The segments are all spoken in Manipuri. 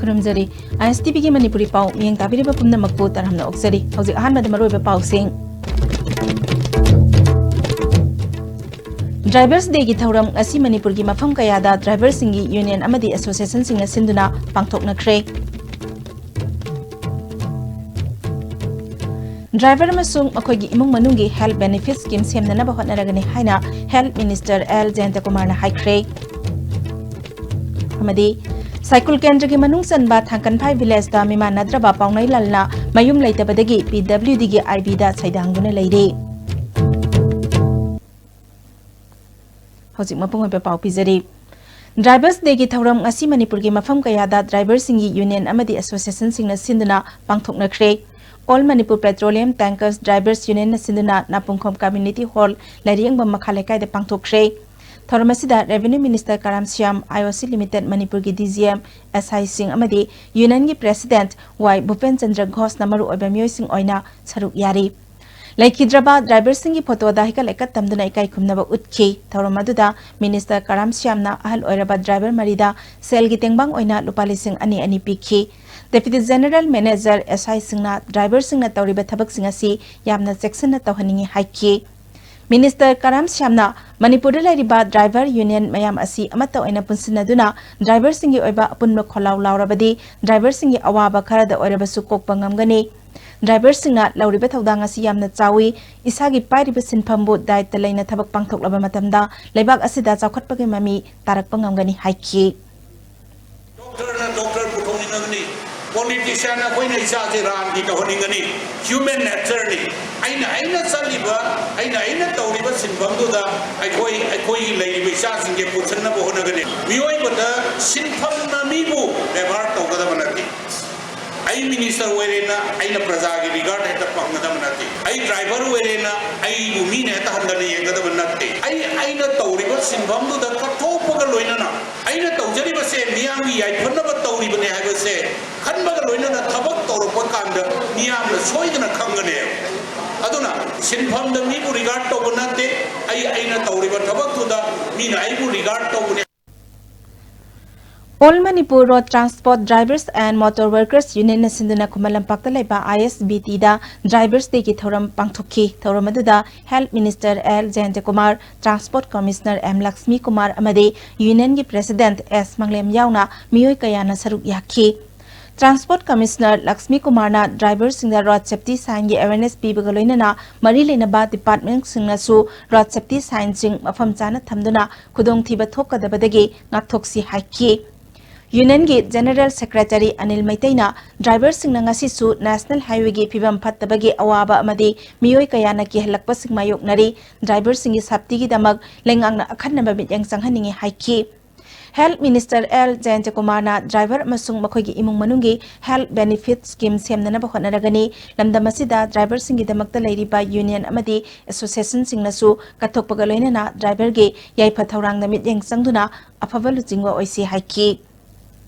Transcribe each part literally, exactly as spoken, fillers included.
ꯈꯨꯔꯨꯝꯖꯔꯤ꯫ ISTVꯒꯤ ꯃꯅꯤꯄꯨꯔꯤ ꯄꯥꯎ ꯃꯤꯠꯌꯦꯡ ꯇꯥꯕꯤꯔꯤꯕ ꯄꯨꯝꯅꯃꯛꯄꯨ ꯇꯔꯥꯝꯅ ꯑꯣꯛꯆꯔꯤ꯫ ꯍꯧꯖꯤꯛ ꯑꯍꯥꯟꯕꯗ ꯃꯔꯨꯑꯣꯏꯕ ꯄꯥꯎꯁꯤꯡ꯫ Drivers Dayꯒꯤ ꯊꯧꯔꯝ ꯉꯁꯤ ꯃꯅꯤꯄꯨꯔꯒꯤ ꯃꯐꯝ ꯀꯌꯥꯗ driverꯁꯤꯡꯒꯤ union ꯑꯃꯗꯤ associationꯁꯤꯡꯅ ꯁꯤꯟꯗꯨꯅ ꯄꯥꯡꯊꯣꯛꯅꯈ꯭ꯔꯦ꯫ Driver ꯑꯃꯁꯨꯡ ꯃꯈꯣꯏꯒꯤ ꯏꯃꯨꯡ ꯃꯅꯨꯡꯒꯤ health benefit scheme ꯁꯦꯝꯅꯅꯕ ꯍꯣꯠꯅꯔꯒꯅꯤ ꯍꯥꯏꯅ Health Minister L ꯖꯌꯟꯇꯀꯨꯃꯥꯔꯅ ꯍꯥꯏꯈ꯭ꯔꯦ꯫ ꯑꯃꯗꯤ ꯁꯥꯏꯀꯨꯜ ꯀꯦꯟꯗ꯭ꯔꯒꯤ ꯃꯅꯨꯡ ꯆꯟꯕ ꯊꯥꯡꯀꯟꯐꯥꯏ villageꯇ ꯃꯤꯃꯥꯟꯅꯗ꯭ꯔꯕ ꯄꯥꯎꯅꯩ ꯂꯥꯜꯅ ꯃꯌꯨꯝ ꯂꯩꯇꯕꯗꯒꯤ PWDꯒꯤ IBꯗ ꯁꯩꯗꯥꯡꯗꯨꯅ ꯂꯩꯔꯤ꯫ ꯍꯧꯖꯤꯛ ꯃꯄꯨꯡ ꯑꯣꯏꯕ ꯄꯥꯎ ꯄꯤꯖꯔꯤ꯫ Drivers Dayꯒꯤ ꯊꯧꯔꯝ ꯉꯁꯤ ꯃꯅꯤꯄꯨꯔꯒꯤ ꯃꯐꯝ ꯀꯌꯥꯗ driverꯁꯤꯡꯒꯤ union ꯑꯃꯗꯤ associationꯁꯤꯡꯅ ꯁꯤꯟꯗꯨꯅ ꯄꯥꯡꯊꯣꯛꯅꯈ꯭ꯔꯦ꯫ All Manipur Petroleum Tankers Drivers Unionꯅ ꯁꯤꯟꯗꯨꯅ ꯅꯥꯄꯨꯡꯈꯣꯝ Community Hall ꯂꯥꯏꯔꯤꯛ ꯌꯦꯡꯐꯝ ꯃꯈꯥ ꯂꯩꯀꯥꯏꯗ ꯄꯥꯡꯊꯣꯛꯈ꯭ꯔꯦ꯫ ꯊꯧꯔꯝ ꯑꯁꯤꯗ Revenue Minister ꯀꯔꯥꯝ ꯁ꯭ꯌꯥꯝ, IOC Limited ꯃꯅꯤꯄꯨꯔꯒꯤ DGM, SIꯁꯤꯡ ꯑꯃꯗꯤ unionꯒꯤ president ꯋꯥꯏ ꯚꯨꯄꯦꯟ ꯆꯟꯗ꯭ꯔ ꯘꯣꯁꯅ ꯃꯔꯨꯑꯣꯏꯕ ꯃꯤꯑꯣꯏꯁꯤꯡ ꯑꯣꯏꯅ ꯁꯔꯨꯛ ꯌꯥꯔꯤ꯫ ꯂꯩꯈꯤꯗ꯭ꯔꯕ driverꯁꯤꯡꯒꯤ photoꯗ ꯍꯩꯀꯠ ꯂꯩꯀꯠ ꯇꯝꯗꯨꯅ ꯏꯀꯥꯏ ꯈꯨꯝꯅꯕ ꯎꯠꯈꯤ꯫ ꯊꯧꯔꯝ ꯑꯗꯨꯗ Minister ꯀꯔꯥꯝ ꯁ꯭ꯌꯥꯝꯅ ꯑꯍꯜ ꯑꯣꯏꯔꯕ driver ꯃꯔꯤꯗ ꯁꯦꯜꯒꯤ ꯇꯦꯡꯕꯥꯡ ꯑꯣꯏꯅ ꯂꯨꯄꯥ ꯂꯤꯁꯤꯡ ꯑꯅꯤ ꯑꯅꯤ ꯄꯤꯈꯤ꯫ Deputy General Manager, SIꯁꯤꯡꯅ driverꯁꯤꯡꯅ ꯇꯧꯔꯤꯕ ꯊꯕꯛꯁꯤꯡ ꯑꯁꯤ ꯌꯥꯝꯅ ꯆꯦꯛꯁꯤꯟꯅ ꯇꯧꯍꯟꯅꯤꯡꯏ ꯍꯥꯏꯈꯤ꯫ Minister ꯀꯔꯥꯝ ꯁ꯭ꯌꯥꯝꯅ ꯃꯅꯤꯄꯨꯔꯗ ꯂꯩꯔꯤꯕ driver union ꯃꯌꯥꯝ ꯑꯁꯤ ꯑꯃꯠꯇ ꯑꯣꯏꯅ ꯄꯨꯟꯁꯤꯟꯅꯗꯨꯅ driverꯁꯤꯡꯒꯤ ꯑꯣꯏꯕ ꯑꯄꯨꯟꯕ ꯈꯣꯜꯂꯥꯎ ꯂꯥꯎꯔꯕꯗꯤ driverꯁꯤꯡꯒꯤ ꯑꯋꯥꯕ ꯈꯔꯗ ꯑꯣꯏꯔꯕꯁꯨ ꯀꯣꯛꯄ ꯉꯝꯒꯅꯤ꯫ Driverꯁꯤꯡꯅ ꯂꯧꯔꯤꯕ ꯊꯧꯗꯥꯡ ꯑꯁꯤ ꯌꯥꯝꯅ ꯆꯥꯎꯏ꯫ ꯏꯁꯥꯒꯤ ꯄꯥꯏꯔꯤꯕ ꯁꯤꯟꯐꯝꯕꯨ ꯗꯥꯏꯇ ꯂꯩꯅ ꯊꯕꯛ ꯄꯥꯡꯊꯣꯛꯂꯕ ꯃꯇꯝꯗ ꯂꯩꯕꯥꯛ ꯑꯁꯤꯗ ꯆꯥꯎꯈꯠꯄꯒꯤ ꯃꯃꯤ ꯇꯥꯔꯛꯄ ꯉꯝꯒꯅꯤ ꯍꯥꯏꯈꯤ꯫ Doctorꯅ doctor ꯄꯨꯊꯣꯛꯅꯤꯡꯉꯒꯅꯤ, politician ꯑꯩꯈꯣꯏꯅ ꯏꯆꯥꯁꯦ ꯔꯥꯝꯒꯤ ꯇꯧꯍꯟꯅꯤꯡꯒꯅꯤ, human natureꯅꯤ꯫ ꯑꯩꯅ, ꯑꯩꯅ ꯆꯠꯂꯤꯕ, ꯑꯩꯅ, ꯑꯩꯅ ꯇꯧꯔꯤꯕ ꯁꯤꯟꯐꯝꯗꯨꯗ ꯑꯩꯈꯣꯏ, ꯑꯩꯈꯣꯏꯒꯤ ꯂꯩꯔꯤꯕ ꯏꯆꯥꯁꯤꯡꯁꯦ ꯄꯨꯁꯤꯟꯅꯕ ꯍꯣꯠꯅꯒꯅꯤ꯫ ꯃꯤꯑꯣꯏꯕꯗ ꯁꯤꯟꯐꯝꯅ ꯃꯤꯕꯨ ꯕꯦꯕꯥꯔ ꯇꯧꯒꯗꯕ ꯅꯠꯇꯦ꯫ ꯑꯩ minister ꯑꯣꯏꯔꯦꯅ ꯑꯩꯅ ꯄ꯭ꯔꯖꯥꯒꯤ regard ꯍꯦꯛꯇ ꯐꯪꯒꯗꯕ ꯅꯠꯇꯦ꯫ ꯑꯩ driver ꯑꯣꯏꯔꯦꯅ ꯑꯩꯕꯨ ꯃꯤꯅ ꯍꯦꯛꯇ ꯍꯟꯊꯅ ꯌꯦꯡꯒꯗꯕ ꯅꯠꯇꯦ꯫ ꯑꯩ, ꯑꯩꯅ ꯇꯧꯔꯤꯕ ꯁꯤꯟꯐꯝꯗꯨꯗ ꯀꯠꯊꯣꯛꯄꯒ ꯂꯣꯏꯅꯅ ꯑꯩꯅ ꯇꯧꯖꯔꯤꯕꯁꯦ ꯃꯤꯌꯥꯝꯒꯤ ꯌꯥꯏꯐꯅꯕ ꯇꯧꯔꯤꯕꯅꯦ ꯍꯥꯏꯕꯁꯦ ꯈꯟꯕꯒ ꯂꯣꯏꯅꯅ ꯊꯕꯛ ꯇꯧꯔꯛꯄ ꯀꯥꯟꯗ ꯃꯤꯌꯥꯝꯅ ꯁꯣꯏꯗꯅ ꯈꯪꯒꯅꯦꯕ꯫ ꯑꯗꯨꯅ ꯁꯤꯟꯐꯝꯗ ꯃꯤꯕꯨ regard ꯇꯧꯕ ꯅꯠꯇꯦ, ꯑꯩ, ꯑꯩꯅ ꯇꯧꯔꯤꯕ ꯊꯕꯛꯇꯨꯗ ꯃꯤꯅ ꯑꯩꯕꯨ regard ꯇꯧꯕꯅꯦ꯫ All Manipur Road Transport Drivers and Motor Workers Union ꯅ ꯁꯤꯟꯗꯨꯅ ꯈꯨꯃꯟ ꯂꯝꯄꯥꯛꯇ ꯂꯩꯕ I S B T the Drivers Day ꯒꯤ ꯊꯧꯔꯝ ꯄꯥꯡꯊꯣꯛꯈꯤ꯫ ꯊꯧꯔꯝ ꯑꯗꯨꯗ Health Minister L Jayantakumar, Transport Commissioner M Lakshmi Kumar ꯑꯃꯗꯤ Union ꯒꯤ President S ꯃꯪꯂꯦꯝ ꯌꯥꯎꯅ ꯃꯤꯑꯣꯏ ꯀꯌꯥꯅ ꯁꯔꯨꯛ ꯌꯥꯈꯤ꯫ Transport Commissioner ꯂꯛꯁꯃꯤ ꯀꯨꯃꯥꯔꯅ driver ꯁꯤꯡꯗ road safety sign ꯒꯤ awareness ꯄꯤꯕꯒ ꯂꯣꯏꯅꯅ ꯃꯔꯤ ꯂꯩꯅꯕ department ꯁꯤꯡꯅꯁꯨ road safety sign ꯁꯤꯡ ꯃꯐꯝ ꯆꯥꯅ ꯊꯝꯗꯨꯅ ꯈꯨꯗꯣꯡꯊꯤꯕ ꯊꯣꯛꯀꯗꯕꯗꯒꯤ ꯉꯥꯛꯊꯣꯛꯁꯤ ꯍꯥꯏꯈꯤ꯫ Union ꯒꯤ General Secretary ꯑꯅꯤꯜ ꯃꯩꯇꯩꯅ driver ꯁꯤꯡꯅ ꯉꯁꯤꯁꯨ National Highway ꯒꯤ ꯐꯤꯕꯝ ꯐꯠꯇꯕꯒꯤ ꯑꯋꯥꯕ ꯑꯃꯗꯤ ꯃꯤꯑꯣꯏ ꯀꯌꯥꯅ ꯀꯤꯍꯜꯂꯛꯄꯁꯤꯡ ꯃꯥꯌꯣꯛꯅꯔꯤ꯫ Driver ꯁꯤꯡꯒꯤ safety ꯒꯤꯗꯃꯛ ꯂꯩꯉꯥꯛꯅ ꯑꯈꯟꯅꯕ ꯃꯤꯠꯌꯦꯡ ꯆꯪꯍꯟꯅꯤꯡꯏ ꯍꯥꯏꯈꯤ꯫ Health Minister L Jayantakumarꯅ driver ꯑꯃꯁꯨꯡ ꯃꯈꯣꯏꯒꯤ ꯏꯃꯨꯡ ꯃꯅꯨꯡꯒꯤ health benefit scheme ꯁꯦꯝꯅꯅꯕ ꯍꯣꯠꯅꯔꯒꯅꯤ꯫ ꯂꯝꯗꯝ ꯑꯁꯤꯗ driver ꯁꯤꯡꯒꯤꯗꯃꯛꯇ ꯂꯩꯔꯤꯕ union ꯑꯃꯗꯤ association ꯁꯤꯡꯅꯁꯨ ꯀꯠꯊꯣꯛꯄꯒ ꯂꯣꯏꯅꯅ driver ꯒꯤ ꯌꯥꯏꯐ ꯊꯧꯔꯥꯡꯗ ꯃꯤꯠꯌꯦꯡ ꯆꯪꯗꯨꯅ ꯑꯐꯕ ꯂꯨꯆꯤꯡꯕ ꯑꯣꯏꯁꯤ ꯍꯥꯏꯈꯤ꯫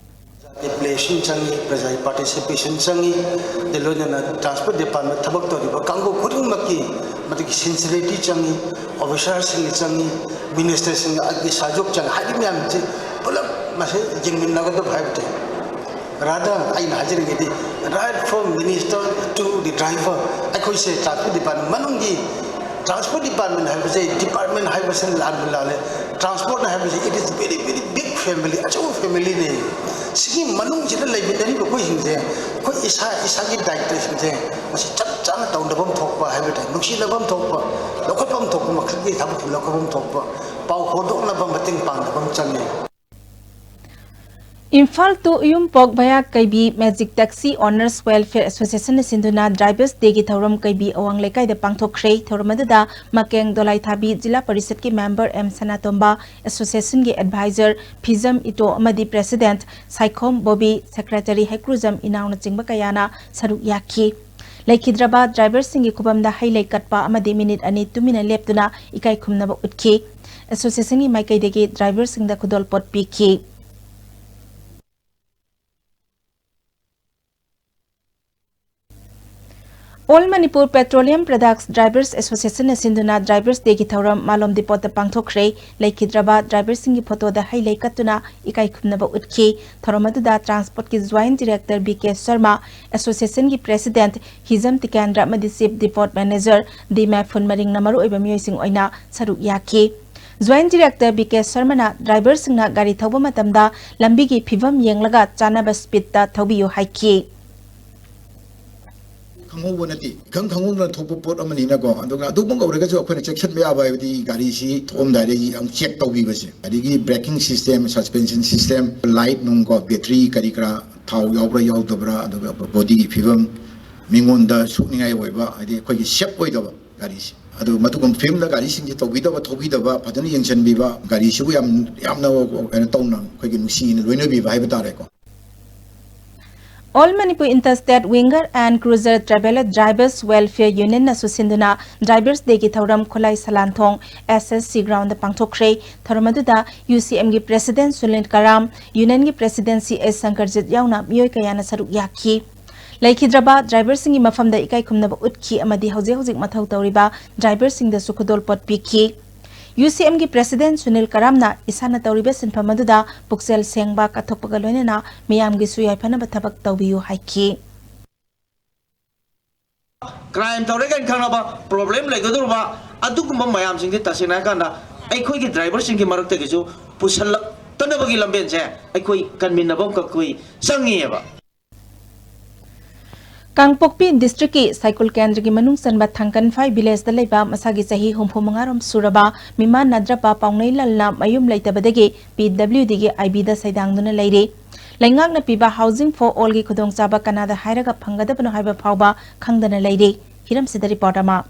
ꯄ꯭ꯂꯦꯁꯤꯡ ꯆꯪꯏ, ꯄ꯭ꯔꯖꯥꯒꯤ ꯄꯥꯔꯇꯤꯁꯤꯄꯦꯁꯟ ꯆꯪꯏ, ꯑꯗꯩ ꯂꯣꯏꯅꯅ ꯇ꯭ꯔꯥꯟꯁꯄꯣꯔꯠ ꯗꯤꯄꯥꯔꯠꯃꯦꯟ ꯊꯕꯛ ꯇꯧꯔꯤꯕ ꯀꯥꯡꯕꯨ ꯈꯨꯗꯤꯡꯃꯛꯀꯤ ꯃꯗꯨꯒꯤ ꯁꯤꯟꯁꯤꯔꯤꯇꯤ ꯆꯪꯏ, ꯑꯣꯐꯤꯁꯥꯔꯁꯤꯡꯒꯤ ꯆꯪꯏ, ꯃꯤꯅꯤꯁꯇꯔꯁꯤꯡꯒꯤ ꯁꯍꯌꯣꯒ ꯆꯪꯏ꯫ ꯍꯥꯏꯔꯤꯕ ꯃꯌꯥꯝꯁꯤ ꯄꯨꯂꯞ ꯃꯁꯤ ꯌꯦꯡꯃꯤꯟꯅꯒꯗꯕ ꯍꯥꯏꯕ ꯇꯥꯏ꯫ ꯔꯥꯗꯥ ꯑꯩꯅ ꯍꯥꯏꯖꯅꯤꯡꯉꯤꯗꯤ, right from minister to the driver, ꯑꯩꯈꯣꯏꯁꯦ ꯇ꯭ꯔꯥꯟꯁꯄꯣꯔꯠ ꯗꯤꯄꯥꯔꯠꯃꯦꯟ ꯃꯅꯨꯡꯒꯤ ꯇ꯭ꯔꯥꯟꯁꯄꯣꯔꯠ ꯗꯤꯄꯥꯔꯠꯃꯦꯟ ꯍꯥꯏꯕꯁꯦ, ꯗꯤꯄꯥꯔꯠꯃꯦꯟ ꯍꯥꯏꯕꯁꯤꯅ ꯂꯥꯟꯕ ꯂꯥꯜꯂꯦ꯫ ꯇ꯭ꯔꯥꯟꯁꯄꯣꯔꯠ ꯍꯥꯏꯕꯁꯤ, it is very very big family, ꯑꯆꯧꯕ ꯐꯦꯃꯤꯂꯤꯅꯦ꯫ ꯁꯤꯒꯤ ꯃꯅꯨꯡꯁꯤꯗ ꯂꯩꯃꯤꯟꯅꯔꯤꯕ ꯑꯩꯈꯣꯏꯁꯤꯡꯁꯦ, ꯑꯩꯈꯣꯏ ꯏꯁꯥ ꯏꯁꯥꯒꯤ ꯗꯥꯏꯇꯁꯤꯡꯁꯦ ꯃꯁꯤ ꯆꯞ ꯆꯥꯅ ꯇꯧꯅꯐꯝ ꯊꯣꯛꯄ ꯍꯥꯏꯕ ꯇꯥꯏ, ꯅꯨꯡꯁꯤꯅꯐꯝ ꯊꯣꯛꯄ, ꯂꯧꯈꯠꯐꯝ ꯊꯣꯛꯄ ꯃꯈꯜꯒꯤ ꯊꯕꯛꯁꯤꯡ ꯂꯧꯈꯠꯐꯝ ꯊꯣꯛꯄ, ꯄꯥꯎ ꯍꯣꯗꯣꯛꯅꯕ ꯃꯇꯦꯡ ꯄꯥꯡꯅꯕ ꯑꯃ ꯆꯪꯉꯦ꯫ Imphal to Uyumpok via Kaibi Magic Taxi Owners Welfare Association ꯅ ꯁꯤꯟꯗꯨꯅ Drivers Day ꯒꯤ ꯊꯧꯔꯝ ꯀꯩꯕꯤ ꯑꯋꯥꯡ ꯂꯩꯀꯥꯏꯗ ꯄꯥꯡꯊꯣꯛꯈ꯭ꯔꯦ꯫ ꯊꯧꯔꯝ ꯑꯗꯨꯗ ꯃꯀꯦꯡ ꯗꯣꯂꯥꯏꯊꯥꯕꯤ ꯖꯤꯂꯥ ꯄꯔꯤꯁꯠꯀꯤ member M ꯁꯅꯥꯇꯣꯝꯕ, association ꯒꯤ advisor ꯐꯤꯖꯝ ꯏꯇꯣ ꯑꯃꯗꯤ president ꯁꯥꯏꯈꯣꯝ ꯕꯣꯕꯤ, secretary ꯍꯩꯀ꯭ꯔꯨꯖꯝ ꯏꯅꯥꯎꯅꯆꯤꯡꯕ ꯀꯌꯥꯅ ꯁꯔꯨꯛ ꯌꯥꯈꯤ꯫ ꯂꯩꯈꯤꯗ꯭ꯔꯕ driver ꯁꯤꯡꯒꯤ ꯈꯨꯕꯝꯗ ꯍꯩ ꯂꯩ ꯀꯠꯄ ꯑꯃꯗꯤ minute ꯑꯅꯤ ꯇꯨꯃꯤꯟꯅ ꯂꯦꯞꯇꯨꯅ ꯏꯀꯥꯏ ꯈꯨꯝꯅꯕ ꯎꯠꯈꯤ꯫ Association ꯒꯤ ꯃꯥꯏꯀꯩꯗꯒꯤ driver ꯁꯤꯡꯗ ꯈꯨꯗꯣꯜꯄꯣꯠ ꯄꯤꯈꯤ꯫ All Manipur Petroleum Products Drivers Association ꯅ ꯁꯤꯟꯗꯨꯅ Drivers Day ꯒꯤ ꯊꯧꯔꯝ ꯃꯥꯂꯣꯝ ꯗꯤꯄꯣꯠꯇ ꯄꯥꯡꯊꯣꯛꯈ꯭ꯔꯦ꯫ ꯂꯩꯈꯤꯗ꯭ꯔꯕ driver ꯁꯤꯡꯒꯤ photo ꯗ ꯍꯩ ꯂꯩ ꯀꯠꯇꯨꯅ ꯏꯀꯥꯏ ꯈꯨꯝꯅꯕ ꯎꯠꯈꯤ꯫ ꯊꯧꯔꯝ ꯑꯗꯨꯗ transport ꯀꯤ Joint Director B K Sharma, association ꯒꯤ President ꯍꯤꯖꯝ ꯇꯤꯀꯦꯟꯗ꯭ꯔ ꯑꯃꯗꯤ Chief Depot Manager ꯗꯤ ꯃꯥꯏꯐꯨꯟ ꯃꯔꯤꯡꯅ ꯃꯔꯨꯑꯣꯏꯕ ꯃꯤꯑꯣꯏꯁꯤꯡ ꯑꯣꯏꯅ ꯁꯔꯨꯛ ꯌꯥꯈꯤ꯫ Joint Director B K Sharma ꯅ driver ꯁꯤꯡꯅ ꯒꯥꯔꯤ ꯊꯧꯕ ꯃꯇꯝꯗ ꯂꯝꯕꯤꯒꯤ ꯐꯤꯕꯝ ꯌꯦꯡꯂꯒ ꯆꯥꯅꯕ speed ꯇ ꯊꯧꯕꯤꯌꯨ ꯍꯥꯏꯈꯤ꯫ ꯈꯪꯍꯧꯕ ꯅꯠꯇꯦ, ꯏꯈꯪ ꯈꯪꯍꯧꯗꯅ ꯊꯣꯛꯄ ꯄꯣꯠ ꯑꯃꯅꯤꯅꯀꯣ꯫ ꯑꯗꯨꯒ ꯑꯗꯨꯃꯛ ꯑꯣꯏꯔꯒꯁꯨ ꯑꯩꯈꯣꯏꯅ ꯆꯦꯛꯁꯤꯟꯕ ꯌꯥꯕ ꯍꯥꯏꯕꯗꯤ ꯒꯥꯔꯤꯁꯤ ꯊꯣꯛꯑꯝꯗꯥꯏꯗ ꯌꯥꯝ check ꯇꯧꯕꯤꯕꯁꯦ, ꯑꯗꯒꯤ braking system, suspension system, light ꯅꯨꯡꯀꯣ, battery ꯀꯔꯤ ꯀꯔꯥ, ꯊꯥꯎ ꯌꯥꯎꯕ꯭ꯔꯥ ꯌꯥꯎꯗꯕ꯭ꯔꯥ, ꯑꯗꯨꯒ body ꯒꯤ ꯐꯤꯕꯝ, ꯃꯤꯉꯣꯟꯗ ꯁꯣꯛꯅꯤꯡꯉꯥꯏ ꯑꯣꯏꯕ, ꯍꯥꯏꯗꯤ ꯑꯩꯈꯣꯏꯒꯤ safe ꯑꯣꯏꯗꯕ ꯒꯥꯔꯤꯁꯤ꯫ ꯑꯗꯨ ꯃꯗꯨꯒꯨꯝꯕ ꯐꯤꯕꯝꯗ ꯒꯥꯔꯤꯁꯤꯡꯁꯤ ꯇꯧꯕꯤꯗꯕ, ꯊꯧꯕꯤꯗꯕ, ꯐꯖꯅ ꯌꯦꯡꯁꯤꯟꯕꯤꯕ, ꯒꯥꯔꯤꯁꯤꯕꯨ ꯌꯥꯝ, ꯌꯥꯝꯅ ꯀꯩꯅꯣ ꯇꯧꯅ ꯑꯩꯈꯣꯏꯒꯤ ꯅꯨꯡꯁꯤꯅ ꯂꯣꯏꯅꯕꯤꯕ ꯍꯥꯏꯕ ꯇꯥꯔꯦꯀꯣ꯫ All Manipur Interstate Winger and Cruiser Traveller Drivers Welfare Union ꯅꯁꯨ ꯁꯤꯟꯗꯨꯅ Drivers Day ꯒꯤ ꯊꯧꯔꯝ ꯈꯨꯂꯥꯏ ꯁꯂꯥꯟꯊꯣꯡ S S C ground ꯗ ꯄꯥꯡꯊꯣꯛꯈ꯭ꯔꯦ꯫ ꯊꯧꯔꯝ ꯑꯗꯨꯗ U C M ꯒꯤ President ꯁꯨꯅꯤꯜ ꯀꯔꯥꯝ, Union ꯒꯤ President C S ꯁꯪꯀꯔꯖꯤꯠ ꯌꯥꯎꯅ ꯃꯤꯑꯣꯏ ꯀꯌꯥꯅ ꯁꯔꯨꯛ ꯌꯥꯈꯤ꯫ ꯂꯩꯈꯤꯗ꯭ꯔꯕ driver ꯁꯤꯡꯒꯤ ꯃꯐꯝꯗ ꯏꯀꯥꯏ ꯈꯨꯝꯅꯕ ꯎꯠꯈꯤ ꯑꯃꯗꯤ ꯍꯧꯖꯤꯛ ꯍꯧꯖꯤꯛ ꯃꯊꯧ ꯇꯧꯔꯤꯕ driver ꯁꯤꯡꯗꯁꯨ ꯈꯨꯗꯣꯜꯄꯣꯠ ꯄꯤꯈꯤ꯫ U C M ꯒꯤ President ꯁꯨꯅꯤꯜ ꯀꯔꯥꯝꯅ ꯏꯁꯥꯅ ꯇꯧꯔꯤꯕ ꯁꯤꯟꯐꯝ ꯑꯗꯨꯗ ꯄꯨꯛꯆꯦꯜ ꯁꯦꯡꯕ, ꯀꯠꯊꯣꯛꯄꯒ ꯂꯣꯏꯅꯅ ꯃꯤꯌꯥꯝꯒꯤꯁꯨ ꯌꯥꯏꯐꯅꯕ ꯊꯕꯛ ꯇꯧꯕꯤꯌꯨ ꯍꯥꯏꯈꯤ꯫ Crime ꯇꯧꯔꯦ ꯀꯥꯏꯅ ꯈꯪꯅꯕ, problem ꯂꯩꯒꯗꯧꯔꯕ ꯑꯗꯨꯒꯨꯝꯕ ꯃꯌꯥꯝꯁꯤꯡꯁꯦ ꯇꯁꯦꯡꯅ ꯍꯥꯏꯔꯀꯥꯟꯗ ꯑꯩꯈꯣꯏꯒꯤ driver ꯁꯤꯡꯒꯤ ꯃꯔꯛꯇꯒꯤꯁꯨ ꯄꯨꯁꯜꯂꯛꯇꯅꯕꯒꯤ ꯂꯝꯕꯦꯟꯁꯦ ꯑꯩꯈꯣꯏ ꯀꯟꯃꯤꯟꯅꯕ ꯑꯃꯈꯛ ꯑꯩꯈꯣꯏ ꯆꯪꯉꯤꯑꯕ꯫ ꯀꯥꯡꯄꯣꯛꯄꯤ district ꯀꯤ ꯁꯥꯏꯀꯨꯜ ꯀꯦꯟꯗ꯭ꯔꯒꯤ ꯃꯅꯨꯡ ꯆꯟꯕ ꯊꯥꯡꯀꯟꯐꯥꯏ village ꯗ ꯂꯩꯕ ꯃꯁꯥꯒꯤ ꯆꯍꯤ ꯍꯨꯝꯐꯨ ꯃꯉꯥ ꯔꯣꯝ ꯁꯨꯔꯕ ꯃꯤꯃꯥꯟꯅꯗ꯭ꯔꯕ ꯄꯥꯎꯅꯩ ꯂꯜꯅ ꯃꯌꯨꯝ ꯂꯩꯇꯕꯗꯒꯤ P W D ꯒꯤ I B ꯗ ꯁꯩꯗꯥꯡꯗꯨꯅ ꯂꯩꯔꯤ꯫ ꯂꯩꯉꯥꯛꯅ ꯄꯤꯕ Housing for All ꯒꯤ ꯈꯨꯗꯣꯡꯆꯥꯕ ꯀꯅꯥꯗ ꯍꯥꯏꯔꯒ ꯐꯪꯒꯗꯕꯅꯣ ꯍꯥꯏꯕ ꯐꯥꯎꯕ ꯈꯪꯗꯅ ꯂꯩꯔꯤ꯫ ꯍꯤꯔꯝꯁꯤꯗ report ꯑꯃ꯫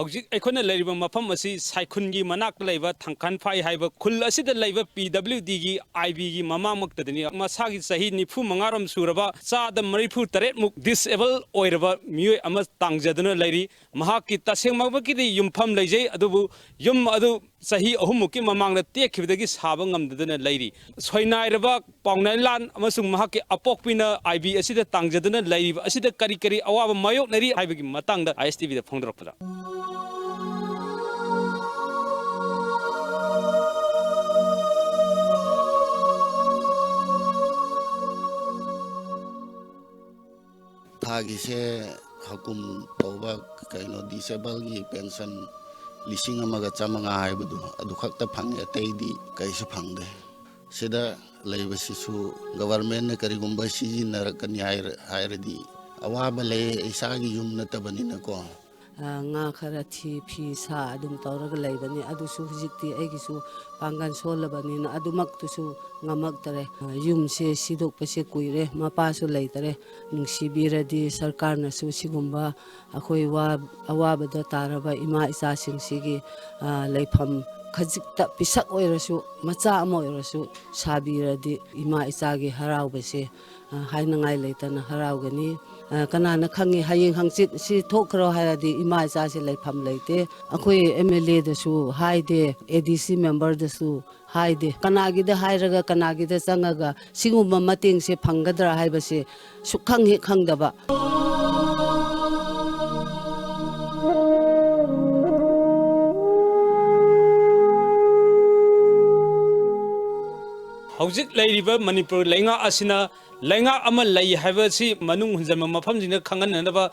ꯍꯧꯖꯤꯛ ꯑꯩꯈꯣꯏꯅ ꯂꯩꯔꯤꯕ ꯃꯐꯝ ꯑꯁꯤ ꯁꯥꯏꯈꯨꯟꯒꯤ ꯃꯅꯥꯛꯇ ꯂꯩꯕ ꯊꯥꯡꯈꯥꯟꯐꯥꯏ ꯍꯥꯏꯕ ꯈꯨꯜ ꯑꯁꯤꯗ ꯂꯩꯕ ꯄꯤ ꯗꯕ꯭ꯂꯤꯎ ꯗꯤꯒꯤ ꯑꯥꯏ ꯕꯤꯒꯤ ꯃꯃꯥꯡꯃꯛꯇꯗꯅꯤ꯫ ꯃꯁꯥꯒꯤ ꯆꯍꯤ ꯅꯤꯐꯨ ꯃꯉꯥꯔꯣꯝ ꯁꯨꯔꯕ, ꯆꯥꯗ ꯃꯔꯤꯐꯨ ꯇꯔꯦꯠꯃꯨꯛ ꯗꯤꯁꯑꯦꯕꯜ ꯑꯣꯏꯔꯕ ꯃꯤꯑꯣꯏ ꯑꯃ ꯇꯥꯡꯖꯗꯨꯅ ꯂꯩꯔꯤ꯫ ꯃꯍꯥꯛꯀꯤ ꯇꯁꯦꯡꯃꯛꯀꯤꯗꯤ ꯌꯨꯝꯐꯝ ꯂꯩꯖꯩ, ꯑꯗꯨꯕꯨ ꯌꯨꯝ ꯑꯗꯨ ꯆꯍꯤ ꯑꯍꯨꯝꯃꯨꯛꯀꯤ ꯃꯃꯥꯡꯗ ꯇꯦꯛꯈꯤꯕꯗꯒꯤ ꯁꯥꯕ ꯉꯝꯗꯗꯨꯅ ꯂꯩꯔꯤ꯫ ꯁꯣꯏꯅꯥꯏꯔꯕ ꯄꯥꯎꯅꯥꯏꯂꯥꯟ ꯑꯃꯁꯨꯡ ꯃꯍꯥꯛꯀꯤ ꯑꯄꯣꯛꯄꯤꯅ ꯑꯥꯏ ꯕꯤ ꯑꯁꯤꯗ ꯇꯥꯡꯖꯗꯨꯅ ꯂꯩꯔꯤꯕ ꯑꯁꯤꯗ ꯀꯔꯤ ꯀꯔꯤ ꯑꯋꯥꯕ ꯃꯥꯌꯣꯛꯅꯔꯤ ꯍꯥꯏꯕꯒꯤ ꯃꯇꯥꯡꯗ ꯑꯥꯏ ꯑꯦꯁ ꯇꯤ ꯚꯤꯗ ꯐꯣꯡꯗꯣꯔꯛꯄꯗ, ꯊꯥꯒꯤꯁꯦ ꯍꯀꯨꯝ ꯇꯧꯕ, ꯀꯩꯅꯣ, ꯗꯤꯁꯦꯕꯜꯒꯤ ꯄꯦꯟꯁꯟ ꯂꯤꯁꯤꯡ ꯑꯃꯒ ꯆꯥꯃꯉꯥ ꯍꯥꯏꯕꯗꯨ, ꯑꯗꯨ ꯈꯛꯇ ꯐꯪꯉꯦ, ꯑꯇꯩꯗꯤ ꯀꯩꯁꯨ ꯐꯪꯗꯦ꯫ ꯁꯤꯗ ꯂꯩꯕꯁꯤꯁꯨ ꯒꯕꯔꯃꯦꯟꯅ ꯀꯔꯤꯒꯨꯝꯕ ꯁꯤꯖꯤꯟꯅꯔꯛꯀꯅꯤ ꯍꯥꯏꯔ-, ꯍꯥꯏꯔꯗꯤ ꯑꯋꯥꯕ ꯂꯩ, ꯏꯁꯥꯒꯤ ꯌꯨꯝ ꯅꯠꯇꯕꯅꯤꯅꯀꯣ꯫ ꯑ, ꯉꯥ ꯈꯔ ꯊꯤ, ꯐꯤ ꯁꯥ ꯑꯗꯨꯝ ꯇꯧꯔꯒ ꯂꯩꯕꯅꯤ꯫ ꯑꯗꯨꯁꯨ ꯍꯧꯖꯤꯛꯇꯤ ꯑꯩꯒꯤꯁꯨ ꯄꯥꯡꯒꯜ ꯁꯣꯜꯂꯕꯅꯤꯅ ꯑꯗꯨꯃꯛꯇꯨꯁꯨ ꯉꯝꯃꯛꯇꯔꯦ꯫ ꯑ, ꯌꯨꯝꯁꯦ ꯁꯤꯗꯣꯛꯄꯁꯦ ꯀꯨꯏꯔꯦ, ꯃꯄꯥꯁꯨ ꯂꯩꯇꯔꯦ꯫ ꯅꯨꯡꯁꯤꯕꯤꯔꯗꯤ ꯁꯔꯀꯥꯔꯅꯁꯨ ꯁꯤꯒꯨꯝꯕ ꯑꯩꯈꯣꯏ ꯋꯥ-, ꯑꯋꯥꯕꯗ ꯇꯥꯔꯕ ꯏꯃꯥ ꯏꯆꯥꯁꯤꯡꯁꯤꯒꯤ, ꯑ, ꯂꯩꯐꯝ ꯈꯖꯤꯛꯇ ꯄꯤꯁꯛ ꯑꯣꯏꯔꯁꯨ, ꯃꯆꯥ ꯑꯃ ꯑꯣꯏꯔꯁꯨ ꯁꯥꯕꯤꯔꯗꯤ ꯏꯃꯥ ꯏꯆꯥꯒꯤ ꯍꯔꯥꯎꯕꯁꯦ, ꯑ, ꯍꯥꯏꯅꯉꯥꯏ ꯂꯩꯇꯅ ꯍꯔꯥꯎꯒꯅꯤ꯫ ꯑ, ꯀꯅꯥꯅ ꯈꯪꯉꯤ, ꯍꯌꯦꯡ ꯍꯪꯆꯤꯠ ꯁꯤ ꯊꯣꯛꯈ꯭ꯔꯣ ꯍꯥꯏꯔꯗꯤ ꯏꯃꯥ ꯏꯆꯥꯁꯦ ꯂꯩꯐꯝ ꯂꯩꯇꯦ꯫ ꯑꯩꯈꯣꯏ ꯑꯦꯝ ꯑꯦꯜ ꯑꯦꯗꯁꯨ ꯍꯥꯏꯗꯦ, ꯑꯦ ꯗꯤ ꯁꯤ ꯃꯦꯝꯕꯔꯗꯁꯨ ꯍꯥꯏꯗꯦ꯫ ꯀꯅꯥꯒꯤꯗ ꯍꯥꯏꯔꯒ ꯀꯅꯥꯒꯤꯗ ꯆꯪꯉꯒ ꯁꯤꯒꯨꯝꯕ ꯃꯇꯦꯡꯁꯦ ꯐꯪꯒꯗ꯭ꯔꯥ ꯍꯥꯏꯕꯁꯦ ꯁꯨꯛꯈꯪ ꯍꯦꯛ ꯈꯪꯗꯕ꯫ ꯍꯧꯖꯤꯛ ꯂꯩꯔꯤꯕ ꯃꯅꯤꯄꯨꯔ ꯂꯩꯉꯥꯛ ꯑꯁꯤꯅ ꯂꯩꯉꯥꯛ ꯑꯃ ꯂꯩ ꯍꯥꯏꯕꯁꯤ ꯃꯅꯨꯡ ꯍꯨꯟꯖꯟꯕ ꯃꯐꯝꯁꯤꯡꯗ ꯈꯪꯍꯟꯅꯅꯕ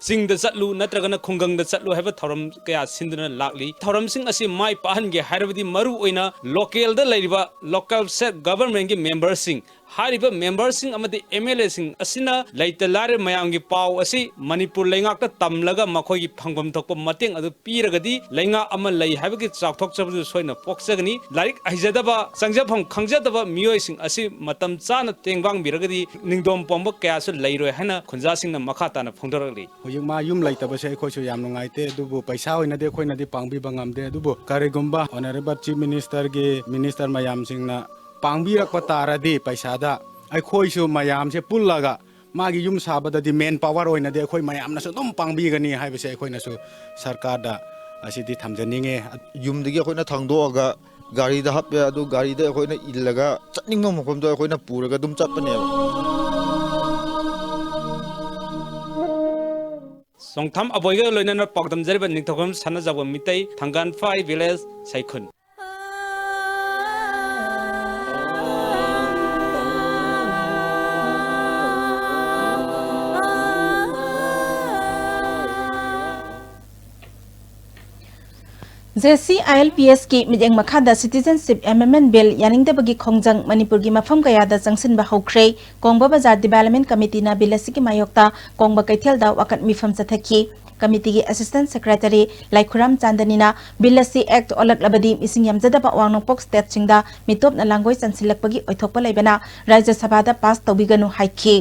ꯆꯤꯡꯗ ꯆꯠꯂꯨ ꯅꯠꯇ꯭ꯔꯒꯅ ꯈꯨꯡꯒꯪꯗ ꯆꯠꯂꯨ ꯍꯥꯏꯕ ꯊꯧꯔꯝ ꯀꯌꯥ ꯁꯤꯟꯗꯨꯅ ꯂꯥꯛꯂꯤ꯫ ꯊꯧꯔꯝꯁꯤꯡ ꯑꯁꯤ ꯃꯥꯏ ꯄꯥꯛꯍꯟꯒꯦ ꯍꯥꯏꯔꯕꯗꯤ ꯃꯔꯨ ꯑꯣꯏꯅ ꯂꯣꯀꯦꯜꯗ ꯂꯩꯔꯤꯕ ꯂꯣꯀꯦꯜ ꯁꯦꯜꯐ ꯒꯚꯔꯟꯃꯦꯟꯒꯤ ꯃꯦꯝꯕꯔꯁꯤꯡ, ꯍꯥꯏꯔꯤꯕ ꯃꯦꯝꯕꯔꯁꯤꯡ ꯑꯃꯗꯤ ꯑꯦꯝ ꯑꯦꯜ ꯑꯦꯁꯤꯡ ꯑꯁꯤꯅ ꯂꯩꯇ ꯂꯥꯏꯔ ꯃꯌꯥꯝꯒꯤ ꯄꯥꯎ ꯑꯁꯤ ꯃꯅꯤꯄꯨꯔ ꯂꯩꯉꯥꯛꯇ ꯇꯝꯂꯒ ꯃꯈꯣꯏꯒꯤ ꯐꯪꯐꯝ ꯊꯣꯛꯄ ꯃꯇꯦꯡ ꯑꯗꯨ ꯄꯤꯔꯒꯗꯤ ꯂꯩꯉꯥꯛ ꯑꯃ ꯂꯩ ꯍꯥꯏꯕꯒꯤ ꯆꯥꯎꯊꯣꯛꯆꯕꯗꯨ ꯁꯣꯏꯅ ꯄꯣꯛꯆꯒꯅꯤ꯫ ꯂꯥꯏꯔꯤꯛ ꯍꯩꯖꯗꯕ, ꯆꯪꯖꯐꯝ ꯈꯪꯖꯗꯕ ꯃꯤꯑꯣꯏꯁꯤꯡ ꯑꯁꯤ ꯃꯇꯝ ꯆꯥꯅ ꯇꯦꯡꯕꯥꯡꯕꯤꯔꯒꯗꯤ ꯅꯤꯡꯗꯣꯝ ꯄꯣꯝꯕ ꯀꯌꯥꯁꯨ ꯂꯩꯔꯣꯏ ꯍꯥꯏꯅ ꯈꯨꯟꯖꯥꯁꯤꯡꯅ ꯃꯈꯥ ꯇꯥꯅ ꯐꯣꯡꯗꯣꯔꯛꯂꯤ꯫ ꯍꯧꯖꯤꯛ ꯃꯥ ꯌꯨꯝ ꯂꯩꯇꯕꯁꯦ ꯑꯩꯈꯣꯏꯁꯨ ꯌꯥꯝ ꯅꯨꯡꯉꯥꯏꯇꯦ, ꯑꯗꯨꯕꯨ ꯄꯩꯁꯥ ꯑꯣꯏꯅꯗꯤ ꯑꯩꯈꯣꯏꯅꯗꯤ ꯄꯥꯡꯕꯤꯕ ꯉꯝꯗꯦ꯫ ꯑꯗꯨꯕꯨ ꯀꯔꯤꯒꯨꯝꯕ Honourable Chief Ministerꯒꯤ minister ꯃꯌꯥꯝꯁꯤꯡꯅ ꯄꯥꯡꯕꯤꯔꯛꯄ ꯇꯥꯔꯗꯤ ꯄꯩꯁꯥꯗ, ꯑꯩꯈꯣꯏꯁꯨ ꯃꯌꯥꯝꯁꯦ ꯄꯨꯜꯂꯒ ꯃꯥꯒꯤ ꯌꯨꯝ ꯁꯥꯕꯗꯗꯤ main power ꯑꯣꯏꯅꯗꯤ ꯑꯩꯈꯣꯏ ꯃꯌꯥꯝꯅꯁꯨ ꯑꯗꯨꯝ ꯄꯥꯡꯕꯤꯒꯅꯤ ꯍꯥꯏꯕꯁꯦ ꯑꯩꯈꯣꯏꯅꯁꯨ ꯁꯔꯀꯥꯔꯗ ꯑꯁꯤꯗꯤ ꯊꯝꯖꯅꯤꯡꯉꯦ꯫ ꯌꯨꯝꯗꯒꯤ ꯑꯩꯈꯣꯏꯅ ꯊꯥꯡꯗꯣꯛꯑꯒ ꯒꯥꯔꯤꯗ ꯍꯥꯞꯄꯦ, ꯑꯗꯨ ꯒꯥꯔꯤꯗ ꯑꯩꯈꯣꯏꯅ ꯏꯜꯂꯒ ꯆꯠꯅꯤꯡꯕ ꯃꯐꯝꯗ ꯑꯩꯈꯣꯏꯅ ꯄꯨꯔꯒ ꯑꯗꯨꯝ ꯆꯠꯄꯅꯦꯕ꯫ ꯆꯣꯡꯊꯥꯝ ꯑꯕꯣꯏꯒ ꯂꯣꯏꯅꯅ ꯄꯥꯎꯗꯝꯖꯔꯤꯕ ꯅꯤꯡꯊꯧꯈꯣꯡ ꯁꯅꯥꯖꯥꯎꯕ ꯃꯤꯇꯩ, ꯊꯥꯡꯒꯥꯟꯐꯥꯏ village, ꯁꯩꯈꯨꯟ꯫ JCILPSꯀꯤ ꯃꯤꯠꯌꯦꯡ ꯃꯈꯥꯗ Citizenship Amendment Bill ꯌꯥꯅꯤꯡꯗꯕꯒꯤ ꯈꯣꯡꯖꯪ ꯃꯅꯤꯄꯨꯔꯒꯤ ꯃꯐꯝ ꯀꯌꯥꯗ ꯆꯪꯁꯤꯟꯕ ꯍꯧꯈ꯭ꯔꯦ꯫ ꯀꯣꯡꯕ ꯕꯖꯥꯔ Development Committeeꯅ bill ꯑꯁꯤꯒꯤ ꯃꯥꯌꯣꯛꯇ ꯀꯣꯡꯕ ꯀꯩꯊꯦꯜꯗ ꯋꯥꯀꯠ ꯃꯤꯐꯝ ꯆꯠꯊꯈꯤ꯫ Committeeꯒꯤ Assistant Secretary ꯂꯥꯏꯈꯨꯔꯥꯝ ꯆꯥꯟꯗꯅꯤꯅ bill ꯑꯁꯤ act ꯑꯣꯜꯂꯛꯂꯕꯗꯤ ꯃꯤꯁꯤꯡ ꯌꯥꯝꯖꯗꯕ ꯑꯋꯥꯡ ꯅꯣꯡꯄꯣꯛ stateꯁꯤꯡꯗ ꯃꯤꯇꯣꯞꯅ ꯂꯥꯡꯒꯣꯏ ꯆꯟꯁꯤꯜꯂꯛꯄꯒꯤ ꯑꯣꯏꯊꯣꯛꯄ ꯂꯩꯕꯅ ꯔꯥꯖ꯭ꯌ ꯁꯚꯥꯗ pass ꯇꯧꯕꯤꯒꯅꯨ ꯍꯥꯏꯈꯤ꯫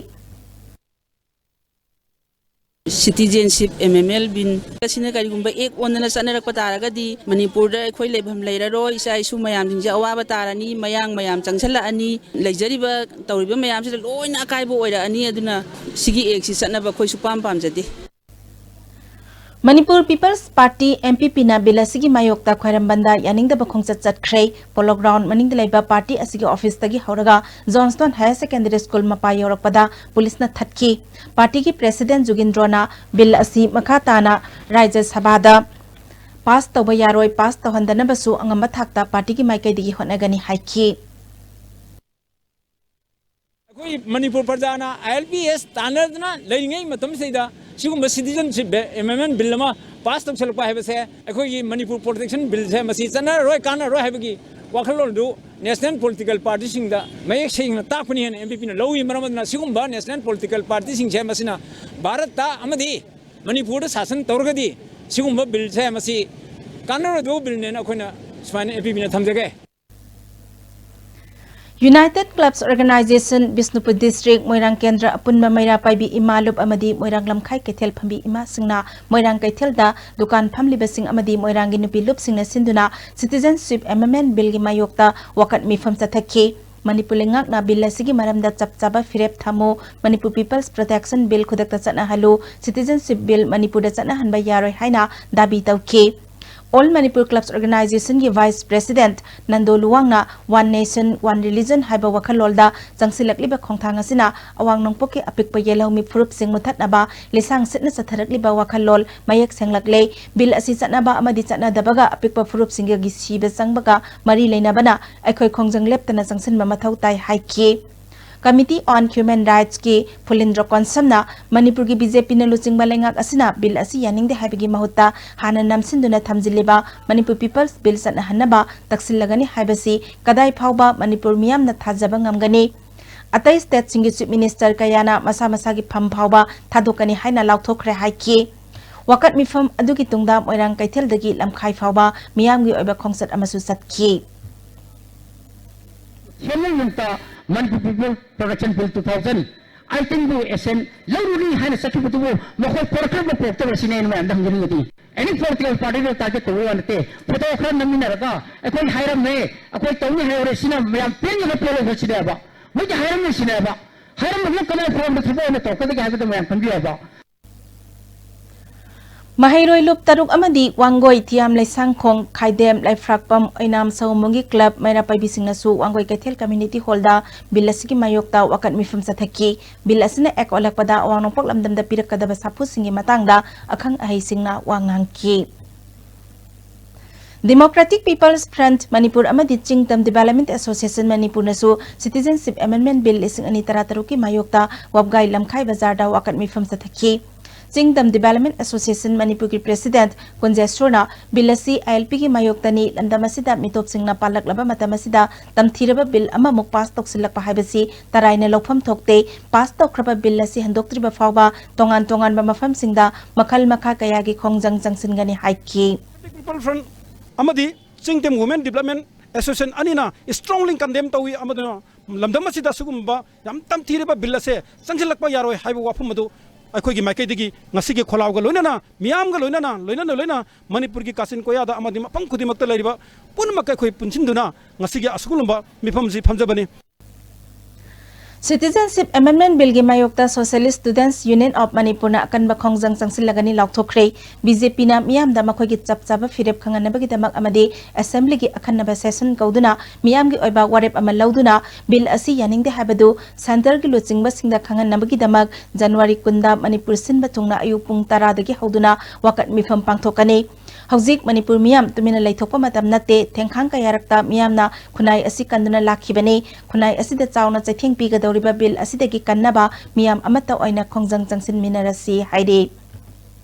Citizenship Amendment Bill ꯑꯁꯤꯅ ꯀꯔꯤꯒꯨꯝꯕ act ꯑꯣꯟꯗꯅ ꯆꯠꯅꯔꯛꯄ ꯇꯥꯔꯒꯗꯤ ꯃꯅꯤꯄꯨꯔꯗ ꯑꯩꯈꯣꯏ ꯂꯩꯐꯝ ꯂꯩꯔꯔꯣꯏ, ꯏꯆꯥ ꯏꯁꯨ ꯃꯌꯥꯝꯁꯤꯡꯁꯦ ꯑꯋꯥꯕ ꯇꯥꯔꯅꯤ, ꯃꯌꯥꯡ ꯃꯌꯥꯝ ꯆꯪꯁꯤꯜꯂꯛꯑꯅꯤ, ꯂꯩꯖꯔꯤꯕ ꯇꯧꯔꯤꯕ ꯃꯌꯥꯝꯁꯤꯗ ꯂꯣꯏꯅ ꯑꯀꯥꯏꯕ ꯑꯣꯏꯔꯛꯑꯅꯤ꯫ ꯑꯗꯨꯅ ꯁꯤꯒꯤ actꯁꯤ ꯆꯠꯅꯕ ꯑꯩꯈꯣꯏ ꯁꯨꯛꯄꯥꯝ ꯄꯥꯝꯖꯗꯦ꯫ Manipur People's Party, MPPꯅ bill ꯑꯁꯤꯒꯤ ꯃꯥꯌꯣꯛꯇ ꯈ꯭ꯋꯥꯏꯔꯝꯕꯟꯗ ꯌꯥꯅꯤꯡꯗꯕ ꯈꯣꯡꯆꯠ ꯆꯠꯈ꯭ꯔꯦ꯫ Polo Ground ꯃꯅꯤꯡꯗ ꯂꯩꯕ party ꯑꯁꯤꯒꯤ officeꯇꯒꯤ ꯍꯧꯔꯒ Johnstone Higher Secondary School ꯃꯄꯥ ꯌꯧꯔꯛꯄꯗ policeꯅ ꯊꯠꯈꯤ꯫ Partyꯒꯤ President ꯖꯨꯒꯤꯟꯗ꯭ꯔꯣꯅ bill ꯑꯁꯤ ꯃꯈꯥ ꯇꯥꯅ ꯔꯥꯖ꯭ꯌ ꯁꯚꯥꯗ pass ꯇꯧꯕ ꯌꯥꯔꯣꯏ, pass ꯇꯧꯍꯟꯗꯅꯕꯁꯨ ꯑꯉꯝꯕ ꯊꯥꯛꯇ partyꯒꯤ ꯃꯥꯏꯀꯩꯗꯒꯤ ꯍꯣꯠꯅꯒꯅꯤ ꯍꯥꯏꯈꯤ꯫ ꯑꯩꯈꯣꯏ ꯃꯅꯤꯄꯨꯔ ꯄ꯭ꯔꯖꯥꯅ ILPS ꯇꯥꯟꯅꯗꯅ ꯂꯩꯔꯤꯉꯩ ꯃꯇꯝꯁꯤꯗꯩꯗ ꯁꯤꯒꯨꯝꯕ Citizenship Amendment Bill ꯑꯃ pass ꯇꯧꯁꯜꯂꯛꯄ ꯍꯥꯏꯕꯁꯦ, ꯑꯩꯈꯣꯏꯒꯤ ꯃꯅꯤꯄꯨꯔ Protection Billꯁꯦ ꯃꯁꯤ ꯆꯠꯅꯔꯔꯣꯏ, ꯀꯥꯟꯅꯔꯔꯣꯏ ꯍꯥꯏꯕꯒꯤ ꯋꯥꯈꯜꯂꯣꯟꯗꯨ ꯅꯦꯁꯅꯦꯜ ꯄꯣꯂꯤꯇꯤꯀꯦꯜ ꯄꯥꯔꯇꯤꯁꯤꯡꯗ ꯃꯌꯦꯛ ꯁꯦꯡꯅ ꯇꯥꯛꯄꯅꯤ ꯍꯥꯏꯅ ꯑꯦꯝ ꯄꯤ ꯄꯤꯅ ꯂꯧꯏ꯫ ꯃꯔꯝ ꯑꯗꯨꯅ ꯁꯤꯒꯨꯝꯕ ꯅꯦꯁꯅꯦꯜ ꯄꯣꯂꯤꯇꯤꯀꯦꯜ ꯄꯥꯔꯇꯤꯁꯤꯡꯁꯦ ꯃꯁꯤꯅ ꯚꯥꯔꯠꯇ ꯑꯃꯗꯤ ꯃꯅꯤꯄꯨꯔꯗ ꯁꯥꯁꯟ ꯇꯧꯔꯒꯗꯤ ꯁꯤꯒꯨꯝꯕ ꯕꯤꯜꯁꯦ ꯃꯁꯤ ꯀꯥꯟꯅꯔꯣꯏꯗꯕ ꯕꯤꯜꯅꯦꯅ ꯑꯩꯈꯣꯏꯅ ꯁꯨꯃꯥꯏꯅ ꯑꯦꯝ ꯄꯤ ꯄꯤꯅ ꯊꯝꯖꯒꯦ꯫ United Clubs Organization, Bishnupur district, Moirang Kendra ꯑꯄꯨꯟꯕ ꯃꯩꯔꯥ ꯄꯥꯏꯕꯤ ꯏꯃꯥ ꯂꯨꯞ ꯑꯃꯗꯤ ꯃꯣꯏꯔꯥꯡ ꯂꯝꯈꯥꯏ ꯀꯩꯊꯦꯜ ꯐꯝꯕꯤ ꯏꯃꯥꯁꯤꯡꯅ ꯃꯣꯏꯔꯥꯡ ꯀꯩꯊꯦꯜꯗ ꯗꯨꯀꯥꯟ ꯐꯝꯂꯤꯕꯁꯤꯡ ꯑꯃꯗꯤ ꯃꯣꯏꯔꯥꯡꯒꯤ ꯅꯨꯄꯤ ꯂꯨꯞꯁꯤꯡꯅ ꯁꯤꯟꯗꯨꯅ Citizenship Amendment Billꯒꯤ ꯃꯥꯌꯣꯛꯇ ꯋꯥꯀꯠ ꯃꯤꯐꯝ ꯆꯠꯊꯈꯤ꯫ ꯃꯅꯤꯄꯨꯔ ꯂꯩꯉꯥꯛꯅ ꯕꯤꯜ ꯑꯁꯤꯒꯤ ꯃꯔꯝꯗ ꯆꯞ ꯆꯥꯕ ꯐꯤꯔꯦꯞ ꯊꯝꯃꯨ, ꯃꯅꯤꯄꯨꯔ People's Protection Bill ꯈꯨꯗꯛꯇ ꯆꯠꯅꯍꯜꯂꯨ, Citizenship Bill ꯃꯅꯤꯄꯨꯔꯗ ꯆꯠꯅꯍꯟꯕ ꯌꯥꯔꯣꯏ ꯍꯥꯏꯅ ꯗꯥꯕꯤ ꯇꯧꯈꯤ꯫ All Manipur Clubs Organizationꯒꯤ Vice President Nando ꯂꯨꯋꯥꯡꯅ One Nation, One Religion ꯍꯥꯏꯕ ꯋꯥꯈꯜꯂꯣꯟꯗ ꯆꯪꯁꯤꯜꯂꯛꯂꯤꯕ ꯈꯣꯡꯊꯥꯡ ꯑꯁꯤꯅ ꯑꯋꯥꯡ ꯅꯣꯡꯄꯣꯛꯀꯤ ꯑꯄꯤꯛꯄ ꯌꯦꯜꯍꯧꯃꯤ ꯐꯨꯔꯨꯞꯁꯤꯡ ꯃꯨꯊꯠꯅꯕ ꯂꯤꯁꯥꯡ ꯁꯤꯠꯅ ꯆꯠꯊꯔꯛꯂꯤꯕ ꯋꯥꯈꯜꯂꯣꯟ ꯃꯌꯦꯛ ꯁꯦꯡꯂꯛꯂꯦ꯫ ꯕꯤꯜ ꯑꯁꯤ ꯆꯠꯅꯕ ꯑꯃꯗꯤ ꯆꯠꯅꯗꯕꯒ ꯑꯄꯤꯛꯄ ꯐꯨꯔꯨꯞꯁꯤꯡꯒꯤ ꯁꯤꯕ ꯆꯪꯕꯒ ꯃꯔꯤ ꯂꯩꯅꯕꯅ ꯑꯩꯈꯣꯏ ꯈꯣꯡꯖꯪ ꯂꯦꯞꯇꯅ ꯆꯪꯁꯤꯟꯕ ꯃꯊꯧ ꯇꯥꯏ ꯍꯥꯏꯈꯤ꯫ Committee on Human Rightsꯀꯤ ꯐꯨꯂꯤꯟꯗ꯭ꯔ ꯀꯣꯟꯁꯝꯅ ꯃꯅꯤꯄꯨꯔꯒꯤ ꯕꯤ ꯖꯦ ꯄꯤꯅ ꯂꯨꯆꯤꯡꯕ ꯂꯩꯉꯥꯛ ꯑꯁꯤꯅ ꯕꯤꯜ ꯑꯁꯤ ꯌꯥꯅꯤꯡꯗꯦ ꯍꯥꯏꯕꯒꯤ ꯃꯍꯨꯠꯇ ꯍꯥꯟꯅ ꯅꯝꯁꯤꯟꯗꯨꯅ ꯊꯝꯖꯤꯜꯂꯤꯕ ꯃꯅꯤꯄꯨꯔ People's Bill ꯆꯠꯅꯍꯟꯅꯕ ꯇꯛꯁꯤꯜꯂꯒꯅꯤ ꯍꯥꯏꯕꯁꯤ ꯀꯗꯥꯏ ꯐꯥꯎꯕ ꯃꯅꯤꯄꯨꯔ ꯃꯤꯌꯥꯝꯅ ꯊꯥꯖꯕ ꯉꯝꯒꯅꯤ? ꯑꯇꯩ stateꯁꯤꯡꯒꯤ Chief Minister ꯀꯌꯥꯅ ꯃꯁꯥ ꯃꯁꯥꯒꯤ ꯐꯝ ꯐꯥꯎꯕ ꯊꯥꯗꯣꯛꯀꯅꯤ ꯍꯥꯏꯅ ꯂꯥꯎꯊꯣꯛꯈ꯭ꯔꯦ ꯍꯥꯏꯈꯤ꯫ ꯋꯥꯀꯠ ꯃꯤꯐꯝ ꯑꯗꯨꯒꯤ ꯇꯨꯡꯗ ꯃꯣꯏꯔꯥꯡ ꯀꯩꯊꯦꯜꯗꯒꯤ ꯂꯝꯈꯥꯏ ꯐꯥꯎꯕ ꯃꯤꯌꯥꯝꯒꯤ ꯑꯣꯏꯕ ꯈꯣꯡꯆꯠ ꯑꯃꯁꯨ ꯆꯠꯈꯤ꯫ ꯁꯦꯟꯃꯤꯠꯂꯣꯟꯗ Manipur People Protection Bill two thousand eighteenꯕꯨ action ꯂꯧꯔꯨꯅꯤ ꯍꯥꯏꯅ ꯆꯠꯈꯤꯕꯗꯨꯕꯨ ꯃꯈꯣꯏ ꯄꯣꯔꯛꯈ꯭ꯔꯕ ꯄꯣꯔꯛꯇꯕ꯭ꯔꯥ ꯁꯤꯅꯤ ꯑꯩꯅ ꯃꯌꯥꯝꯗ ꯍꯪꯖꯅꯤꯡꯉꯤꯗꯤ꯫ Any political partyꯗ target ꯇꯧꯕ ꯋꯥ ꯅꯠꯇꯦ꯫ Photo ꯈꯔ ꯅꯝꯃꯤꯟꯅꯔꯒ ꯑꯩꯈꯣꯏ ꯍꯥꯏꯔꯝꯃꯦ, ꯑꯩꯈꯣꯏ ꯇꯧꯅꯤ ꯍꯥꯏꯍꯧꯔꯦ, ꯁꯤꯅ ꯃꯌꯥꯝ ꯄꯦꯟꯗꯅ ꯄꯣꯠ ꯂꯩꯕ ꯁꯤꯅꯦꯕ꯫ ꯃꯣꯏꯗꯤ ꯍꯥꯏꯔꯝꯃꯦ ꯁꯤꯅꯦꯕ꯫ ꯍꯥꯏꯔꯝꯕꯗꯨꯅ ꯀꯗꯥꯏ ꯐꯥꯎꯕꯗ ꯊꯕꯛ ꯑꯣꯏꯅ ꯇꯧꯔꯛꯀꯗꯒꯦ ꯍꯥꯏꯕꯗꯨ ꯃꯌꯥꯝ ꯈꯟꯕꯤꯌꯣꯕ꯫ ꯃꯍꯩꯔꯣꯏ ꯂꯨꯞ ꯇꯔꯨꯛ ꯑꯃꯗꯤ ꯋꯥꯡꯒꯣꯏ, ꯊꯤꯌꯥꯝ, ꯂꯩꯁꯥꯡꯈꯣꯡ, ꯈꯥꯏꯗꯦꯝ, ꯂꯩꯐ꯭ꯔꯥꯛꯄꯝ, ꯑꯣꯏꯅꯥꯝ, ꯁꯑꯣꯝꯕꯨꯡꯒꯤ club ꯃꯩꯔꯥ ꯄꯥꯏꯕꯤꯁꯤꯡꯅꯁꯨ ꯋꯥꯡꯒꯣꯏ ꯀꯩꯊꯦꯜ community hallꯗ ꯕꯤꯜ ꯑꯁꯤꯒꯤ ꯃꯥꯌꯣꯛꯇ ꯋꯥꯀꯠ ꯃꯤꯐꯝ ꯆꯠꯊꯈꯤ꯫ ꯕꯤꯜ ꯑꯁꯤꯅ ꯑꯦꯛ ꯑꯣꯜꯂꯛꯄꯗ ꯑꯋꯥꯡ ꯅꯣꯡꯄꯣꯛ ꯂꯝꯗꯝꯗ ꯄꯤꯔꯛꯀꯗꯕ ꯁꯥꯐꯨꯁꯤꯡꯒꯤ ꯃꯇꯥꯡꯗ ꯑꯈꯪ ꯑꯍꯩꯁꯤꯡꯅ ꯋꯥ ꯉꯥꯡꯈꯤ꯫ Democratic People's Front ꯃꯅꯤꯄꯨꯔ ꯑꯃꯗꯤ ꯆꯤꯡꯇꯝ Development Association ꯃꯅꯤꯄꯨꯔꯅꯁꯨ Citizenship Amendment Bill ꯂꯤꯁꯤꯡ ꯑꯅꯤ ꯇꯔꯥ ꯇꯔꯨꯛꯀꯤ ꯃꯥꯌꯣꯛꯇ ꯋꯥꯕꯒꯥꯏ ꯂꯝꯈꯥꯏ ꯕꯖꯥꯔꯗ ꯋꯥꯀꯠ ꯃꯤꯐꯝ ꯆꯠꯊꯈꯤ꯫ ꯆꯤꯡꯗꯝ ꯗꯤꯕꯦꯂꯞꯃꯦꯟ ꯑꯦꯁꯣꯁꯤꯌꯦꯁꯟ ꯃꯅꯤꯄꯨꯔꯒꯤ ꯄ꯭ꯔꯦꯁꯤꯗꯦꯟꯠ ꯀꯨꯟꯖꯦꯁꯣꯔꯅ ꯕꯤꯜ ꯑꯁꯤ ꯑꯥꯏ ꯑꯦꯜ ꯄꯤꯒꯤ ꯃꯥꯌꯣꯛꯇꯅꯤ, ꯂꯝꯗꯝ ꯑꯁꯤꯗ ꯃꯤꯇꯣꯞꯁꯤꯡꯅ ꯄꯥꯜꯂꯛꯂꯕ ꯃꯇꯝ ꯑꯁꯤꯗ ꯇꯝꯊꯤꯔꯕ ꯕꯤꯜ ꯑꯃꯃꯨꯛ ꯄꯥꯁ ꯇꯧꯁꯤꯜꯂꯛꯄ ꯍꯥꯏꯕꯁꯤ ꯇꯔꯥꯏꯅ ꯂꯧꯐꯝ ꯊꯣꯛꯇꯦ꯫ ꯄꯥꯁ ꯇꯧꯈ꯭ꯔꯕ ꯕꯤꯜ ꯑꯁꯤ ꯍꯟꯗꯣꯛꯇ꯭ꯔꯤꯕ ꯐꯥꯎꯕ ꯇꯣꯉꯥꯟ ꯇꯣꯉꯥꯟꯕ ꯃꯐꯝꯁꯤꯡꯗ ꯃꯈꯜ ꯃꯈꯥ ꯀꯌꯥꯒꯤ ꯈꯣꯡꯖꯪ ꯆꯪꯁꯤꯟꯒꯅꯤ ꯍꯥꯏꯈꯤ꯫ People Front ꯑꯃꯗꯤ ꯆꯤꯡꯗꯝ ꯋꯨꯃꯦꯟ ꯗꯤꯕꯦꯂꯞꯃꯦꯟ ꯑꯦꯁꯣꯁꯤꯌꯦꯁꯟ ꯑꯅꯤꯅ strongly condemn ꯇꯧꯏ, ꯑꯃꯗꯨꯅ ꯂꯝꯗꯝ ꯑꯁꯤꯗ ꯑꯁꯤꯒꯨꯝꯕ ꯌꯥꯝ ꯇꯝꯊꯤꯔꯕ ꯕꯤꯜ ꯑꯁꯦ ꯆꯪꯁꯤꯜꯂꯛꯄ ꯌꯥꯔꯣꯏ ꯍꯥꯏꯕ ꯋꯥꯐꯝ ꯑꯗꯨ ꯑꯩꯈꯣꯏꯒꯤ ꯃꯥꯏꯀꯩꯗꯒꯤ ꯉꯁꯤꯒꯤ ꯈꯣꯜꯂꯥꯎꯒ ꯂꯣꯏꯅꯅ, ꯃꯤꯌꯥꯝꯒ ꯂꯣꯏꯅꯅ, ꯂꯣꯏꯅꯅ, ꯂꯣꯏꯅꯅ ꯃꯅꯤꯄꯨꯔꯒꯤ ꯀꯥꯆꯤꯟ ꯀꯣꯌꯥꯗ ꯑꯃꯗꯤ ꯃꯐꯝ ꯈꯨꯗꯤꯡꯃꯛꯇ ꯂꯩꯔꯤꯕ ꯄꯨꯝꯅꯃꯛꯀ ꯑꯩꯈꯣꯏ ꯄꯨꯟꯁꯤꯟꯗꯨꯅ ꯉꯁꯤꯒꯤ ꯑꯁꯤꯒꯨꯝꯕ ꯃꯤꯐꯝꯁꯤ ꯐꯝꯖꯕꯅꯤ꯫ Citizenship Amendment Billꯒꯤ ꯃꯥꯌꯣꯛꯇ Socialist Students Union of Manipurꯅ ꯑꯀꯟꯕ ꯈꯣꯡꯖꯪ ꯆꯪꯁꯤꯜꯂꯒꯅꯤ ꯂꯥꯎꯊꯣꯛꯈ꯭ꯔꯦ꯫ ꯕꯤ ꯖꯦ ꯄꯤꯅ ꯃꯤꯌꯥꯝꯗ ꯃꯈꯣꯏꯒꯤ ꯆꯞ ꯆꯥꯕ ꯐꯤꯔꯦꯞ ꯈꯪꯍꯟꯅꯕꯒꯤꯗꯃꯛ ꯑꯃꯗꯤ ꯑꯦꯁꯦꯝꯕ꯭ꯂꯤꯒꯤ ꯑꯈꯟꯅꯕ ꯁꯦꯁꯟ ꯀꯧꯗꯨꯅ ꯃꯤꯌꯥꯝꯒꯤ ꯑꯣꯏꯕ ꯋꯥꯔꯦꯞ ꯑꯃ ꯂꯧꯗꯨꯅ ꯕꯤꯜ ꯑꯁꯤ ꯌꯥꯅꯤꯡꯗꯦ ꯍꯥꯏꯕꯗꯨ ꯁꯦꯟꯇꯔꯒꯤ ꯂꯨꯆꯤꯡꯕꯁꯤꯡꯗ ꯈꯪꯍꯟꯅꯕꯒꯤꯗꯃꯛ ꯖꯅꯋꯥꯔꯤ ꯀꯨꯟꯗ ꯃꯅꯤꯄꯨꯔ ꯁꯤꯟꯕ ꯊꯨꯡꯅ ꯑꯌꯨꯛ ꯄꯨꯡ ꯇꯔꯥꯗꯒꯤ ꯍꯧꯗꯨꯅ ꯋꯥꯀꯠ ꯃꯤꯐꯝ ꯄꯥꯡꯊꯣꯛꯀꯅꯤ꯫ ꯍꯧꯖꯤꯛ ꯃꯅꯤꯄꯨꯔ ꯃꯤꯌꯥꯝ ꯇꯨꯃꯤꯟꯅ ꯂꯩꯊꯣꯛꯄ ꯃꯇꯝ ꯅꯠꯇꯦ꯫ ꯊꯦꯡꯈꯥꯡ ꯀꯌꯥꯔꯛꯇ ꯃꯤꯌꯥꯝꯅ ꯈꯨꯟꯅꯥꯏ ꯑꯁꯤ ꯀꯟꯗꯨꯅ ꯂꯥꯛꯈꯤꯕꯅꯤ꯫ ꯈꯨꯟꯅꯥꯏ ꯑꯁꯤꯗ ꯆꯥꯎꯅ ꯆꯩꯊꯦꯡ ꯄꯤꯒꯗꯧꯔꯤꯕ ꯕꯤꯜ ꯑꯁꯤꯗꯒꯤ ꯀꯟꯅꯕ ꯃꯤꯌꯥꯝ ꯑꯃꯠꯇ ꯑꯣꯏꯅ ꯈꯣꯡꯖꯪ ꯆꯪꯁꯤꯟꯃꯤꯟꯅꯔꯁꯤ ꯍꯥꯏꯔꯤ꯫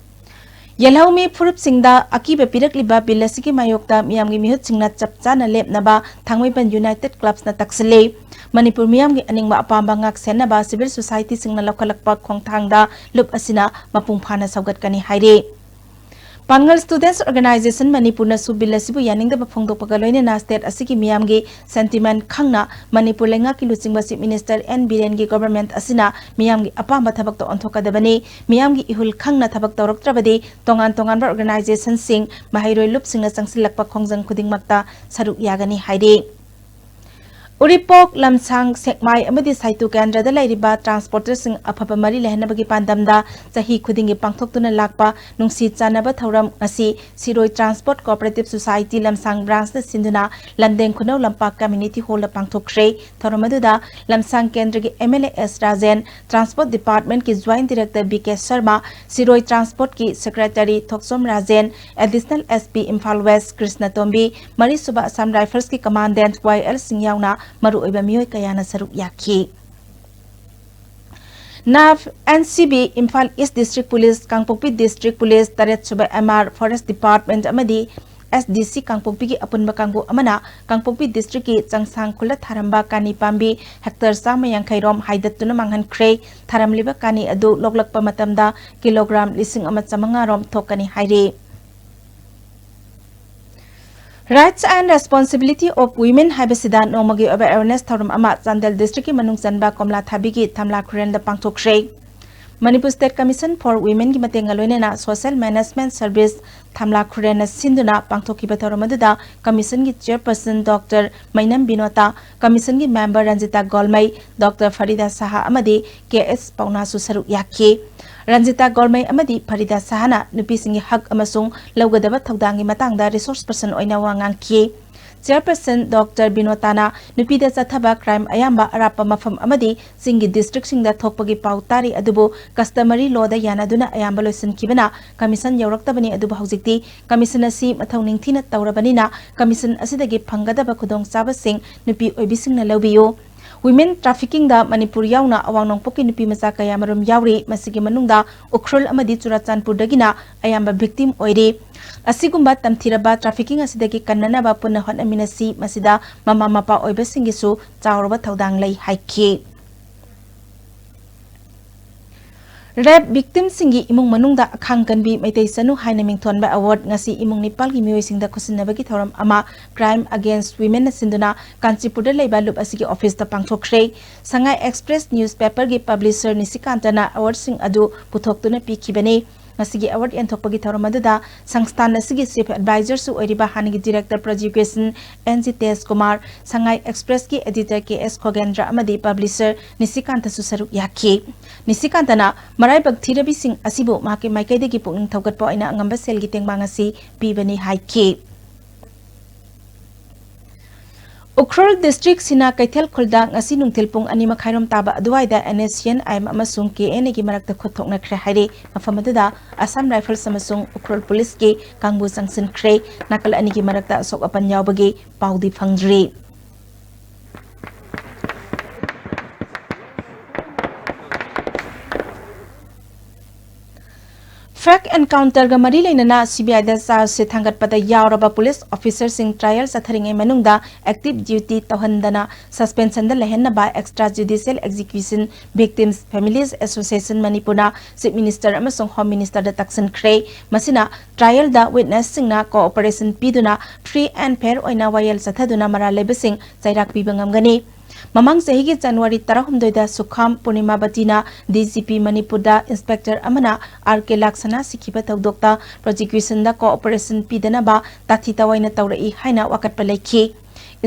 ꯌꯦꯜꯍꯧꯃꯤ ꯐꯨꯔꯨꯞꯁꯤꯡꯗ ꯑꯀꯤꯕ ꯄꯤꯔꯛꯂꯤꯕ ꯕꯤꯜ ꯑꯁꯤꯒꯤ ꯃꯥꯌꯣꯛꯇ ꯃꯤꯌꯥꯝꯒꯤ ꯃꯤꯍꯨꯠꯁꯤꯡꯅ ꯆꯞ ꯆꯥꯅ ꯂꯦꯞꯅꯕ ꯊꯥꯡꯃꯩꯕꯟ ꯌꯨꯅꯥꯏꯇꯦꯗ ꯀ꯭ꯂꯕꯁꯅ ꯇꯛꯁꯤꯜꯂꯤ꯫ ꯃꯅꯤꯄꯨꯔ ꯃꯤꯌꯥꯝꯒꯤ ꯑꯅꯤꯡꯕ ꯑꯄꯥꯝꯕ ꯉꯥꯛ ꯁꯦꯟꯅꯕ ꯁꯤꯚꯤꯜ ꯁꯣꯁꯥꯏꯇꯤꯁꯤꯡꯅ ꯂꯧꯈꯠꯂꯛꯄ ꯈꯣꯡꯊꯥꯡꯗ ꯂꯨꯞ ꯑꯁꯤꯅ ꯃꯄꯨꯡ ꯐꯥꯅ ꯁꯧꯒꯠꯀꯅꯤ ꯍꯥꯏꯔꯤ꯫ ꯄꯥꯡꯒꯜ ꯁ꯭ꯇꯨꯗꯦꯟꯠꯁ ꯑꯣꯔꯒꯅꯥꯏꯖꯦꯁꯟ ꯃꯅꯤꯄꯨꯔꯅꯁꯨ ꯕꯤꯜ ꯑꯁꯤꯕꯨ ꯌꯥꯅꯤꯡꯗꯕ ꯐꯣꯡꯗꯣꯛꯄꯒ ꯂꯣꯏꯅꯅ ꯁ꯭ꯇꯦꯠ ꯑꯁꯤꯒꯤ ꯃꯤꯌꯥꯝꯒꯤ ꯁꯦꯟꯇꯤꯃꯦꯟꯠ ꯈꯪꯅ ꯃꯅꯤꯄꯨꯔ ꯂꯩꯉꯥꯛꯀꯤ ꯂꯨꯆꯤꯡꯕ ꯆꯤꯐ ꯃꯤꯅꯤꯁꯇꯔ ꯑꯦꯟ ꯕꯤꯔꯦꯟꯒꯤ ꯒꯣꯚꯔꯟꯃꯦꯟꯠ ꯑꯁꯤꯅ ꯃꯤꯌꯥꯝꯒꯤ ꯑꯄꯥꯝꯕ ꯊꯕꯛꯇ ꯑꯣꯟꯊꯣꯛꯀꯗꯕꯅꯤ꯫ ꯃꯤꯌꯥꯝꯒꯤ ꯏꯍꯨꯜ ꯈꯪꯅ ꯊꯕꯛ ꯇꯧꯔꯛꯇ꯭ꯔꯕꯗꯤ ꯇꯣꯉꯥꯟ ꯇꯣꯉꯥꯟꯕ ꯑꯣꯔꯒꯅꯥꯏꯖꯦꯁꯟꯁꯤꯡ, ꯃꯍꯩꯔꯣꯏ ꯂꯨꯞꯁꯤꯡꯅ ꯆꯪꯁꯤꯜꯂꯛꯄ ꯈꯣꯡꯖꯪ ꯈꯨꯗꯤꯡꯃꯛꯇ ꯁꯔꯨꯛ ꯌꯥꯒꯅꯤ ꯍꯥꯏꯔꯤ꯫ ꯎꯔꯤꯄꯣꯛ, ꯂꯝꯁꯥꯡ, ꯁꯦꯛꯃꯥꯏ ꯑꯃꯗꯤ ꯁꯥꯏꯇꯨ ꯀꯦꯟꯗ꯭ꯔꯗ ꯂꯩꯔꯤꯕ ꯇ꯭ꯔꯥꯟꯁꯄꯣꯔꯇꯔꯁꯤꯡ ꯑꯐꯕ ꯃꯔꯤ ꯂꯩꯍꯟꯅꯕꯒꯤ ꯄꯥꯟꯗꯝꯗ ꯆꯍꯤ ꯈꯨꯗꯤꯡꯒꯤ ꯄꯥꯡꯊꯣꯛꯇꯨꯅ ꯂꯥꯛꯄ ꯅꯨꯡꯁꯤ ꯆꯥꯟꯅꯕ ꯊꯧꯔꯝ ꯉꯁꯤ ꯁꯤꯔꯣꯏ ꯇ꯭ꯔꯥꯟꯁꯄꯣꯔꯠ ꯀꯣꯑꯣꯄꯔꯦꯇꯤꯚ ꯁꯣꯁꯥꯏꯇꯤ ꯂꯝꯁꯥꯡ ꯕ꯭ꯔꯥꯟꯁꯅ ꯁꯤꯟꯗꯨꯅ ꯂꯝꯗꯦꯡ ꯈꯨꯅꯧ ꯂꯝꯄꯥꯛ ꯀꯝꯃ꯭ꯌꯨꯅꯤꯇꯤ ꯍꯣꯜꯗ ꯄꯥꯡꯊꯣꯛꯈ꯭ꯔꯦ꯫ ꯊꯧꯔꯝ ꯑꯗꯨꯗ ꯂꯝꯁꯥꯡ ꯀꯦꯟꯗ꯭ꯔꯒꯤ M L A S Rajen, transport ꯗꯤꯄꯥꯔꯠꯃꯦꯟꯠꯀꯤ joint director B K Sharma, ꯁꯤꯔꯣꯏ ꯇ꯭ꯔꯥꯟꯁꯄꯣꯔꯠꯀꯤ secretary Thokchom Rajen, additional S P Imphal west Krishnatombi, ꯃꯔꯤꯁꯨꯕ ꯑꯁꯥꯝ ꯔꯥꯏꯐꯜꯁꯀꯤ ꯀꯃꯥꯟꯗꯦꯟꯠ ꯋꯥꯏ ꯑꯦꯜ ꯁꯤꯡ ꯌꯥꯎꯅ ꯃꯔꯨꯑꯣꯏꯕ ꯃꯤꯑꯣꯏ ꯀꯌꯥꯅ ꯁꯔꯨꯛ ꯌꯥꯈꯤ꯫ NAF, NCB, Imphal East District Police, ꯀꯥꯡꯄꯣꯛꯄꯤ District Police, ꯇꯔꯦꯠ ꯁꯨꯕ MR, Forest Department ꯑꯃꯗꯤ SDC ꯀꯥꯡꯄꯣꯛꯄꯤꯒꯤ ꯑꯄꯨꯟꯕ ꯀꯥꯡꯕꯨ ꯑꯃꯅ ꯀꯥꯡꯄꯣꯛꯄꯤ Districtꯀꯤ ꯆꯪꯁꯥꯡ ꯈꯨꯜꯗ ꯊꯥꯔꯝꯕ ꯀꯥꯅꯤ ꯄꯥꯝꯕꯤ hectare ꯆꯥꯝꯃ ꯌꯥꯡꯈꯩ ꯔꯣꯝ ꯍꯥꯏꯗꯠꯇꯨꯅ ꯃꯥꯡꯍꯟꯈ꯭ꯔꯦ꯫ ꯊꯥꯔꯝꯂꯤꯕ ꯀꯥꯅꯤ ꯑꯗꯨ ꯂꯣꯛꯂꯛꯄ ꯃꯇꯝꯗ kilogram ꯂꯤꯁꯤꯡ ꯑꯃ ꯆꯥꯃꯉꯥ ꯔꯣꯝ ꯊꯣꯛꯀꯅꯤ ꯍꯥꯏꯔꯤ꯫ Rights and Responsibility of Women ꯍꯥꯏꯕꯁꯤꯗ ꯅꯣꯡꯃꯒꯤ ꯑꯣꯏꯕ awareness ꯊꯧꯔꯝ ꯑꯃ ꯆꯥꯟꯗꯦꯜ Districtꯀꯤ ꯃꯅꯨꯡ ꯆꯟꯕ ꯀꯣꯝꯂꯥꯊꯥꯕꯤꯒꯤ ꯊꯝꯂꯥ ꯈꯨꯔꯦꯟꯗ ꯄꯥꯡꯊꯣꯛꯈ꯭ꯔꯦ꯫ Manipur State Commission for Womenꯒꯤ ꯃꯇꯦꯡꯒ ꯂꯣꯏꯅꯅ Social Management Service ꯊꯝꯂꯥ ꯈꯨꯔꯦꯟꯅ ꯁꯤꯟꯗꯨꯅ ꯄꯥꯡꯊꯣꯛꯈꯤꯕ ꯊꯧꯔꯝ ꯑꯗꯨꯗ Commissionꯒꯤ Chairperson Doctor ꯃꯩꯅꯝ ꯕꯤꯅꯣꯇꯥ, Commissionꯒꯤ member ꯔꯟꯖꯤꯇꯥ ꯒꯣꯜꯃꯩ, Doctor ꯐꯔꯤꯗꯥ ꯁꯍꯥ ꯑꯃꯗꯤ ꯀꯦ ꯑꯦꯁ ꯄꯥꯎꯅꯥꯁꯨ ꯁꯔꯨꯛ ꯌꯥꯈꯤ꯫ ꯔꯟꯖꯤꯇꯥ ꯒꯣꯜꯃꯩ ꯑꯃꯗꯤ ꯐꯔꯤꯗꯥ ꯁꯍꯥꯅ ꯅꯨꯄꯤꯁꯤꯡꯒꯤ ꯍꯛ ꯑꯃꯁꯨꯡ ꯂꯧꯒꯗꯕ ꯊꯧꯗꯥꯡꯒꯤ ꯃꯇꯥꯡꯗ resource person ꯑꯣꯏꯅ ꯋꯥ ꯉꯥꯡꯈꯤ꯫ Chairperson Doctor ꯕꯤꯅꯣꯇꯥꯅ ꯅꯨꯄꯤꯗ ꯆꯠꯊꯕ crime ꯑꯌꯥꯝꯕ ꯑꯔꯥꯞꯄ ꯃꯐꯝ ꯑꯃꯗꯤ ꯆꯤꯡꯒꯤ districtꯁꯤꯡꯗ ꯊꯣꯛꯄꯒꯤ ꯄꯥꯎ ꯇꯥꯔꯤ, ꯑꯗꯨꯕꯨ customary lawꯗ ꯌꯥꯅꯗꯨꯅ ꯑꯌꯥꯝꯕ ꯂꯣꯏꯁꯤꯟꯈꯤꯕꯅ Commission ꯌꯧꯔꯛꯇꯕꯅꯤ꯫ ꯑꯗꯨꯕꯨ ꯍꯧꯖꯤꯛꯇꯤ Commission ꯑꯁꯤ ꯃꯊꯧ ꯅꯤꯡꯊꯤꯅ ꯇꯧꯔꯕꯅꯤꯅ Commission ꯑꯁꯤꯗꯒꯤ ꯐꯪꯒꯗꯕ ꯈꯨꯗꯣꯡꯆꯥꯕꯁꯤꯡ ꯅꯨꯄꯤ ꯑꯣꯏꯕꯤꯁꯤꯡꯅ ꯂꯧꯕꯤꯌꯨ꯫ Women traffickingꯗ ꯃꯅꯤꯄꯨꯔ ꯌꯥꯎꯅ ꯑꯋꯥꯡ ꯅꯣꯡꯄꯣꯛꯀꯤ ꯅꯨꯄꯤ ꯃꯆꯥ ꯀꯌꯥꯃꯔꯨꯝ ꯌꯥꯎꯔꯤ꯫ ꯃꯁꯤꯒꯤ ꯃꯅꯨꯡꯗ ꯎꯈ꯭ꯔꯨꯜ ꯑꯃꯗꯤ ꯆꯨꯔꯥꯆꯥꯟꯄꯨꯔꯗꯒꯤꯅ ꯑꯌꯥꯝꯕ victim ꯑꯣꯏꯔꯤ꯫ ꯑꯁꯤꯒꯨꯝꯕ ꯇꯝꯊꯤꯔꯕ trafficking ꯑꯁꯤꯗꯒꯤ ꯀꯟꯅꯅꯕ ꯄꯨꯟꯅ ꯍꯣꯠꯅꯃꯤꯟꯅꯁꯤ꯫ ꯃꯁꯤꯗ ꯃꯃꯥ ꯃꯄꯥ ꯑꯣꯏꯕꯁꯤꯡꯒꯤꯁꯨ ꯆꯥꯎꯔꯕ ꯊꯧꯗꯥꯡ ꯂꯩ ꯍꯥꯏꯈꯤ꯫ Rape victimꯁꯤꯡꯒꯤ ꯏꯃꯨꯡ ꯃꯅꯨꯡꯗ ꯑꯈꯥꯡ ꯀꯟꯕꯤ ꯃꯩꯇꯩ ꯆꯅꯨ ꯍꯥꯏꯅ ꯃꯤꯡꯊꯣꯟꯕ award ꯉꯁꯤ ꯏꯃꯨꯡ ꯅꯤꯄꯥꯜꯒꯤ ꯃꯤꯑꯣꯏꯁꯤꯡꯗ ꯈꯨꯠꯁꯤꯟꯅꯕꯒꯤ ꯊꯧꯔꯝ ꯑꯃ Crime Against Womenꯅ ꯁꯤꯟꯗꯨꯅ ꯀꯥꯟꯆꯤꯄꯨꯔꯗ ꯂꯩꯕ ꯂꯨꯞ ꯑꯁꯤꯒꯤ officeꯇ ꯄꯥꯡꯊꯣꯛꯈ꯭ꯔꯦ꯫ Sangai Express newspaperꯒꯤ publisher ꯅꯤꯁꯤꯀꯥꯟꯇꯅ awardꯁꯤꯡ ꯑꯗꯨ ꯄꯨꯊꯣꯛꯇꯨꯅ ꯄꯤꯈꯤꯕꯅꯤ꯫ ꯉꯁꯤꯒꯤ award ꯌꯦꯟꯊꯣꯛꯄꯒꯤ ꯊꯧꯔꯝ ꯑꯗꯨꯗ ꯁꯪꯁꯊꯥꯟ ꯑꯁꯤꯒꯤ chief advisorꯁꯨ ꯑꯣꯏꯔꯤꯕ ꯍꯥꯟꯅꯒꯤ director prosecution N G Tej Kumar, Sangai Expressꯀꯤ editor ꯀꯦ ꯑꯦꯁ ꯈꯣꯒꯦꯟꯗ꯭ꯔ ꯑꯃꯗꯤ publisher ꯅꯤꯁꯤꯀꯥꯟꯇꯁꯨ ꯁꯔꯨꯛ ꯌꯥꯈꯤ꯫ ꯅꯤꯁꯤꯀꯥꯟꯇꯅ ꯃꯔꯥꯏꯕꯛ ꯊꯤꯔꯕꯤꯁꯤꯡ ꯑꯁꯤꯕꯨ ꯃꯍꯥꯛꯀꯤ ꯃꯥꯏꯀꯩꯗꯒꯤ ꯄꯨꯛꯅꯤꯡ ꯊꯧꯒꯠꯄ ꯑꯣꯏꯅ ꯑꯉꯝꯕ ꯁꯦꯜꯒꯤ ꯇꯦꯡꯕꯥꯡ ꯑꯁꯤ ꯄꯤꯕꯅꯤ ꯍꯥꯏꯈꯤ꯫ ꯎꯈ꯭ꯔꯨꯜ district ꯁꯤꯅꯥ ꯀꯩꯊꯦꯜ ꯈꯨꯜꯗ ꯉꯁꯤ ꯅꯨꯡꯊꯤꯜ ꯄꯨꯡ ꯑꯅꯤ ꯃꯈꯥꯏꯔꯣꯝ ꯇꯥꯕ ꯑꯗꯨꯋꯥꯏꯗ NSCN-IM ꯑꯃꯁꯨꯡ KNAꯒꯤ ꯃꯔꯛꯇ ꯈꯨꯠ ꯊꯣꯛꯅꯈ꯭ꯔꯦ ꯍꯥꯏꯔꯤ꯫ ꯃꯐꯝ ꯑꯗꯨꯗ Assam Rifles ꯑꯃꯁꯨꯡ ꯎꯈ꯭ꯔꯨꯜ Policeꯀꯤ ꯀꯥꯡꯕꯨ ꯆꯪꯁꯤꯟꯈ꯭ꯔꯦ꯫ ꯅꯥꯀꯜ ꯑꯅꯤꯒꯤ ꯃꯔꯛꯇ ꯑꯁꯣꯛ ꯑꯄꯟ ꯌꯥꯎꯕꯒꯤ ꯄꯥꯎꯗꯤ ꯐꯪꯗ꯭ꯔꯤ꯫ Drug encounterꯒ ꯃꯔꯤ ꯂꯩꯅꯅ C B Iꯗ charge sheet ꯊꯥꯡꯒꯠꯄꯗ ꯌꯥꯎꯔꯕ police officerꯁꯤꯡ trial ꯆꯠꯊꯔꯤꯉꯩ ꯃꯅꯨꯡꯗ active duty ꯇꯧꯍꯟꯗꯅ suspensionꯗ ꯂꯩꯍꯟꯅꯕ extra judicial execution victims families association ꯃꯅꯤꯄꯨꯔꯅ Chief Minister ꯑꯃꯁꯨꯡ Home Ministerꯗ ꯇꯛꯁꯤꯟꯈ꯭ꯔꯦ꯫ ꯃꯁꯤꯅ trialꯗ witnessꯁꯤꯡꯅ cooperation ꯄꯤꯗꯨꯅ free and fair ꯑꯣꯏꯅ ꯋꯥꯌꯦꯜ ꯆꯠꯊꯗꯨꯅ ꯃꯔꯥꯜ ꯂꯩꯕꯁꯤꯡ ꯆꯩꯔꯥꯛ ꯄꯤꯕ ꯉꯝꯒꯅꯤ꯫ ꯃꯃꯥꯡ ꯆꯍꯤꯒꯤ January ꯇꯔꯥꯍꯨꯝꯗꯣꯏꯗ ꯁꯨꯈꯥꯝ ꯄꯨꯔꯅꯤꯃꯥꯕꯇꯤꯅ D G P ꯃꯅꯤꯄꯨꯔꯗ inspector ꯑꯃꯅ R K ꯂꯥꯛꯁꯅꯥ ꯁꯤꯈꯤꯕ ꯊꯧꯗꯣꯛꯇ prosecutionꯗ cooperation ꯄꯤꯗꯅꯕ ꯇꯥꯊꯤ ꯇꯋꯥꯏꯅ ꯇꯧꯔꯛꯏ ꯍꯥꯏꯅ ꯋꯥꯀꯠꯄ ꯂꯩꯈꯤ꯫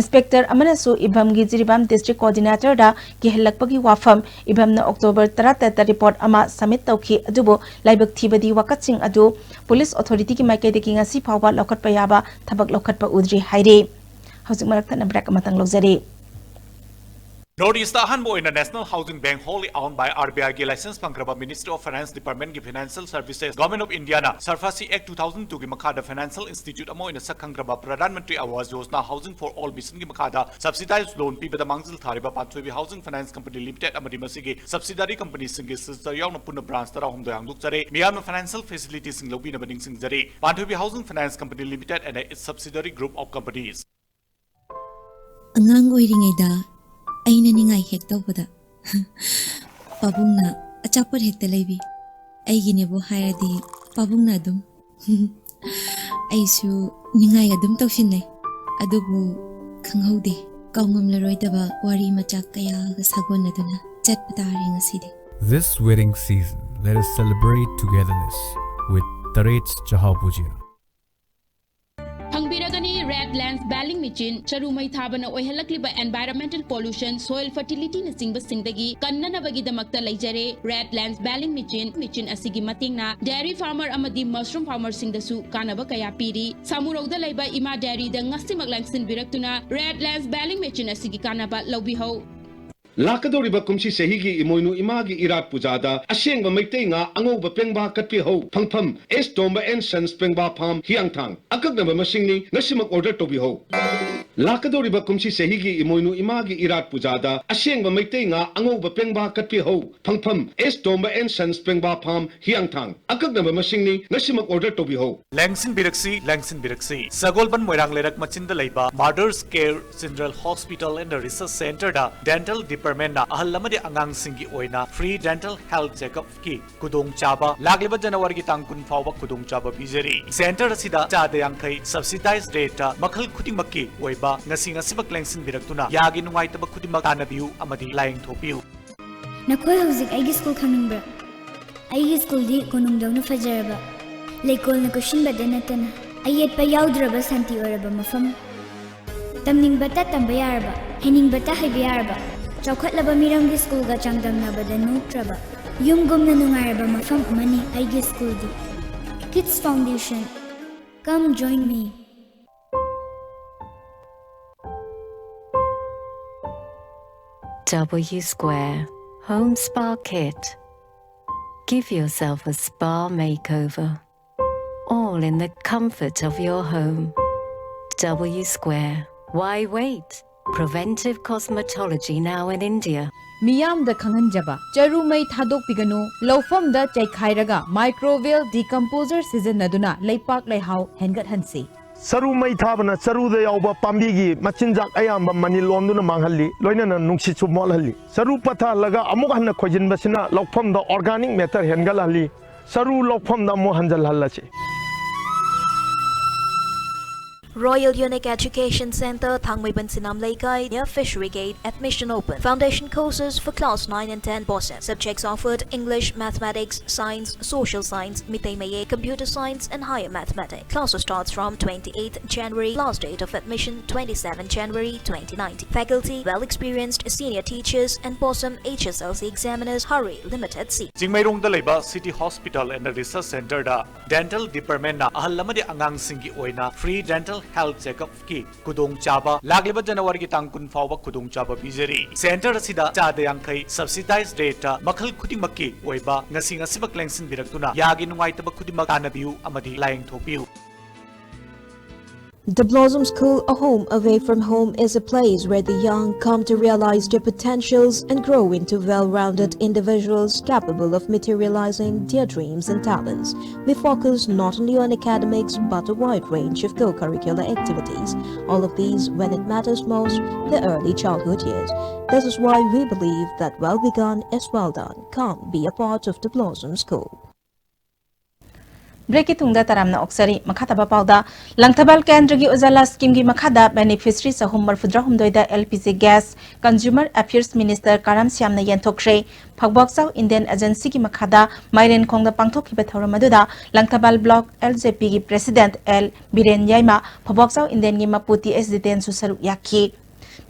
Inspector ꯑꯃꯅꯁꯨ ꯏꯕꯝꯒꯤ ꯖꯤꯔꯤꯕꯥꯝ district coordinatorꯗ ꯀꯤꯍꯜꯂꯛꯄꯒꯤ ꯋꯥꯐꯝ ꯏꯕꯝꯅ October ꯇꯔꯥꯇꯔꯦꯠꯇ report ꯑꯃ submit ꯇꯧꯈꯤ, ꯑꯗꯨꯕꯨ ꯂꯥꯏꯕꯛ ꯊꯤꯕꯗꯤ ꯋꯥꯀꯠꯁꯤꯡ ꯑꯗꯨ police authorityꯒꯤ ꯃꯥꯏꯀꯩꯗꯒꯤ ꯉꯁꯤ ꯐꯥꯎꯕ ꯂꯧꯈꯠꯄ ꯌꯥꯕ ꯊꯕꯛ ꯂꯧꯈꯠꯄ ꯎꯗ꯭ꯔꯤ ꯍꯥꯏꯔꯤ꯫ ꯍꯧꯖꯤꯛ ꯃꯔꯛ ꯊꯠꯅ break ꯑꯃꯇꯪ ꯂꯧꯖꯔꯤ꯫ North East ꯑꯍꯥꯟꯕ ꯑꯣꯏꯅ National Housing Bank, wholly owned by R B I ꯒꯤ license ꯐꯪꯈ꯭ꯔꯕ Ministry of Finance Department ꯒꯤ Financial Services, Government of Indiaꯅ SARFAESI Act two thousand two ꯒꯤ ꯃꯈꯥꯗ financial institute ꯑꯃ ꯑꯣꯏꯅ ꯁꯛ ꯈꯪꯈ꯭ꯔꯕ Pradhan Mantri Awas Yojana Housing for All mission ꯒꯤ ꯃꯈꯥꯗ subsidized loan ꯄꯤꯕꯗ ꯃꯥꯡꯖꯤꯜ ꯊꯥꯔꯤꯕ ꯄꯥꯟꯊꯣꯏꯕꯤ Housing Finance Company Limited ꯑꯃꯗꯤ ꯃꯁꯤꯒꯤ subsidiary companyꯁꯤꯡꯒꯤ sister ꯌꯥꯎꯅ ꯄꯨꯟꯅ branch ꯇꯔꯥꯍꯨꯝꯗꯣꯏ ꯍꯥꯡꯗꯣꯛꯆꯔꯦ꯫ ꯃꯤꯌꯥꯝꯅ financial facilitiesꯁꯤꯡ ꯂꯧꯕꯤꯅꯕ ꯅꯤꯡꯁꯤꯡꯖꯔꯤ꯫ ꯄꯥꯟꯊꯣꯏꯕꯤ Housing Finance Company Limited and its subsidiary group of companies. ꯑꯉꯥꯡ ꯑꯣꯏꯔꯤꯉꯩꯗ ꯑꯩꯅ ꯅꯤꯡꯉꯥꯏ ꯍꯦꯛ ꯇꯧꯕꯗ ꯄꯥꯕꯨꯡꯅ ꯑꯆꯥꯄꯣꯠ ꯍꯦꯛꯇ ꯂꯩꯕꯤ꯫ ꯑꯩꯒꯤꯅꯦꯕꯨ ꯍꯥꯏꯔꯗꯤ ꯄꯥꯕꯨꯡꯅ ꯑꯗꯨꯝ꯫ ꯑꯩꯁꯨ ꯅꯤꯡꯉꯥꯏ ꯑꯗꯨꯝ ꯇꯧꯁꯤꯟꯅꯩ꯫ ꯑꯗꯨꯕꯨ ꯈꯪꯍꯧꯗꯦ, ꯀꯥꯎꯉꯝꯂꯔꯣꯏꯗꯕ ꯋꯥꯔꯤ ꯃꯆꯥꯛ ꯀꯌꯥꯒ ꯁꯥꯒꯣꯟꯅꯗꯨꯅ ꯆꯠꯄ ꯇꯥꯔꯦ ꯉꯁꯤꯗꯤ꯫ This wedding season, let us celebrate togetherness with Tarets Chahao Bhujia. ꯐꯪꯕꯤꯔꯒꯅꯤ Red Lands Baling Machine꯫ ꯆꯔꯨ ꯃꯩ ꯊꯥꯕꯅ ꯑꯣꯏꯍꯜꯂꯛꯂꯤꯕ environmental pollution, soil fertilityꯅꯆꯤꯡꯕꯁꯤꯡꯗꯒꯤ ꯀꯟꯅꯅꯕꯒꯤꯗꯃꯛꯇ ꯂꯩꯖꯔꯦ Red Lands Baling Machine꯫ Machine ꯑꯁꯤꯒꯤ ꯃꯇꯦꯡꯅ dairy farmer ꯑꯃꯗꯤ mushroom farmerꯁꯤꯡꯗꯁꯨ ꯀꯥꯟꯅꯕ ꯀꯌꯥ ꯄꯤꯔꯤ꯫ ꯁꯥꯃꯨꯔꯧꯗ ꯂꯩꯕ ꯏꯃꯥ dairyꯗ ꯉꯁꯤꯃꯛ ꯂꯦꯡꯁꯤꯟꯕꯤꯔꯛꯇꯨꯅ Red Lands Baling Machine ꯑꯁꯤꯒꯤ ꯀꯥꯟꯅꯕ ꯂꯧꯕꯤꯍꯧ꯫ ꯂꯥꯛꯀꯗꯧꯔꯤꯕ ꯀꯨꯝꯁꯤ ꯆꯍꯤꯒꯤ ꯏꯃꯣꯏꯅꯨ ꯏꯃꯥꯒꯤ ꯏꯔꯥꯠ ꯄꯨꯖꯥꯗ ꯑꯁꯦꯡꯕ ꯃꯩꯇꯩ ꯉꯥ ꯑꯉꯧꯕ ꯄꯦꯡꯕꯥ ꯀꯠꯄꯤꯍꯧ꯫ ꯐꯪꯐꯝ, S Tomba and Sons Pengba Farm, Hiangthang꯫ ꯑꯀꯛꯅꯕ ꯃꯁꯤꯡꯅꯤ, ꯉꯁꯤꯃꯛ order ꯇꯧꯕꯤꯍꯧ꯫ ꯂꯥꯛꯀꯗꯧꯔꯤꯕ ꯀꯨꯝꯁꯤ ꯆꯍꯤꯒꯤ ꯏꯃꯣꯏꯅꯨ ꯏꯃꯥꯒꯤ ꯏꯔꯥꯠ ꯄꯨꯖꯥꯗ ꯑꯁꯦꯡꯕ ꯃꯩꯇꯩ ꯉꯥ ꯑꯉꯧꯕ ꯄꯦꯡꯕꯥ ꯀꯠꯄꯤꯍꯧ꯫ ꯐꯪꯐꯝ: ꯑꯦꯁ ꯇꯣꯝꯕ ꯑꯦꯟ ꯁꯟꯁ ꯄꯦꯡꯕꯥ ꯐꯥꯔꯝ, ꯍꯤꯌꯥꯡꯊꯥꯡ꯫ ꯑꯀꯛꯅꯕ ꯃꯁꯤꯡꯅꯤ, ꯉꯁꯤꯃꯛ ꯑꯣꯔꯗꯔ ꯇꯧꯕꯤꯍꯧ꯫ ꯂꯦꯡꯁꯤꯟꯕꯤꯔꯛꯁꯤ, ꯂꯦꯡꯁꯤꯟꯕꯤꯔꯛꯁꯤ꯫ ꯁꯒꯣꯜꯕꯟ ꯃꯣꯏꯔꯥꯡ ꯂꯩꯔꯛ ꯃꯆꯤꯟꯗ ꯂꯩꯕ Mother's Care General Hospital and Research Centerꯗ Dental Departmentꯅ ꯑꯍꯜ ꯑꯃꯗꯤ ꯑꯉꯥꯡꯁꯤꯡꯒꯤ ꯑꯣꯏꯅ free dental health checkupꯀꯤ ꯈꯨꯗꯣꯡꯆꯥꯕ ꯂꯥꯛꯂꯤꯕ ꯖꯅꯋꯥꯔꯤꯒꯤ ꯇꯥꯡ ꯀꯨꯟ ꯐꯥꯎꯕ ꯈꯨꯗꯣꯡꯆꯥꯕ ꯄꯤꯖꯔꯤ꯫ Centre ꯑꯁꯤꯗ ꯆꯥꯗ ꯌꯥꯡꯈꯩ subsidized rateꯇ ꯃꯈꯜ ꯈꯨꯗꯤꯡꯃꯛꯀꯤ ꯑꯣꯏꯕ ꯉꯁꯤ ꯉꯁꯤꯃꯛ ꯂꯦꯡꯁꯤꯟꯕꯤꯔꯛꯇꯨꯅ ꯌꯥꯒꯤ ꯅꯨꯡꯉꯥꯏꯇꯕ ꯈꯨꯗꯤꯡꯃꯛ ꯇꯥꯟꯅꯕꯤꯌꯨ ꯑꯃꯗꯤ ꯂꯥꯌꯦꯡꯊꯣꯛꯄꯤꯌꯨ꯫ ꯅꯈꯣꯏ ꯍꯧꯖꯤꯛ ꯑꯩꯒꯤ ꯁ꯭ꯀꯨꯜ ꯈꯪꯅꯤꯡꯕ꯭ꯔꯥ? ꯑꯩꯒꯤ ꯁ꯭ꯀꯨꯜꯗꯤ ꯀꯣꯅꯨꯡꯗꯧꯅ ꯐꯖꯔꯕ, ꯂꯩꯀꯣꯜꯅ ꯀꯣꯏꯁꯤꯟꯕꯗ ꯅꯠꯇꯅ ꯑꯌꯦꯠꯄ ꯌꯥꯎꯗ꯭ꯔꯕ ꯁꯥꯟꯇꯤ ꯑꯣꯏꯔꯕ ꯃꯐꯝ꯫ ꯇꯝꯅꯤꯡꯕꯇ ꯇꯝꯕ ꯌꯥꯔꯕ, ꯍꯩꯅꯤꯡꯕꯇ ꯍꯩꯕ ꯌꯥꯔꯕ, ꯆꯥꯎꯈꯠꯂꯕ ꯃꯤꯔꯝꯒꯤ ꯁ꯭ꯀꯨꯜꯒ ꯆꯥꯡꯗꯝꯅꯕꯗ ꯅꯣꯛꯇ꯭ꯔꯕ, ꯌꯨꯝꯒꯨꯝꯅ ꯅꯨꯡꯉꯥꯏꯔꯕ ꯃꯐꯝ ꯑꯃꯅꯤ ꯑꯩꯒꯤ ꯁ꯭ꯀꯨꯜꯗꯤ꯫ Kids Foundation, come join me. W Square Home Spa Kit. Give yourself a spa makeover, all in the comfort of your home. W Square. Why wait? Preventive cosmetology now in India. ꯃꯤꯌꯥꯝꯗ ꯈꯪꯍꯟꯖꯕ꯫ ꯆꯔꯨ ꯃꯩ ꯊꯥꯗꯣꯛꯄꯤꯒꯅꯨ꯫ ꯂꯧꯐꯝꯗ ꯆꯩꯈꯥꯏꯔꯒ microbial decomposer ꯁꯤꯖꯤꯟꯅꯗꯨꯅ ꯂꯩꯄꯥꯛ ꯂꯩꯍꯥꯎ ꯍꯦꯟꯒꯠꯍꯟꯁꯤ꯫ ꯆꯔꯨ ꯃꯩ ꯊꯥꯕꯅ ꯆꯔꯨꯗ ꯌꯥꯎꯕ ꯄꯥꯝꯕꯤꯒꯤ ꯃꯆꯤꯟꯖꯥꯛ ꯑꯌꯥꯝꯕ ꯃꯅꯤꯜ ꯑꯣꯟꯗꯨꯅ ꯃꯥꯡꯍꯜꯂꯤ, ꯂꯣꯏꯅꯅ ꯅꯨꯡꯁꯤꯠꯁꯨ ꯃꯣꯠꯍꯜꯂꯤ꯫ ꯆꯔꯨ ꯄꯠꯊꯍꯜꯂꯒ ꯑꯃꯨꯛ ꯍꯟꯅ ꯈꯣꯏꯖꯤꯟꯕꯁꯤꯅ ꯂꯧꯐꯝꯗ organic matter ꯍꯦꯟꯒꯠꯍꯜꯂꯤ, ꯆꯔꯨ ꯂꯧꯐꯝꯗ ꯑꯃꯨꯛ ꯍꯟꯖꯜꯍꯜꯂꯁꯤ꯫ Royal Unique Education Centre, Thangmeiban Sinam Leikai, near Fishery Gate. Admission open. Foundation courses for class nine and ten BOSEM. Subjects offered: English, Mathematics, Science, Social Science, Mitei Mayek, Computer Science and Higher Mathematics. Classes starts from twenty-eighth January. Last date of admission twenty-seventh January twenty nineteen. Faculty: well experienced senior teachers and BOSEM H S L C examiners. Hurry, limited seat. ꯆꯤꯡꯃꯩꯔꯣꯡꯗ ꯂꯩꯕ City Hospital and Research Centreꯗ Dental Departmentꯅ ꯑꯍꯜ ꯑꯃꯗꯤ ꯑꯉꯥꯡꯁꯤꯡꯒꯤ ꯑꯣꯏꯅ free dental health checkupꯀꯤ ꯈꯨꯗꯣꯡꯆꯥꯕ ꯂꯥꯛꯂꯤꯕ ꯖꯅꯋꯥꯔꯤꯒꯤ ꯇꯥꯡ ꯀꯨꯟ ꯐꯥꯎꯕ ꯈꯨꯗꯣꯡꯆꯥꯕ ꯄꯤꯖꯔꯤ꯫ Centre ꯑꯁꯤꯗ ꯆꯥꯗ ꯌꯥꯡꯈꯩ subsidized rateꯇ ꯃꯈꯜ ꯈꯨꯗꯤꯡꯃꯛꯀꯤ ꯑꯣꯏꯕ ꯉꯁꯤ ꯉꯁꯤꯃꯛ ꯂꯦꯡꯁꯤꯟꯕꯤꯔꯛꯇꯨꯅ ꯌꯥꯒꯤ ꯅꯨꯡꯉꯥꯏꯇꯕ ꯈꯨꯗꯤꯡꯃꯛ ꯇꯥꯟꯅꯕꯤꯌꯨ ꯑꯃꯗꯤ ꯂꯥꯌꯦꯡꯊꯣꯛꯄꯤꯌꯨ꯫ The Blossom School, a home away from home, is a place where the young come to realize their potentials and grow into well-rounded individuals capable of materializing their dreams and talents. We focus not only on academics but a wide range of co-curricular activities. All of these when it matters most, the early childhood years. This is why we believe that well begun is well done. Come be a part of the Blossom School. Break ꯇꯨꯡꯗ ꯇꯔꯥꯝꯅ ꯑꯣꯛꯆꯔꯤ꯫ ꯃꯈꯥ ꯇꯥꯕ ꯄꯥꯎꯗ, ꯂꯪꯊꯕꯥꯜ ꯀꯦꯟꯗ꯭ꯔꯒꯤ ꯎꯖꯥꯂꯥ ꯁ꯭ꯀꯤꯝꯒꯤ ꯃꯈꯥꯗ ꯕꯦꯅꯤꯐꯤꯁꯔꯤ ꯆꯍꯨꯝ ꯃꯔꯤꯐꯨꯇꯔꯥꯍꯨꯝꯗꯣꯏꯗ L P G gas consumer affairs minister Karam ꯁ꯭ꯌꯥꯝꯅ ꯌꯦꯟꯊꯣꯛꯈ꯭ꯔꯦ꯫ ꯐꯛꯕꯣꯛꯆꯥꯎ ꯏꯟꯗꯤꯌꯟ ꯑꯦꯖꯦꯟꯁꯤꯒꯤ ꯃꯈꯥꯗ ꯃꯥꯏꯔꯦꯟꯈꯣꯡꯗ ꯄꯥꯡꯊꯣꯛꯈꯤꯕ ꯊꯧꯔꯝ ꯑꯗꯨꯗ ꯂꯪꯊꯕꯥꯜ ꯕ꯭ꯂꯣꯛ ꯑꯦꯜ ꯖꯦ ꯄꯤꯒꯤ ꯄ꯭ꯔꯦꯁꯤꯗꯦꯟꯠ ꯑꯦꯜ ꯕꯤꯔꯦꯟ ꯌꯥꯏꯃ, ꯐꯛꯕꯣꯛꯆꯥꯎ ꯏꯟꯗꯤꯌꯟꯒꯤ ꯃꯄꯨ ꯇꯤ ꯑꯦꯁ ꯖꯤꯇꯦꯟꯁꯨ ꯁꯔꯨꯛ ꯌꯥꯈꯤ꯫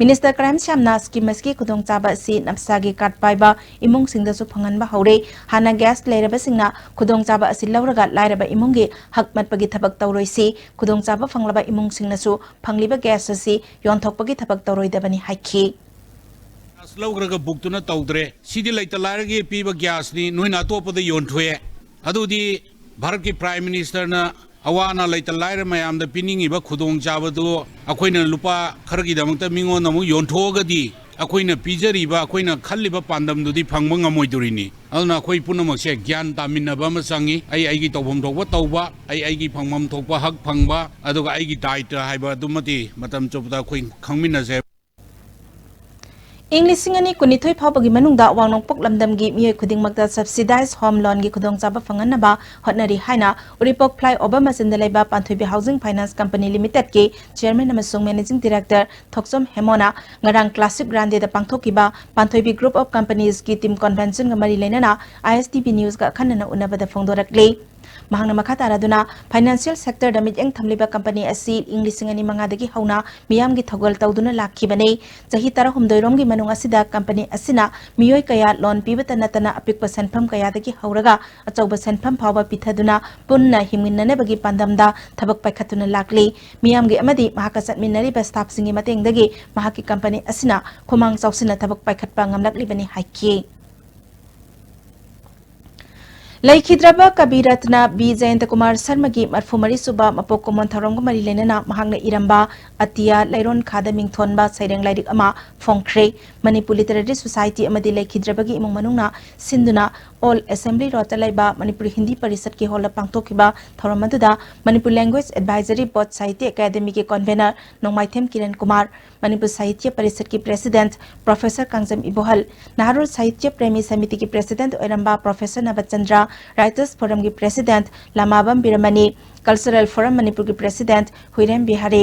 ꯃꯤꯅꯤꯁꯇꯔ ꯀꯔꯥꯝ ꯁ꯭ꯌꯥꯝꯅ ꯁ꯭ꯀꯤꯝ ꯑꯁꯤꯒꯤ ꯈꯨꯗꯣꯡꯆꯥꯕ ꯑꯁꯤ ꯅꯞꯁꯥꯒꯤ ꯀꯥꯔꯗ ꯄꯥꯏꯕ ꯏꯃꯨꯡꯁꯤꯡꯗꯁꯨ ꯐꯪꯍꯟꯕ ꯍꯧꯔꯦ꯫ ꯍꯥꯟꯅ ꯒ꯭ꯌꯥꯁ ꯂꯩꯔꯕꯁꯤꯡꯅ ꯈꯨꯗꯣꯡꯆꯥꯕ ꯑꯁꯤ ꯂꯧꯔꯒ ꯂꯥꯏꯔꯕ ꯏꯃꯨꯡꯒꯤ ꯍꯛ ꯃꯠꯄꯒꯤ ꯊꯕꯛ ꯇꯧꯔꯣꯏꯁꯤ꯫ ꯈꯨꯗꯣꯡꯆꯥꯕ ꯐꯪꯂꯕ ꯏꯃꯨꯡꯁꯤꯡꯅꯁꯨ ꯐꯪꯂꯤꯕ ꯒ꯭ꯌꯥꯁ ꯑꯁꯤ ꯌꯣꯟꯊꯣꯛꯄꯒꯤ ꯊꯕꯛ ꯇꯧꯔꯣꯏꯗꯕꯅꯤ ꯍꯥꯏꯈꯤ꯫ ꯒ꯭ꯌꯥꯁ ꯂꯧꯈ꯭ꯔꯒ ꯕꯨꯛꯇꯨꯅ ꯇꯧꯗ꯭ꯔꯦ꯫ ꯁꯤꯗꯤ ꯂꯩꯇ ꯂꯥꯏꯔꯒꯤ ꯄꯤꯕ ꯒ꯭ꯌꯥꯁꯅꯤ, ꯅꯣꯏꯅ ꯑꯇꯣꯞꯄꯗ ꯌꯣꯟꯊꯣꯛꯑꯦ꯫ ꯑꯗꯨꯗꯤ ꯚꯥꯔꯠꯀꯤ ꯄ꯭ꯔꯥꯏꯝ ꯃꯤꯅꯤꯁꯇꯔꯅ ꯑꯋꯥ ꯑꯅꯥ ꯂꯩꯇ ꯂꯥꯏꯔ ꯃꯌꯥꯝꯗ ꯄꯤꯅꯤꯡꯉꯤꯕ ꯈꯨꯗꯣꯡꯆꯥꯕꯗꯨ ꯑꯩꯈꯣꯏꯅ ꯂꯨꯄꯥ ꯈꯔꯒꯤꯗꯃꯛꯇ ꯃꯤꯉꯣꯟꯗ ꯑꯃꯨꯛ ꯌꯣꯟꯊꯣꯛꯑꯒꯗꯤ ꯑꯩꯈꯣꯏꯅ ꯄꯤꯖꯔꯤꯕ, ꯑꯩꯈꯣꯏꯅ ꯈꯜꯂꯤꯕ ꯄꯥꯟꯗꯝꯗꯨꯗꯤ ꯐꯪꯕ ꯉꯝꯃꯣꯏꯗꯣꯔꯤꯅꯤ꯫ ꯑꯗꯨꯅ ꯑꯩꯈꯣꯏ ꯄꯨꯝꯅꯃꯛꯁꯦ ꯒ꯭ꯌꯥꯟ ꯇꯥꯃꯤꯟꯅꯕ ꯑꯃ ꯆꯪꯉꯤ꯫ ꯑꯩ ꯑꯩꯒꯤ ꯇꯧꯐꯝ ꯊꯣꯛꯄ ꯇꯧꯕ, ꯑꯩ ꯑꯩꯒꯤ ꯐꯪꯐꯝ ꯊꯣꯛꯄ ꯍꯛ ꯐꯪꯕ, ꯑꯗꯨꯒ ꯑꯩꯒꯤ ꯗꯥꯏꯇ ꯍꯥꯏꯕ ꯑꯗꯨꯃꯗꯤ ꯃꯇꯝ ꯆꯨꯞꯄꯗ ꯑꯩꯈꯣꯏ ꯈꯪꯃꯤꯟꯅꯁꯦ꯫ ꯏꯪ ꯂꯤꯁꯤꯡ ꯑꯅꯤ ꯀꯨꯟꯅꯤꯊꯣꯏ ꯐꯥꯎꯕꯒꯤ ꯃꯅꯨꯡꯗ ꯋꯥꯡꯅꯣꯡꯄꯣꯛ ꯂꯝꯗꯝꯒꯤ ꯃꯤꯑꯣꯏ ꯈꯨꯗꯤꯡꯃꯛꯇ subsidized home loanꯒꯤ ꯈꯨꯗꯣꯡꯆꯥꯕ ꯐꯪꯍꯟꯅꯕ ꯍꯣꯠꯅꯔꯤ ꯍꯥꯏꯅ ꯎꯔꯤꯄꯣꯛ flyover ꯃꯆꯤꯟꯗ ꯂꯩꯕ ꯄꯥꯟꯊꯣꯏꯕꯤ Housing Finance Company Limitedꯀꯤ chairman ꯑꯃꯁꯨꯡ managing director ꯊꯣꯛꯆꯣꯝ ꯍꯦꯃꯣꯅ ꯉꯔꯥꯡ classic Grande ꯗ ꯄꯥꯡꯊꯣꯛꯈꯤꯕ ꯄꯥꯟꯊꯣꯏꯕꯤ Group of Companiesꯀꯤ team conventionꯒ ꯃꯔꯤ ꯂꯩꯅꯅ I S T V newsꯒ ꯑꯈꯟꯅꯅ ꯎꯅꯕꯗ ꯐꯣꯡꯗꯣꯔꯛꯂꯤ꯫ ꯃꯍꯥꯛꯅ ꯃꯈꯥ ꯇꯥꯔꯗꯨꯅ, financial sectorꯗ ꯃꯤꯠꯌꯦꯡ ꯊꯝꯂꯤꯕ company ꯑꯁꯤ ꯏꯪ ꯂꯤꯁꯤꯡ ꯑꯅꯤ ꯃꯉꯥꯗꯒꯤ ꯍꯧꯅ ꯃꯤꯌꯥꯝꯒꯤ ꯊꯧꯒꯜ ꯇꯧꯗꯨꯅ ꯂꯥꯛꯈꯤꯕꯅꯤ꯫ ꯆꯍꯤ ꯇꯔꯥꯍꯨꯝꯗꯣꯏꯔꯣꯝꯒꯤ ꯃꯅꯨꯡ ꯑꯁꯤꯗ company ꯑꯁꯤꯅ ꯃꯤꯑꯣꯏ ꯀꯌꯥ loan ꯄꯤꯕꯇ ꯅꯠꯇꯅ ꯑꯄꯤꯛꯄ ꯁꯦꯟꯐꯝ ꯀꯌꯥꯗꯒꯤ ꯍꯧꯔꯒ ꯑꯆꯧꯕ ꯁꯦꯟꯐꯝ ꯐꯥꯎꯕ ꯄꯤꯊꯗꯨꯅ ꯄꯨꯟꯅ ꯍꯤꯡꯃꯤꯟꯅꯅꯕꯒꯤ ꯄꯥꯟꯗꯝꯗ ꯊꯕꯛ ꯄꯥꯏꯈꯠꯇꯨꯅ ꯂꯥꯛꯂꯤ꯫ ꯃꯤꯌꯥꯝꯒꯤ ꯑꯃꯗꯤ ꯃꯍꯥꯛꯀ ꯆꯠꯃꯤꯟꯅꯔꯤꯕ staffꯁꯤꯡꯒꯤ ꯃꯇꯦꯡꯗꯒꯤ ꯃꯍꯥꯛꯀꯤ company ꯑꯁꯤꯅ ꯈꯨꯃꯥꯡ ꯆꯥꯎꯁꯤꯟꯅ ꯊꯕꯛ ꯄꯥꯏꯈꯠꯄ ꯉꯝꯂꯛꯂꯤꯕꯅꯤ ꯍꯥꯏꯈꯤ꯫ ꯂꯩꯈꯤꯗ꯭ꯔꯕ ꯀꯕꯤ ꯔꯠꯅ ꯕꯤ ꯖꯌꯟꯇ ꯀꯨꯃꯥꯔ ꯁꯔꯃꯒꯤ ꯃꯔꯐꯨ ꯃꯔꯤ ꯁꯨꯕ ꯃꯄꯣꯛ ꯀꯨꯝꯑꯣꯟ ꯊꯧꯔꯝꯒ ꯃꯔꯤ ꯂꯩꯅꯅ ꯃꯍꯥꯛꯅ ꯏꯔꯝꯕ ꯑꯇꯤꯌꯥ ꯂꯩꯔꯣꯟ ꯈꯥꯗ ꯃꯤꯡꯊꯣꯟꯕ ꯁꯩꯔꯦꯡ ꯂꯥꯏꯔꯤꯛ ꯑꯃ ꯐꯣꯡꯈ꯭ꯔꯦ꯫ ꯃꯅꯤꯄꯨꯔ ꯂꯤꯇꯔꯦꯔꯤ ꯁꯣꯁꯥꯏꯇꯤ ꯑꯃꯗꯤ ꯂꯩꯈꯤꯗ꯭ꯔꯕꯒꯤ ꯏꯃꯨꯡ ꯃꯅꯨꯡꯅ ꯁꯤꯟꯗꯨꯅ ꯑꯣꯜ ꯑꯦꯁꯦꯝꯕ꯭ꯂꯤ ꯔꯣꯗꯇ ꯂꯩꯕ ꯃꯅꯤꯄꯨꯔ ꯍꯤꯟꯗꯤ ꯄꯔꯤꯁꯠꯀꯤ ꯍꯣꯜꯗ ꯄꯥꯡꯊꯣꯛꯈꯤꯕ ꯊꯧꯔꯝ ꯑꯗꯨꯗ Manipur language advisory board Sahitya ꯑꯦꯀꯥꯗꯃꯤꯒꯤ ꯀꯟꯚꯦꯅꯔ ꯅꯣꯡꯃꯥꯏꯊꯦꯝ ꯀꯤꯔꯟ ꯀꯨꯃꯥꯔ, ꯃꯅꯤꯄꯨꯔ ꯁꯥꯍꯤꯇ꯭ꯌ ꯄꯔꯤꯁꯠꯀꯤ ꯄ꯭ꯔꯦꯁꯤꯗꯦꯟꯠ ꯄ꯭ꯔꯣꯐꯦꯁꯔ ꯀꯥꯡꯖꯝ ꯏꯕꯣꯍꯜ, ꯅꯍꯥꯔꯣꯜ ꯁꯥꯍꯤꯇ꯭ꯌ ꯄ꯭ꯔꯦꯃꯤ ꯁꯃꯤꯇꯤꯒꯤ ꯄ꯭ꯔꯦꯁꯤꯗꯦꯟꯠ ꯑꯣꯏꯔꯝꯕ ꯄ꯭ꯔꯣꯐꯦꯁꯔ ꯅꯕꯆꯟꯗ꯭ꯔ, ꯔꯥꯏꯇꯔꯁ ꯐꯣꯔꯝꯒꯤ president Lamabam Biramani, cultural forum ꯃꯅꯤꯄꯨꯔꯒꯤ ꯄ꯭ꯔꯦꯁꯤꯗꯦꯟꯠ ꯍꯨꯏꯔꯦꯝ ꯕꯤꯍꯥꯔꯤ,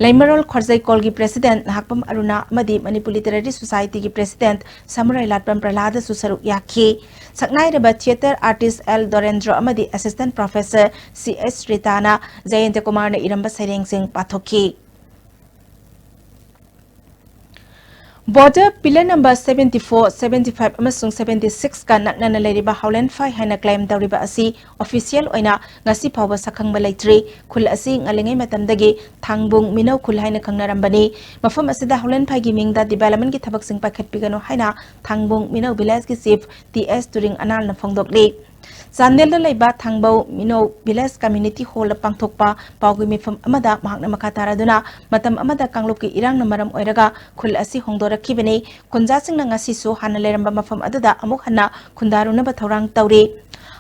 ꯂꯩꯃꯔꯣꯜ ꯈꯣꯔꯖꯩꯀꯣꯜꯒꯤ ꯄ꯭ꯔꯦꯁꯤꯗꯦꯟꯠ ꯅꯍꯥꯛꯄꯝ ꯑꯔꯨꯅꯥ ꯑꯃꯗꯤ ꯃꯅꯤꯄꯨꯔ ꯂꯤꯇꯔꯦꯔꯤ ꯁꯣꯁꯥꯏꯇꯤꯒꯤ ꯄ꯭ꯔꯦꯁꯤꯗꯦꯟꯠ ꯁꯃꯨꯔꯥꯏ ꯂꯥꯠꯄꯝ ꯄ꯭ꯔꯍꯂꯥꯗꯁꯨ ꯁꯔꯨꯛ ꯌꯥꯈꯤ꯫ ꯁꯛꯅꯥꯏꯔꯕ ꯊꯤꯌꯦꯇꯔ ꯑꯥꯔꯇꯤꯁ ꯑꯦꯜ ꯗꯣꯔꯦꯟꯗ꯭ꯔꯣ ꯑꯃꯗꯤ assistant professor C S ꯔꯤꯇꯥꯅ Jayanta ꯀꯨꯃꯥꯔꯅ ꯏꯔꯝꯕ ꯁꯩꯔꯦꯡꯁꯤꯡ ꯄꯥꯊꯣꯛꯈꯤ꯫ Border pillar number seventy four, seventy five ꯑꯃꯁꯨꯡ seventy six ꯀ ꯅꯛꯅꯅ ꯂꯩꯔꯤꯕ ꯍꯥꯎꯂꯦꯟ ꯐꯥꯏ ꯍꯥꯏꯅ ꯀ꯭ꯂꯦꯝ ꯇꯧꯔꯤꯕ ꯑꯁꯤ ꯑꯣꯐꯤꯁꯤꯌꯦꯜ ꯑꯣꯏꯅ ꯉꯁꯤ ꯐꯥꯎꯕ ꯁꯛꯈꯪꯕ ꯂꯩꯇ꯭ꯔꯤ꯫ ꯈꯨꯜ ꯑꯁꯤ ꯉꯜꯂꯤꯉꯩ ꯃꯇꯝꯗꯒꯤ ꯊꯥꯡꯕꯨꯡ ꯃꯤꯅꯧ ꯈꯨꯜ ꯍꯥꯏꯅ ꯈꯪꯅꯔꯝꯕꯅꯤ꯫ ꯃꯐꯝ ꯑꯁꯤꯗ ꯍꯥꯎꯂꯦꯟ ꯐꯥꯏꯒꯤ ꯃꯤꯡꯗ ꯗꯤꯕꯦꯂꯞꯃꯦꯟꯠꯀꯤ ꯊꯕꯛꯁꯤꯡ ꯄꯥꯏꯈꯠꯄꯤꯒꯅꯨ ꯍꯥꯏꯅ ꯊꯥꯡꯕꯨꯡ ꯃꯤꯅꯧ ꯚꯤꯂꯦꯖꯀꯤ ꯆꯤꯐ ꯇꯤ ꯑꯦꯁ ꯇꯨꯔꯤꯡ ꯑꯅꯥꯜꯅ ꯐꯣꯡꯗꯣꯛꯂꯤ꯫ ꯆꯥꯟꯗꯦꯜꯗ ꯂꯩꯕ ꯊꯥꯡꯕꯧ ꯃꯤꯅꯧ ꯚꯤꯂꯦꯖ ꯀꯝꯃ꯭ꯌꯨꯅꯤꯇꯤ ꯍꯣꯜꯗ ꯄꯥꯡꯊꯣꯛꯄ ꯄꯥꯎꯒꯤ ꯃꯤꯐꯝ ꯑꯃꯗ ꯃꯍꯥꯛꯅ ꯃꯈꯥ ꯇꯥꯔꯗꯨꯅ, ꯃꯇꯝ ꯑꯃꯗ ꯀꯥꯡꯂꯨꯞꯀꯤ ꯏꯔꯥꯡꯅ ꯃꯔꯝ ꯑꯣꯏꯔꯒ ꯈꯨꯜ ꯑꯁꯤ ꯍꯣꯡꯗꯣꯔꯛꯈꯤꯕꯅꯤ꯫ ꯈꯨꯟꯖꯥꯁꯤꯡꯅ ꯉꯁꯤꯁꯨ ꯍꯥꯟꯅ ꯂꯩꯔꯝꯕ ꯃꯐꯝ ꯑꯗꯨꯗ ꯑꯃꯨꯛ ꯍꯟꯅ ꯈꯨꯟꯗꯥꯔꯨꯅꯕ ꯊꯧꯔꯥꯡ ꯇꯧꯔꯤ꯫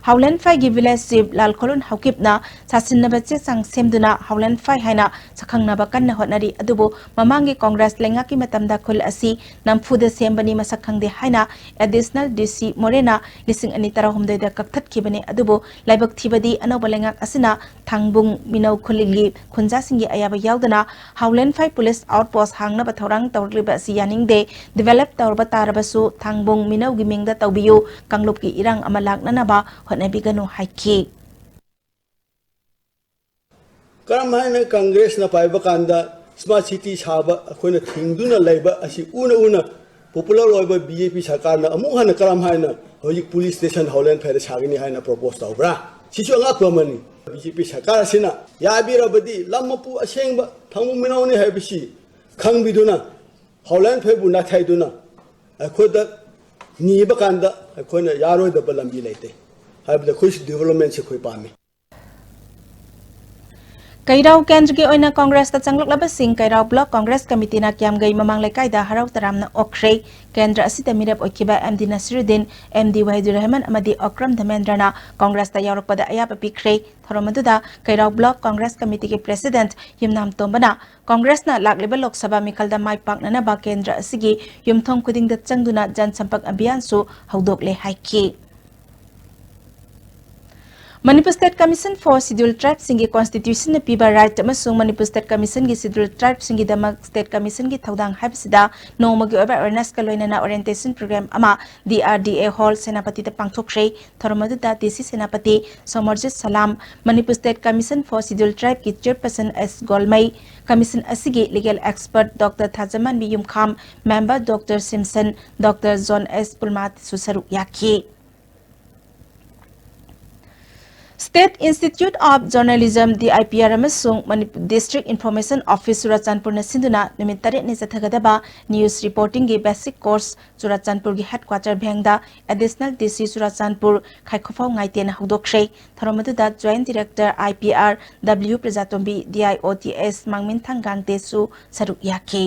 ꯍꯥꯎꯂꯦꯟ ꯐꯥꯏꯒꯤ ꯚꯤꯂꯦꯖ ꯆꯤꯐ ꯂꯥꯜꯈꯣꯂꯨꯟ ꯍꯥꯎꯀꯤꯞꯅ ꯁꯥꯁꯤꯟꯅꯕ ꯆꯦ ꯆꯥꯡ ꯁꯦꯝꯗꯨꯅ ꯍꯥꯎꯂꯦꯟ ꯐꯥꯏ ꯍꯥꯏꯅ ꯁꯛꯈꯪꯅꯕ ꯀꯟꯅ ꯍꯣꯠꯅꯔꯤ꯫ ꯑꯗꯨꯕꯨ ꯃꯃꯥꯡꯒꯤ ꯀꯣꯡꯒ꯭ꯔꯦꯁ ꯂꯩꯉꯥꯛꯀꯤ ꯃꯇꯝꯗ ꯈꯨꯜ ꯑꯁꯤ ꯅꯝꯐꯨꯗ ꯁꯦꯝꯕꯅꯤ, ꯃꯁꯛ ꯈꯪꯗꯦ ꯍꯥꯏꯅ ꯑꯦꯗꯤꯁꯅꯦꯜ ꯗꯤ ꯁꯤ ꯃꯣꯔꯦꯅ ꯂꯤꯁꯤꯡ ꯑꯅꯤ ꯇꯔꯥꯍꯨꯝꯗꯣꯏꯗ ꯀꯛꯊꯠꯈꯤꯕꯅꯤ꯫ ꯑꯗꯨꯕꯨ ꯂꯥꯏꯕꯛ ꯊꯤꯕꯗꯤ ꯑꯅꯧꯕ ꯂꯩꯉꯥꯛ ꯑꯁꯤꯅ ꯊꯥꯡꯕꯨꯡ ꯃꯤꯅꯧ ꯈꯨꯜꯒꯤ ꯈꯨꯟꯖꯥꯁꯤꯡꯒꯤ ꯑꯌꯥꯕ ꯌꯥꯎꯗꯅ ꯍꯥꯎꯂꯦꯟ ꯐꯥꯏ ꯄꯨꯂꯤꯁ ꯑꯥꯎꯠ ꯄꯣꯁ ꯍꯥꯡꯅꯕ ꯊꯧꯔꯥꯡ ꯇꯧꯔꯛꯂꯤꯕ ꯑꯁꯤ ꯌꯥꯅꯤꯡꯗꯦ꯫ ꯗꯤꯕꯦꯂꯞ ꯇꯧꯔꯕ ꯇꯥꯔꯕꯁꯨ ꯊꯥꯡꯕꯨꯡ ꯃꯤꯅꯧꯒꯤ ꯃꯤꯡꯗ ꯇꯧꯕꯤꯌꯨ꯫ ꯀꯥꯡꯂꯨꯞꯀꯤ ꯏꯔꯥꯡ ꯑꯃ ꯂꯥꯛꯅꯅꯕ ꯍꯣꯠꯅꯕꯤꯒꯅꯨ ꯍꯥꯏꯈꯤ꯫ ꯀꯔꯝ ꯍꯥꯏꯅ ꯀꯪꯒ꯭ꯔꯦꯁꯅ ꯄꯥꯏꯕ ꯀꯥꯟꯗ ꯁ꯭ꯃꯥꯔꯠ ꯁꯤꯇꯤ ꯁꯥꯕ ꯑꯩꯈꯣꯏꯅ ꯊꯤꯡꯗꯨꯅ ꯂꯩꯕ ꯑꯁꯤ ꯎꯅ ꯎꯅ ꯄꯣꯄꯨꯂꯔ ꯑꯣꯏꯕ ꯕꯤ ꯖꯦ ꯄꯤ ꯁꯔꯀꯥꯔꯅ ꯑꯃꯨꯛ ꯍꯟꯅ ꯀꯔꯝ ꯍꯥꯏꯅ ꯍꯧꯖꯤꯛ ꯄꯨꯂꯤꯁ ꯁ꯭ꯇꯦꯁꯟ ꯍꯥꯎꯂꯦꯟ ꯐꯥꯏꯗ ꯁꯥꯒꯅꯤ ꯍꯥꯏꯅ ꯄ꯭ꯔꯣꯄꯣꯁ ꯇꯧꯕ꯭ꯔꯥ? ꯁꯤꯁꯨ ꯑꯉꯛꯄ ꯑꯃꯅꯤ꯫ ꯕꯤ ꯖꯦ ꯄꯤ ꯁꯔꯀꯥꯔ ꯑꯁꯤꯅ ꯌꯥꯕꯤꯔꯕꯗꯤ ꯂꯝ ꯃꯄꯨ ꯑꯁꯦꯡꯕ ꯊꯥꯡꯕꯨꯡ ꯃꯤꯅꯧꯅꯤ ꯍꯥꯏꯕꯁꯤ ꯈꯪꯕꯤꯗꯨꯅ ꯍꯥꯎꯂꯦꯟ ꯐꯥꯏꯕꯨ ꯅꯥꯊꯩꯗꯨꯅ ꯑꯩꯈꯣꯏꯗ ꯅꯤꯕ ꯀꯥꯟꯗ ꯑꯩꯈꯣꯏꯅ ꯌꯥꯔꯣꯏꯗꯕ ꯂꯝꯕꯤ ꯂꯩꯇꯦ꯫ ꯍꯥꯏꯕꯗ ꯑꯩꯈꯣꯏꯁꯨ developmentꯁꯦ ꯑꯩꯈꯣꯏ ꯄꯥꯝꯃꯤ꯫ ꯀꯩꯔꯥꯎ ꯀꯦꯟꯗ꯭ꯔꯒꯤ ꯑꯣꯏꯅ ꯀꯣꯡꯒ꯭ꯔꯦꯁꯇ ꯆꯪꯂꯛꯂꯕꯁꯤꯡ ꯀꯩꯔꯥꯎ ꯕ꯭ꯂꯣꯛ ꯀꯣꯡꯒ꯭ꯔꯦꯁ ꯀꯃꯤꯇꯤꯅ ꯀꯤꯌꯥꯝꯒꯩ ꯃꯃꯥꯡ ꯂꯩꯀꯥꯏꯗ ꯍꯔꯥꯎ ꯇꯔꯥꯝꯅ ꯑꯣꯛꯈ꯭ꯔꯦ꯫ ꯀꯦꯟꯗ꯭ꯔ ꯑꯁꯤꯗ ꯃꯤꯔꯦꯞ ꯑꯣꯏꯈꯤꯕ M D Nasiruddin, M D Wahidur Rahman ꯑꯃꯗꯤ ꯑꯣꯀ꯭ꯔꯝ ꯙꯃꯦꯟꯗ꯭ꯔꯅ ꯀꯣꯡꯒ꯭ꯔꯦꯁꯇ ꯌꯥꯎꯔꯛꯄꯗ ꯑꯌꯥꯕ ꯄꯤꯈ꯭ꯔꯦ꯫ ꯊꯧꯔꯝ ꯑꯗꯨꯗ ꯀꯩꯔꯥꯎ ꯕ꯭ꯂꯣꯛ ꯀꯣꯡꯒ꯭ꯔꯦꯁ ꯀꯃꯤꯇꯤꯒꯤ ꯄ꯭ꯔꯦꯁꯤꯗꯦꯟꯠ ꯌꯨꯝꯅꯥꯝ ꯇꯣꯝꯕꯅ ꯀꯣꯡꯒ꯭ꯔꯦꯁꯅ ꯂꯥꯛꯂꯤꯕ ꯂꯣꯛ ꯁꯚꯥ ꯃꯤꯈꯜꯗ ꯃꯥꯏ ꯄꯥꯛꯅꯅꯕ ꯀꯦꯟꯗ꯭ꯔ ꯑꯁꯤꯒꯤ ꯌꯨꯝꯊꯣꯡ ꯈꯨꯗꯤꯡꯗ ꯆꯪꯗꯨꯅ ꯖꯟ ꯁꯝꯄꯔꯛ ꯑꯚꯤꯌꯥꯟꯁꯨ ꯍꯧꯗꯣꯛꯂꯦ ꯍꯥꯏꯈꯤ꯫ Manipur State Commission for Scheduled Tribeꯁꯤꯡꯒꯤ Constitutionꯅ ꯄꯤꯕ right ꯑꯃꯁꯨꯡ ꯃꯅꯤꯄꯨꯔ State Commissionꯒꯤ Scheduled Tribeꯁꯤꯡꯒꯤꯗꯃꯛ State Commissionꯒꯤ ꯊꯧꯗꯥꯡ ꯍꯥꯏꯕꯁꯤꯗ ꯅꯣꯡꯃꯒꯤ ꯑꯣꯏꯕ awarenessꯀ ꯂꯣꯏꯅꯅ orientation program ꯑꯃ D R D A Hall ꯁꯦꯅꯥꯄꯇꯤꯗ ꯄꯥꯡꯊꯣꯛꯈ꯭ꯔꯦ꯫ ꯊꯧꯔꯝ ꯑꯗꯨꯗ D C Senapati Somorjit Salam, Manipur State Commission for Scheduled Tribeꯀꯤ chairperson S ꯒꯣꯜꯃꯩ, commission ꯑꯁꯤꯒꯤ legal expert Doctor Thajamanbi Yumkham, member Doctor Simson, Doctor John S ꯄꯨꯜꯃꯥꯠꯁꯨ ꯁꯔꯨꯛ ꯌꯥꯈꯤ꯫ State Institute of Journalism, D I P R, ꯑꯃꯁꯨꯡ ꯃꯅꯤꯄꯨꯔ District Information Office ꯆꯨꯔꯥꯆꯥꯟꯄꯨꯔꯅ ꯁꯤꯟꯗꯨꯅ ꯅꯨꯃꯤꯠ ꯇꯔꯦꯠꯅꯤ ꯆꯠꯊꯒꯗꯕ news reportingꯒꯤ basic course ꯆꯨꯔꯥꯆꯥꯟꯄꯨꯔꯒꯤ headquarter ꯚꯦꯡꯗ Additional D C Churachandpur ꯈꯥꯏꯈꯣꯐꯥꯎ ꯉꯥꯏꯇꯦꯅ ꯍꯧꯗꯣꯛꯈ꯭ꯔꯦ꯫ ꯊꯧꯔꯝ ꯑꯗꯨꯗ Joint Director I P R W ꯄ꯭ꯔꯖꯥꯇꯣꯝꯕꯤ, D I O T S ꯃꯥꯡꯃꯤꯟꯊꯪ ꯒꯥꯡꯇꯦꯁꯨ ꯁꯔꯨꯛ ꯌꯥꯈꯤ꯫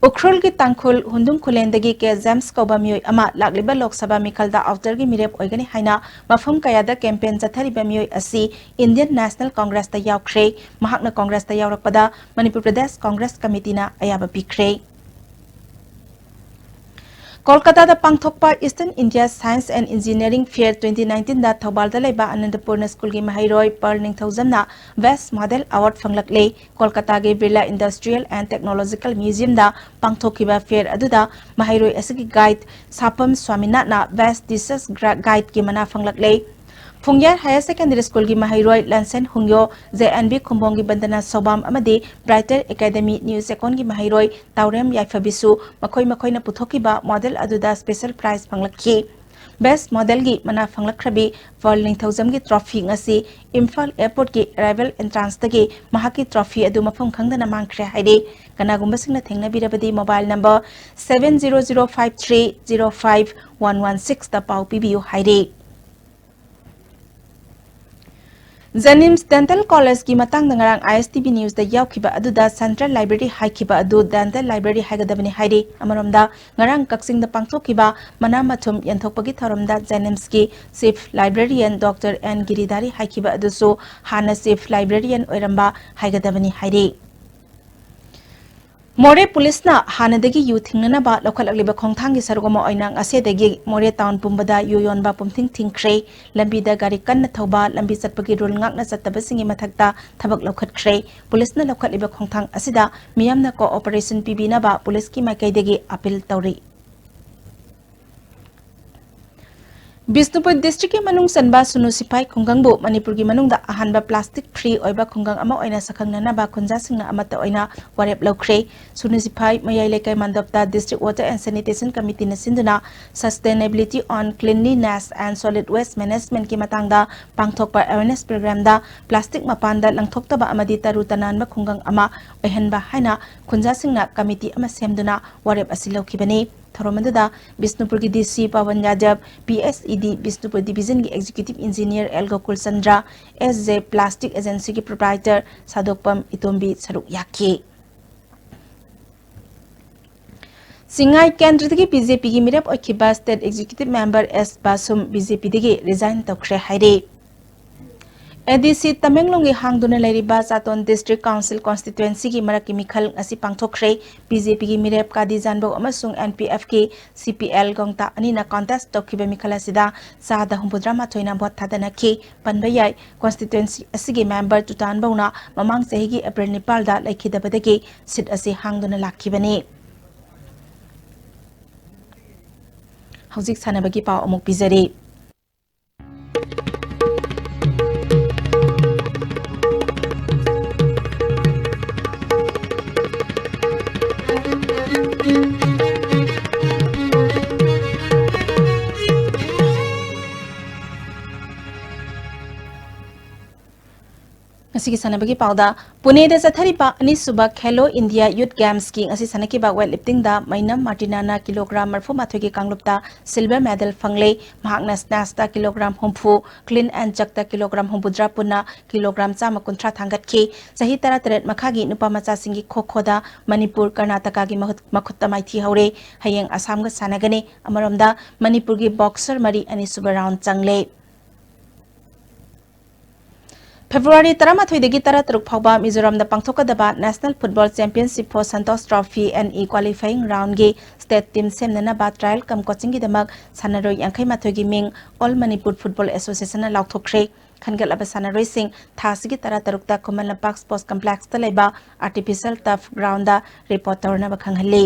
ꯎꯈ꯭ꯔꯨꯜꯒꯤ ꯇꯥꯡꯈꯨꯜ ꯍꯨꯟꯗꯨꯝ ꯈꯨꯂꯦꯟꯗꯒꯤ ꯀꯦ ꯖꯦꯝꯁ ꯀꯧꯕ ꯃꯤꯑꯣꯏ ꯑꯃ ꯂꯥꯛꯂꯤꯕ ꯂꯣꯛ ꯁꯚꯥ ꯃꯤꯈꯜꯗ outerꯒꯤ ꯃꯤꯔꯦꯞ ꯑꯣꯏꯒꯅꯤ ꯍꯥꯏꯅ ꯃꯐꯝ ꯀꯌꯥꯗ campaign ꯆꯠꯊꯔꯤꯕ ꯃꯤꯑꯣꯏ ꯑꯁꯤ Indian National Congressꯇ ꯌꯥꯎꯈ꯭ꯔꯦ꯫ ꯃꯍꯥꯛꯅ ꯀꯣꯡꯒ꯭ꯔꯦꯁꯇ ꯌꯥꯎꯔꯛꯄꯗ ꯃꯅꯤꯄꯨꯔ ꯄ꯭ꯔꯗꯦꯁ ꯀꯣꯡꯒ꯭ꯔꯦꯁ ꯀꯃꯤꯇꯤꯅ ꯑꯌꯥꯕ ꯄꯤꯈ꯭ꯔꯦ꯫ ꯀꯣꯜꯀꯇꯥꯗ ꯄꯥꯡꯊꯣꯛꯄ Eastern India Science and Engineering Fair twenty nineteenꯗ ꯊꯧꯕꯥꯜꯗ ꯂꯩꯕ ꯑꯅꯟꯗꯄꯨꯔꯅ ꯁ꯭ꯀꯨꯜꯒꯤ ꯃꯍꯩꯔꯣꯏ ꯄꯔꯜ ꯅꯤꯡꯊꯧꯖꯝꯅ Best Model Award ꯐꯪꯂꯛꯂꯦ꯫ ꯀꯣꯜꯀꯇꯥꯒꯤ Birla Industrial and Technological Museumꯗ ꯄꯥꯡꯊꯣꯛꯈꯤꯕ fair ꯑꯗꯨꯗ ꯃꯍꯩꯔꯣꯏ ꯑꯁꯤꯒꯤ guide ꯁꯥꯄꯝ ꯁ꯭ꯋꯥꯃꯤꯅꯥꯊꯅ Best Teacher's Gra-, Guideꯀꯤ ꯃꯅꯥ ꯐꯪꯂꯛꯂꯦ꯫ ꯐꯨꯡꯌꯥꯔ Higher Secondary Schoolꯒꯤ ꯃꯍꯩꯔꯣꯏ ꯂꯟꯁꯦꯟ ꯍꯨꯡꯌꯣ, J N V ꯈꯨꯝꯕꯣꯡꯒꯤ ꯕꯟꯗꯅꯥ ꯁꯣꯕꯥꯝ ꯑꯃꯗꯤ Brighter Academy ꯅ꯭ꯌꯨ ꯆꯦꯀꯣꯟꯒꯤ ꯃꯍꯩꯔꯣꯏ ꯇꯥꯎꯔꯦꯝ ꯌꯥꯏꯐꯕꯤꯁꯨ ꯃꯈꯣꯏ ꯃꯈꯣꯏꯅ ꯄꯨꯊꯣꯛꯈꯤꯕ model ꯑꯗꯨꯗ special prize ꯐꯪꯂꯛꯈꯤ꯫ Best Modelꯒꯤ ꯃꯅꯥ ꯐꯪꯂꯛꯈ꯭ꯔꯕꯤ ꯄꯔꯜ ꯅꯤꯡꯊꯧꯖꯝꯒꯤ trophy ꯉꯁꯤ ꯏꯝꯐꯥꯜ airportꯀꯤ arrival entranceꯇꯒꯤ ꯃꯍꯥꯛꯀꯤ trophy ꯑꯗꯨ ꯃꯐꯝ ꯈꯪꯗꯅ ꯃꯥꯡꯈ꯭ꯔꯦ ꯍꯥꯏꯔꯤ꯫ ꯀꯅꯥꯒꯨꯝꯕꯁꯤꯡꯅ ꯊꯦꯡꯅꯕꯤꯔꯕꯗꯤ mobile number seven zero zero five three zero five one one sixꯇ ꯄꯥꯎ ꯄꯤꯕꯤꯌꯨ ꯍꯥꯏꯔꯤ꯫ JNIMS Dental Collegeꯀꯤ ꯃꯇꯥꯡꯗ ꯉꯔꯥꯡ ISTV Newsꯇ ꯌꯥꯎꯈꯤꯕ ꯑꯗꯨꯗ Central Library ꯍꯥꯏꯈꯤꯕ ꯑꯗꯨ Dental Library ꯍꯥꯏꯒꯗꯕꯅꯤ ꯍꯥꯏꯔꯤ꯫ ꯑꯃꯔꯣꯝꯗ, ꯉꯔꯥꯡ ꯀꯛꯆꯤꯡꯗ ꯄꯥꯡꯊꯣꯛꯈꯤꯕ ꯃꯅꯥ ꯃꯊꯨꯝ ꯌꯦꯟꯊꯣꯛꯄꯒꯤ ꯊꯧꯔꯝꯗ JNIMSꯀꯤ Chief Librarian Doctor N ꯒꯤꯔꯤꯙꯥꯔꯤ ꯍꯥꯏꯈꯤꯕ ꯑꯗꯨꯁꯨ ꯍꯥꯟꯅ Chief Librarian ꯑꯣꯏꯔꯝꯕ ꯍꯥꯏꯒꯗꯕꯅꯤ ꯍꯥꯏꯔꯤ꯫ ꯃꯣꯔꯦ ꯄꯨꯂꯤꯁꯅ ꯍꯥꯟꯅꯗꯒꯤ ꯌꯨ ꯊꯤꯡꯅꯅꯕ ꯂꯧꯈꯠꯂꯛꯂꯤꯕ ꯈꯣꯡꯊꯥꯡꯒꯤ ꯁꯔꯨꯛ ꯑꯃ ꯑꯣꯏꯅ ꯉꯁꯤꯗꯒꯤ ꯃꯣꯔꯦ town ꯄꯨꯝꯕꯗ ꯌꯨ ꯌꯣꯟꯕ ꯄꯨꯝꯊꯤꯡ ꯊꯤꯡꯈ꯭ꯔꯦ꯫ ꯂꯝꯕꯤꯗ ꯒꯥꯔꯤ ꯀꯟꯅ ꯊꯧꯕ, ꯂꯝꯕꯤ ꯆꯠꯄꯒꯤ rule ꯉꯥꯛꯅ ꯆꯠꯇꯕꯁꯤꯡꯒꯤ ꯃꯊꯛꯇ ꯊꯕꯛ ꯂꯧꯈꯠꯈ꯭ꯔꯦ꯫ ꯄꯨꯂꯤꯁꯅ ꯂꯧꯈꯠꯂꯤꯕ ꯈꯣꯡꯊꯥꯡ ꯑꯁꯤꯗ ꯃꯤꯌꯥꯝꯅ cooperation ꯄꯤꯕꯤꯅꯕ ꯄꯨꯂꯤꯁꯀꯤ ꯃꯥꯏꯀꯩꯗꯒꯤ appeal ꯇꯧꯔꯤ꯫ ꯕꯤꯁꯅꯨꯄꯨꯔ districtꯀꯤ ꯃꯅꯨꯡ ꯆꯟꯕ ꯁꯨꯅꯨ ꯁꯤꯐꯥꯏ ꯈꯨꯡꯒꯪꯕꯨ ꯃꯅꯤꯄꯨꯔꯒꯤ ꯃꯅꯨꯡꯗ ꯑꯍꯥꯟꯕ plastic free ꯑꯣꯏꯕ ꯈꯨꯡꯒꯪ ꯑꯃ ꯑꯣꯏꯅ ꯁꯛꯈꯪꯅꯅꯕ ꯈꯨꯟꯖꯥꯁꯤꯡꯅ ꯑꯃꯠꯇ ꯑꯣꯏꯅ ꯋꯥꯔꯦꯞ ꯂꯧꯈ꯭ꯔꯦ꯫ ꯁꯨꯅꯨ ꯁꯤꯐꯥꯏ ꯃꯌꯥꯏ ꯂꯩꯀꯥꯏ ꯃꯟꯗꯞꯇ District Water and Sanitation Committeeꯅ ꯁꯤꯟꯗꯨꯅ Sustainability on Cleanliness and Solid Waste Managementꯀꯤ ꯃꯇꯥꯡꯗ ꯄꯥꯡꯊꯣꯛꯄ awareness programꯗ plastic ꯃꯄꯥꯟꯗ ꯂꯪꯊꯣꯛꯇꯕ ꯑꯃꯗꯤ ꯇꯔꯨ ꯇꯅꯥꯟꯕ ꯈꯨꯡꯒꯪ ꯑꯃ ꯑꯣꯏꯍꯟꯕ ꯍꯥꯏꯅ ꯈꯨꯟꯖꯥꯁꯤꯡꯅ committee ꯑꯃ ꯁꯦꯝꯗꯨꯅ ꯋꯥꯔꯦꯞ ꯑꯁꯤ ꯂꯧꯈꯤꯕꯅꯤ꯫ ꯊꯧꯔꯝ ꯑꯗꯨꯗ ꯕꯤꯁꯅꯨꯄꯨꯔꯒꯤ DC ꯄꯋꯟ ꯌꯥꯗꯕ, PHED Bishnupur Divisionꯒꯤ Executive Engineer L Gokul Chandra, SJ Plastic Agencyꯒꯤ proprietor ꯁꯥꯗꯣꯛꯄꯝ ꯏꯇꯣꯝꯕꯤ ꯁꯔꯨꯛ ꯌꯥꯈꯤ꯫ ꯆꯤꯡꯉꯥꯏ ꯀꯦꯟꯗ꯭ꯔꯗꯒꯤ BJPꯒꯤ ꯃꯤꯔꯦꯞ ꯑꯣꯏꯈꯤꯕ State Executive Member S ꯕꯥꯁꯨꯝ BJPꯗꯒꯤ resign ꯇꯧꯈ꯭ꯔꯦ ꯍꯥꯏꯔꯤ꯫ ADC ꯇꯃꯦꯡꯂꯣꯡꯒꯤ ꯍꯥꯡꯗꯨꯅ ꯂꯩꯔꯤꯕ ꯆꯥꯇꯣꯟ District Council Constituencyꯒꯤ ꯃꯔꯛꯀꯤ ꯃꯤꯈꯜ ꯉꯁꯤ ꯄꯥꯡꯊꯣꯛꯈ꯭ꯔꯦ꯫ BJPꯒꯤ ꯃꯤꯔꯦꯞ ꯀꯥꯗꯤ ꯖꯥꯟꯕꯧ ꯑꯃꯁꯨꯡ NPFꯀꯤ CPL ꯒꯣꯡꯇꯥ ꯑꯅꯤꯅ contest ꯇꯧꯈꯤꯕ ꯃꯤꯈꯜ ꯑꯁꯤꯗ ꯆꯥꯗ ꯍꯨꯝꯐꯨꯇꯔꯥ ꯃꯥꯊꯣꯏꯅ vote ꯊꯥꯗꯅꯈꯤ꯫ ꯄꯟꯕ ꯌꯥꯏ, constituency ꯑꯁꯤꯒꯤ member ꯇꯨꯇꯥꯟꯕꯧꯅ ꯃꯃꯥꯡ ꯆꯍꯤꯒꯤ April ꯅꯤꯄꯥꯜꯗ ꯂꯩꯈꯤꯗꯕꯗꯒꯤ seat ꯑꯁꯤ ꯍꯥꯡꯗꯨꯅ ꯂꯥꯛꯈꯤꯕꯅꯤ꯫ ꯍꯧꯖꯤꯛ ꯁꯥꯟꯅꯕꯒꯤ ꯄꯥꯎ ꯑꯃꯨꯛ ꯄꯤꯖꯔꯤ꯫ ꯁꯤꯒꯤ ꯁꯥꯟꯅꯕꯒꯤ ꯄꯥꯎꯗ, ꯄꯨꯅꯦꯗ ꯆꯠꯊꯔꯤꯕ ꯑꯅꯤꯁꯨꯕ ꯈꯦꯂꯣ ꯏꯟꯗꯤꯌꯥ ꯌꯨꯠ ꯒꯦꯝꯁꯀꯤ ꯉꯁꯤ ꯁꯥꯟꯅꯈꯤꯕ ꯋꯦꯠ ꯂꯤꯐꯇꯤꯡꯗ ꯃꯩꯅꯝ ꯃꯥꯔꯇꯤꯅꯥꯅ ꯀꯤꯂꯣꯒ꯭ꯔꯥꯝ ꯃꯔꯤꯐꯨ ꯃꯥꯊꯣꯏꯒꯤ ꯀꯥꯡꯂꯨꯞꯇ ꯁꯤꯜꯚꯔ ꯃꯦꯗꯜ ꯐꯪꯂꯦ꯫ ꯃꯍꯥꯛꯅ ꯁ꯭ꯅꯦꯠꯁꯇ ꯀꯤꯂꯣꯒ꯭ꯔꯥꯝ ꯍꯨꯝꯐꯨ, ꯀ꯭ꯂꯤꯟ ꯑꯦꯟ ꯖꯔꯛꯇ ꯀꯤꯂꯣꯒ꯭ꯔꯥꯝ ꯍꯨꯝꯐꯨꯇꯔꯥ ꯄꯨꯟꯅ ꯀꯤꯂꯣꯒ꯭ꯔꯥꯝ ꯆꯥꯝꯃ ꯀꯨꯟꯊ꯭ꯔꯥ ꯊꯥꯡꯒꯠꯈꯤ꯫ ꯆꯍꯤ ꯇꯔꯥꯇꯔꯦꯠ ꯃꯈꯥꯒꯤ ꯅꯨꯄꯥ ꯃꯆꯥꯁꯤꯡꯒꯤ ꯈꯣ ꯈꯣꯗ ꯃꯅꯤꯄꯨꯔ ꯀꯔꯅꯥꯇꯀꯥꯒꯤ ꯃꯍꯨꯠ-, ꯃꯈꯨꯠꯇ ꯃꯥꯏꯊꯤ ꯍꯧꯔꯦ꯫ ꯍꯌꯦꯡ ꯑꯁꯥꯝꯒ ꯁꯥꯟꯅꯒꯅꯤ꯫ ꯑꯃꯔꯣꯝꯗ ꯃꯅꯤꯄꯨꯔꯒꯤ ꯕꯣꯛꯁꯔ ꯃꯔꯤ ꯑꯅꯤꯁꯨꯕ ꯔꯥꯎꯟ ꯆꯪꯂꯦ꯫ ꯐꯦꯕ꯭ꯔꯨꯋꯥꯔꯤ ꯇꯔꯥꯃꯥꯊꯣꯏꯗꯒꯤ ꯇꯔꯥꯇꯔꯨꯛ ꯐꯥꯎꯕ ꯃꯤꯖꯣꯔꯥꯝꯗ ꯄꯥꯡꯊꯣꯛꯀꯗꯕ National Football Championship for Santosh Trophy N E qualifying roundꯒꯤ state team ꯁꯦꯝꯅꯅꯕ trial cum coachingꯒꯤꯗꯃꯛ ꯁꯥꯟꯅꯔꯣꯏ ꯌꯥꯡꯈꯩ ꯃꯥꯊꯣꯏꯒꯤ ꯃꯤꯡ All Manipur Football Associationꯅ ꯂꯥꯎꯊꯣꯛꯈ꯭ꯔꯦ꯫ ꯈꯟꯒꯠꯂꯕ ꯁꯥꯟꯅꯔꯣꯏꯁꯤꯡ ꯊꯥ ꯑꯁꯤꯒꯤ ꯇꯔꯥꯇꯔꯨꯛꯇ ꯈꯨꯃꯟ ꯂꯝꯄꯥꯛ Sports Complexꯇ ꯂꯩꯕ Artificial Turf groundꯗ report ꯇꯧꯔꯅꯕ ꯈꯪꯍꯜꯂꯤ꯫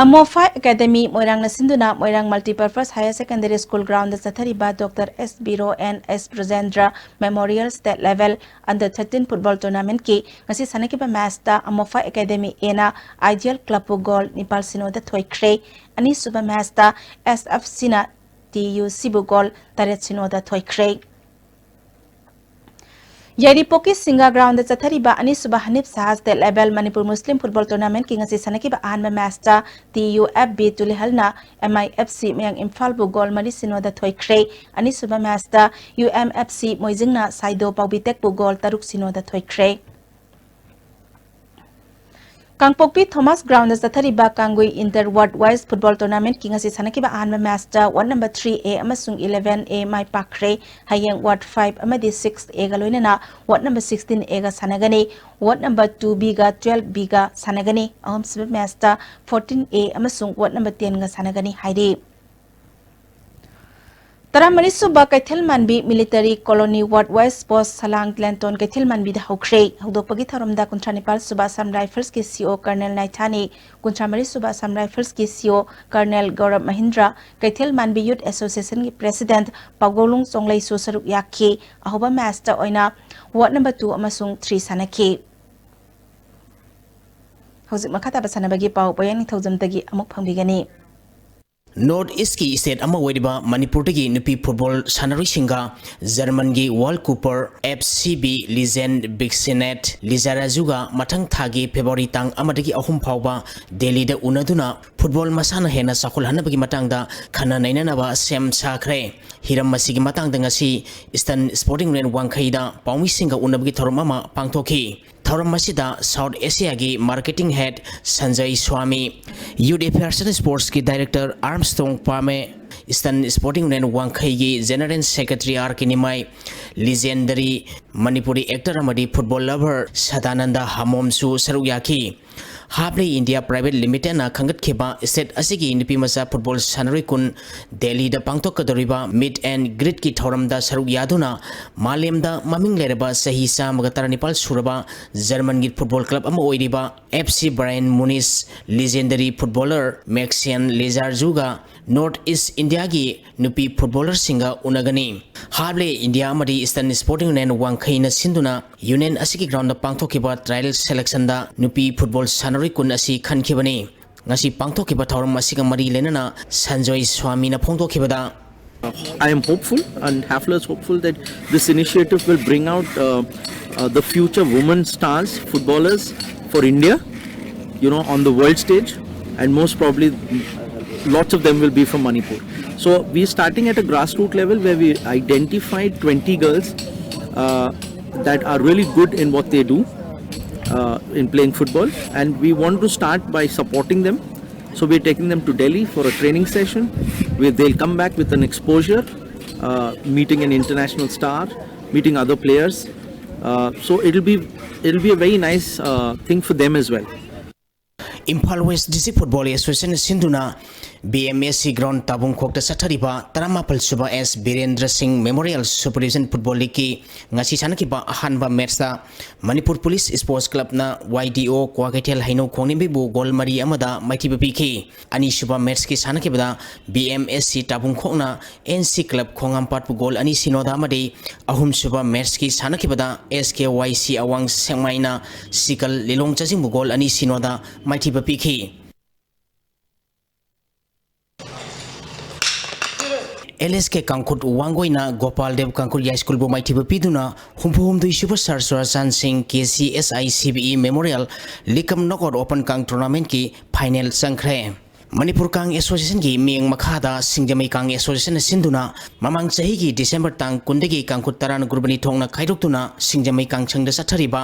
ꯑꯃꯣꯐꯥ Academy ꯃꯣꯏꯔꯥꯡꯅ ꯁꯤꯟꯗꯨꯅ ꯃꯣꯏꯔꯥꯡ Multipurpose Higher Secondary School groundꯗ ꯆꯠꯊꯔꯤꯕ Doctor S ꯕꯤꯔꯣ and S ꯕ꯭ꯔꯖꯦꯟꯗ꯭ꯔ Memorial State Level Under thirteen Football Tournamentꯀꯤ ꯉꯁꯤ ꯁꯥꯟꯅꯈꯤꯕ matchꯇ ꯑꯃꯣꯐꯥ Academy Aꯅ Ideal Clubꯄꯨ goal ꯅꯤꯄꯥꯜ ꯁꯤꯅꯣꯗ ꯊꯣꯏꯈ꯭ꯔꯦ꯫ ꯑꯅꯤꯁꯨꯕ matchꯇ S F Cꯅ T U Cꯕꯨ goal ꯇꯔꯦꯠ ꯁꯤꯅꯣꯗ ꯊꯣꯏꯈ꯭ꯔꯦ꯫ ꯌꯥꯏꯔꯤꯄꯣꯛꯀꯤ ꯁꯤꯡꯒꯥ groundꯗ ꯆꯠꯊꯔꯤꯕ ꯑꯅꯤꯁꯨꯕ ꯍꯅꯤꯐ ꯁꯍꯥ State Level Manipur Muslim Football Tournamentꯀꯤ ꯉꯁꯤ ꯁꯥꯟꯅꯈꯤꯕ ꯑꯍꯥꯟꯕ matchꯇ T U F B ꯇꯨꯂꯤꯍꯜꯅ M I F C ꯃꯌꯥꯡ ꯏꯝꯐꯥꯜꯕꯨ goal ꯃꯔꯤ ꯁꯤꯅꯣꯗ ꯊꯣꯏꯈ꯭ꯔꯦ꯫ ꯑꯅꯤꯁꯨꯕ matchꯇ U M F C ꯃꯣꯏꯖꯤꯡꯅ ꯁꯥꯏꯗꯣ ꯄꯥꯎꯕꯤꯇꯦꯛꯄꯨ goal ꯇꯔꯨꯛ ꯁꯤꯅꯣꯗ ꯊꯣꯏꯈ꯭ꯔꯦ꯫ ꯀꯥꯡꯄꯣꯛꯄꯤ Thomas groundꯗ ꯆꯠꯊꯔꯤꯕ ꯀꯥꯡꯒꯨꯏ Inter Ward Wise Football Tournamentꯀꯤ ꯉꯁꯤ ꯁꯥꯟꯅꯈꯤꯕ ꯑꯍꯥꯟꯕ matchꯇ ward number three A ꯑꯃꯁꯨꯡ eleven A ꯃꯥꯏ ꯄꯥꯛꯈ꯭ꯔꯦ꯫ ꯍꯌꯦꯡ ward five ꯑꯃꯗꯤ six Aꯒ ꯂꯣꯏꯅꯅ ward number sixteen Aꯒ ꯁꯥꯟꯅꯒꯅꯤ꯫ Ward number two Bꯒ twelve Bꯒ ꯁꯥꯟꯅꯒꯅꯤ꯫ ꯑꯍꯨꯝꯁꯨꯕ matchꯇ fourteen A ꯑꯃꯁꯨꯡ ward number tenꯒ ꯁꯥꯟꯅꯒꯅꯤ ꯍꯥꯏꯔꯤ꯫ ꯇꯔꯥꯃꯔꯤꯁꯨꯕ ꯀꯩꯊꯦꯜ ꯃꯥꯟꯕꯤ Military Colony Ward Wise Post ꯁꯂꯥꯡ ꯂꯦꯟꯇꯣꯟ ꯀꯩꯊꯦꯜ ꯃꯥꯟꯕꯤꯗ ꯍꯧꯈ꯭ꯔꯦ꯫ ꯍꯧꯗꯣꯛꯄꯒꯤ ꯊꯧꯔꯝꯗ ꯀꯨꯟꯊ꯭ꯔꯥ ꯅꯤꯄꯥꯜ ꯁꯨꯕ Assam Riflesꯀꯤ C O Colonel ꯅꯥꯏꯊꯥꯅꯤ, ꯀꯨꯟꯊ꯭ꯔꯥ ꯃꯔꯤ ꯁꯨꯕ Assam Riflesꯀꯤ C O Colonel ꯒꯧꯔꯕ Mahindra, ꯀꯩꯊꯦꯜ ꯃꯥꯟꯕꯤ Youth Associationꯒꯤ President ꯄꯥꯎꯒꯧꯂꯨꯡ ꯆꯣꯡꯂꯩꯁꯨ ꯁꯔꯨꯛ ꯌꯥꯈꯤ꯫ ꯑꯍꯧꯕ matchꯇ ꯑꯣꯏꯅ ward number two ꯑꯃꯁꯨꯡ three ꯁꯥꯟꯅꯈꯤ꯫ ꯍꯧꯖꯤꯛ ꯃꯈꯥ ꯇꯥꯕ ꯁꯥꯟꯅꯕꯒꯤ ꯄꯥꯎ ꯄꯣꯌꯦꯡ ꯅꯤꯡꯊꯧꯖꯝꯗꯒꯤ ꯑꯃꯨꯛ ꯐꯪꯕꯤꯒꯅꯤ꯫ ꯅꯣꯔꯠ ꯏꯁꯀꯤ ꯁ꯭ꯇꯦꯠ ꯑꯃ ꯑꯣꯏꯔꯤꯕ ꯃꯅꯤꯄꯨꯔꯗꯒꯤ ꯅꯨꯄꯤ ꯐꯨꯠꯕꯣꯜ ꯁꯥꯟꯅꯔꯣꯏꯁꯤꯡꯒ ꯖꯔꯃꯟꯒꯤ ꯋꯥꯔꯜ ꯀꯨꯄꯔ F C B legend Bixente ꯂꯤꯖꯥꯔꯥꯖꯨꯒ ꯃꯊꯪ ꯊꯥꯒꯤ ꯐꯦꯕ꯭ꯔꯨꯋꯥꯔꯤ ꯇꯥꯡ ꯑꯃꯗꯒꯤ ꯑꯍꯨꯝ ꯐꯥꯎꯕ ꯗꯦꯜꯂꯤꯗ ꯎꯅꯗꯨꯅ ꯐꯨꯠꯕꯣꯜ ꯃꯁꯥꯟꯅ ꯍꯦꯟꯅ ꯆꯥꯎꯈꯠꯍꯟꯅꯕꯒꯤ ꯃꯇꯥꯡꯗ ꯈꯟꯅ ꯅꯩꯅꯅꯕ ꯁꯦꯝ ꯁꯥꯈ꯭ꯔꯦ꯫ ꯍꯤꯔꯝ ꯑꯁꯤꯒꯤ ꯃꯇꯥꯡꯗ ꯉꯁꯤ ꯏꯁꯇꯔꯟ ꯁ꯭ꯄꯣꯔꯇꯤꯡ ꯌꯨꯅꯤꯌꯟ ꯋꯥꯡꯈꯩꯗ ꯄꯥꯎꯃꯤꯁꯤꯡꯒ ꯎꯅꯕꯒꯤ ꯊꯧꯔꯝ ꯑꯃ ꯄꯥꯡꯊꯣꯛꯈꯤ꯫ ꯊꯧꯔꯝ ꯑꯁꯤꯗ ꯁꯥꯎꯠ ꯑꯦꯁꯤꯌꯥꯒꯤ marketing head Sanjay Swami, youth affairs and ꯁ꯭ꯄꯣꯔꯠꯁꯀꯤ director Armstrong Pame, eastern sporting union ꯋꯥꯡꯈꯩꯒꯤ general secretary R K Nimai, legendary Manipuri actor ꯑꯃꯗꯤ ꯐꯨꯠꯕꯣꯜ ꯂꯚꯔ ꯁꯗꯥꯅꯟꯗ ꯍꯥꯃꯣꯝꯁꯨ ꯁꯔꯨꯛ ꯌꯥꯈꯤ꯫ ꯍꯥꯞꯂꯦ ꯏꯟꯗꯤꯌꯥ ꯄ꯭ꯔꯥꯏꯚꯦꯠ ꯂꯤꯃꯤꯇꯦꯗꯅ ꯈꯪꯒꯠꯈꯤꯕ ꯁ꯭ꯇꯦꯠ ꯑꯁꯤꯒꯤ ꯅꯨꯄꯤꯃꯆꯥ ꯐꯨꯠꯕꯣꯜ ꯁꯥꯟꯅꯔꯣꯏ ꯀꯨꯟ ꯗꯦꯜꯂꯤꯗ ꯄꯥꯡꯊꯣꯛꯀꯗꯧꯔꯤꯕ ꯃꯤꯠ ꯑꯦꯟ ꯒ꯭ꯔꯤꯠꯀꯤ ꯊꯧꯔꯝꯗ ꯁꯔꯨꯛ ꯌꯥꯗꯨꯅ ꯃꯥꯂꯦꯝꯗ ꯃꯃꯤꯡ ꯂꯩꯔꯕ ꯆꯍꯤ ꯆꯥꯝꯃꯒ ꯇꯔꯥꯅꯤꯄꯥꯜ ꯁꯨꯔꯕ ꯖꯔꯃꯟꯒꯤ ꯐꯨꯠꯕꯣꯜ ꯀ꯭ꯂꯕ ꯑꯃ ꯑꯣꯏꯔꯤꯕ F C Bayern Munich legendary footballer ꯃꯦꯛꯁꯤꯌꯟ ꯂꯤꯖꯥꯔꯖꯨꯒ ꯅꯣꯔꯠ ꯏꯁ ꯏꯟꯗꯤꯌꯥꯒꯤ ꯅꯨꯄꯤ ꯐꯨꯠꯕꯣꯂꯔꯁꯤꯡꯒ ꯎꯅꯒꯅꯤ꯫ ꯍꯥꯞꯂꯦ ꯏꯟꯗꯤꯌꯥ ꯑꯃꯗꯤ ꯏꯁꯇꯔꯟ ꯁ꯭ꯄꯣꯔꯇꯤꯡ ꯌꯨꯅꯤꯌꯟ ꯋꯥꯡꯈꯩꯅ ꯁꯤꯟꯗꯨꯅ ꯌꯨꯅꯤꯌꯟ ꯑꯁꯤꯒꯤ ꯒ꯭ꯔꯥꯎꯟꯗ ꯄꯥꯡꯊꯣꯛꯈꯤꯕ ꯇ꯭ꯔꯥꯌꯦꯜ ꯁꯦꯂꯦꯛꯁꯟꯗ ꯅꯨꯄꯤ ꯐꯨꯠꯕꯣꯜ ꯁꯥꯟꯅꯔꯣꯏ ꯀꯨꯟ ꯑꯁꯤ ꯈꯟꯈꯤꯕꯅꯤ꯫ ꯉꯁꯤ ꯄꯥꯡꯊꯣꯛꯈꯤꯕ ꯊꯧꯔꯝ ꯑꯁꯤꯒ ꯃꯔꯤ ꯂꯩꯅꯅ Sanjoy ꯁ꯭ꯋꯥꯃꯤꯅ ꯐꯣꯡꯗꯣꯛꯈꯤꯕꯗ, I am hopeful and Hafler is hopeful that this initiative will bring out uh, uh, the future women stars, footballers for India, you know, on the world stage, and most probably lots of them will be from Manipur. So we're starting at a grassroots level where we identified twenty girls uh, that are really good in what they do uh, in playing football, and we want to start by supporting them. So we're taking them to Delhi for a training session where they'll come back with an exposure, uh, meeting an international star, meeting other players. Uh, so it'll be it'll be a very nice uh, thing for them as well. Imphal west district football ꯑꯦꯁꯣꯁꯤꯌꯦꯁꯟꯅ ꯁꯤꯟꯗꯨꯅ ꯕꯤ ꯑꯦꯝ ꯑꯦꯁ ꯁꯤ ꯒ꯭ꯔꯥꯎꯟ ꯇꯥꯕꯨꯡꯈꯣꯛꯇ ꯆꯠꯊꯔꯤꯕ ꯇꯔꯥꯃꯥꯄꯜ ꯁꯨꯕ ꯑꯦꯁ ꯕꯤꯔꯦꯟꯗ꯭ꯔ ꯁꯤꯡ ꯃꯦꯃꯣꯔꯤꯌꯦꯜ ꯁꯨꯄꯔ ꯗꯤꯕꯤꯖꯟ ꯐꯨꯠꯕꯣꯜ ꯂꯤꯒꯀꯤ ꯉꯁꯤ ꯁꯥꯟꯅꯈꯤꯕ ꯑꯍꯥꯟꯕ ꯃꯦꯠꯁꯇ ꯃꯅꯤꯄꯨꯔ ꯄꯨꯂꯤꯁ ꯁ꯭ꯄꯣꯔꯠꯁ ꯀ꯭ꯂꯕꯅ ꯋꯥꯏ ꯗꯤ ꯑꯣ ꯀ꯭ꯋꯥꯀꯩꯊꯦꯜ ꯍꯩꯅꯧ ꯈꯣꯡꯅꯤꯡꯕꯤꯕꯨ ꯒꯣꯜ ꯃꯔꯤ ꯑꯃꯗ ꯃꯥꯏꯊꯤꯕ ꯄꯤꯈꯤ꯫ ꯑꯅꯤꯁꯨꯕ ꯃꯦꯠꯁꯀꯤ ꯁꯥꯟꯅꯈꯤꯕꯗ ꯕꯤ ꯑꯦꯝ ꯑꯦꯁ ꯁꯤ ꯇꯥꯕꯨꯡꯈꯣꯛꯅ ꯑꯦꯟ ꯁꯤ ꯀ꯭ꯂꯕ ꯈꯣꯡꯉꯥꯝꯄꯥꯠꯄꯨ ꯒꯣꯜ ꯑꯅꯤ ꯁꯤꯅꯣꯗ ꯑꯃꯗꯤ ꯑꯍꯨꯝꯁꯨꯕ ꯃꯦꯠꯁꯀꯤ ꯁꯥꯟꯅꯈꯤꯕꯗ ꯑꯦꯁ ꯀꯦ ꯋꯥꯏ ꯁꯤ ꯑꯋꯥꯡ ꯁꯦꯛꯃꯥꯏꯅ ꯁꯤꯀꯜ ꯂꯤꯂꯣꯡ ꯆꯥꯖꯤꯡꯕꯨ ꯒꯣꯜ ꯑꯅꯤ ꯁꯤꯅꯣꯗ ꯃꯥꯏꯊꯤꯕ ꯄꯤꯈꯤ꯫ ꯑꯦꯜ ꯑꯦꯁ ꯀꯦ ꯀꯥꯡꯈꯨꯠ ꯋꯥꯡꯒꯣꯏꯅ ꯒꯣꯄꯥꯜ ꯗꯦꯕ ꯀꯥꯡꯈꯨꯠ ꯌꯥꯏꯁ꯭ꯀꯨꯜꯕꯨ ꯃꯥꯏꯊꯤꯕ ꯄꯤꯗꯨꯅ ꯍꯨꯝꯐꯨ ꯍꯨꯝꯗꯣꯏ ꯁꯨꯕ ꯁꯥꯔ ꯆꯨꯔꯥꯆꯥꯟ ꯁꯤꯡ K C S I C B E memorial ꯂꯤꯀꯝ ꯅꯣꯛꯑꯥꯎꯠ ꯑꯣꯄꯟ ꯀꯥꯡ ꯇꯣꯔꯅꯥꯃꯦꯟꯠꯀꯤ ꯐꯥꯏꯅꯦꯜ ꯆꯪꯈ꯭ꯔꯦ꯫ ꯃꯅꯤꯄꯨꯔ ꯀꯥꯡ ꯑꯦꯁꯣꯁꯤꯌꯦꯁꯟꯒꯤ ꯃꯤꯠꯌꯦꯡ ꯃꯈꯥꯗ ꯁꯤꯡꯖꯃꯩ ꯀꯥꯡ ꯑꯦꯁꯣꯁꯤꯌꯦꯁꯟꯅ ꯁꯤꯟꯗꯨꯅ ꯃꯃꯥꯡ ꯆꯍꯤꯒꯤ ꯗꯤꯁꯦꯝꯕꯔ ꯇꯥꯡ ꯀꯨꯟꯗꯒꯤ ꯀꯥꯡꯈꯨꯠ ꯇꯔꯥꯅ ꯒ꯭ꯔꯨꯞ ꯑꯅꯤ ꯊꯣꯛꯅ ꯈꯥꯏꯗꯣꯛꯇꯨꯅ ꯁꯤꯡꯖꯃꯩ ꯀꯥꯡꯁꯪꯗ ꯆꯠꯊꯔꯤꯕ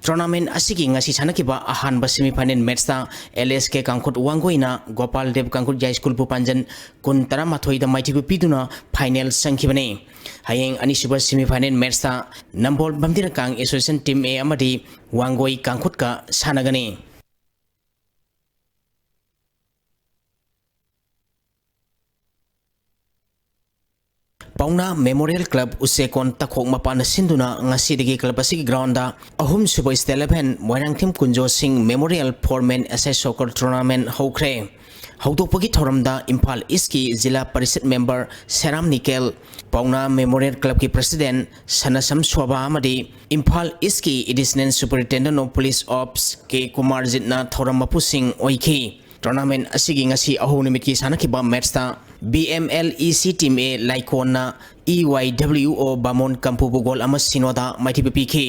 ꯇꯣꯔꯅꯥꯃꯦꯟꯠ ꯑꯁꯤꯒꯤ ꯉꯁꯤ ꯁꯥꯟꯅꯈꯤꯕ ꯑꯍꯥꯟꯕ ꯁꯦꯃꯤꯐꯥꯏꯅꯦꯜ ꯃꯦꯠꯁꯇ ꯑꯦꯜ ꯑꯦꯁ ꯀꯦ ꯀꯥꯡꯈꯨꯠ ꯋꯥꯡꯒꯣꯏꯅ ꯒꯣꯄꯥꯜ ꯗꯦꯕ ꯀꯥꯡꯈꯨꯠ ꯌꯥꯏꯁ꯭ꯀꯨꯜꯕꯨ ꯄꯥꯟꯖꯟ ꯀꯨꯟ ꯇꯔꯥꯃꯥꯊꯣꯏꯗ ꯃꯥꯏꯊꯤꯕ ꯄꯤꯗꯨꯅ ꯐꯥꯏꯅꯦꯜ ꯆꯪꯈꯤꯕꯅꯤ꯫ ꯍꯌꯦꯡ ꯑꯅꯤꯁꯨꯕ ꯁꯦꯃꯤꯐꯥꯏꯅꯦꯜ ꯃꯦꯠꯁꯇ ꯅꯝꯕꯣꯜ ꯕꯝꯗꯤꯅ ꯀꯥꯡ ꯑꯦꯁꯣꯁꯤꯌꯦꯁꯟ ꯇꯤꯝ ꯑꯦ ꯑꯃꯗꯤ ꯋꯥꯡꯒꯣꯏ ꯀꯥꯡꯈꯨꯠꯀ ꯁꯥꯟꯅꯒꯅꯤ꯫ ꯄꯥꯎꯅꯥ ꯃꯦꯃꯣꯔꯤꯌꯦꯜ ꯀ꯭ꯂꯕ ꯎꯆꯦꯀꯣꯟ ꯇꯈꯣꯛ ꯃꯄꯥꯟꯅ ꯁꯤꯟꯗꯨꯅ ꯉꯁꯤꯗꯒꯤ ꯀ꯭ꯂꯕ ꯑꯁꯤꯒꯤ ꯒ꯭ꯔꯥꯎꯟꯗ ꯑꯍꯨꯝꯁꯨꯕ state eleven Moirangthem Kunjo Singh memorial for men S S soccer tournament ꯍꯧꯈ꯭ꯔꯦ꯫ ꯍꯧꯗꯣꯛꯄꯒꯤ ꯊꯧꯔꯝꯗ ꯏꯝꯐꯥꯜ ꯏꯁꯀꯤ ꯖꯤꯂꯥ ꯄꯔꯤꯁꯠ ꯃꯦꯝꯕꯔ ꯁꯦꯔꯥꯝ ꯅꯤꯀꯦꯜ, ꯄꯥꯎꯅꯥ ꯃꯦꯃꯣꯔꯤꯌꯦꯜ ꯀ꯭ꯂꯕꯀꯤ ꯄ꯭ꯔꯁꯤꯗꯦꯟ ꯁꯅꯁꯝ ꯁꯣꯚꯥ ꯑꯃꯗꯤ ꯏꯝꯐꯥꯜ ꯏꯁꯀꯤ additional superintendent of police ops K ꯀꯨꯃꯥꯔꯖꯤꯠꯅ ꯊꯧꯔꯝ ꯃꯄꯨꯁꯤꯡ ꯑꯣꯏꯈꯤ꯫ ꯇꯣꯔꯅꯥꯃꯦꯟ ꯑꯁꯤꯒꯤ ꯉꯁꯤ ꯑꯍꯧꯕ ꯅꯨꯃꯤꯠꯀꯤ ꯁꯥꯟꯅꯈꯤꯕ ꯃꯦꯠꯁꯇ ꯕꯤ ꯑꯦꯝ ꯑꯦꯜ ꯏ ꯁꯤ ꯇꯤꯝ ꯑꯦ ꯂꯥꯏꯀꯣꯟꯅ ꯏ ꯋꯥꯏ ꯗꯕ꯭ꯂꯤꯎ ꯑꯣ ꯕꯥꯃꯣꯟ ꯀꯝꯄꯨꯕꯨ ꯒꯣꯜ ꯑꯃ ꯁꯤꯅꯣꯗ ꯃꯥꯏꯊꯤꯕ ꯄꯤꯈꯤ꯫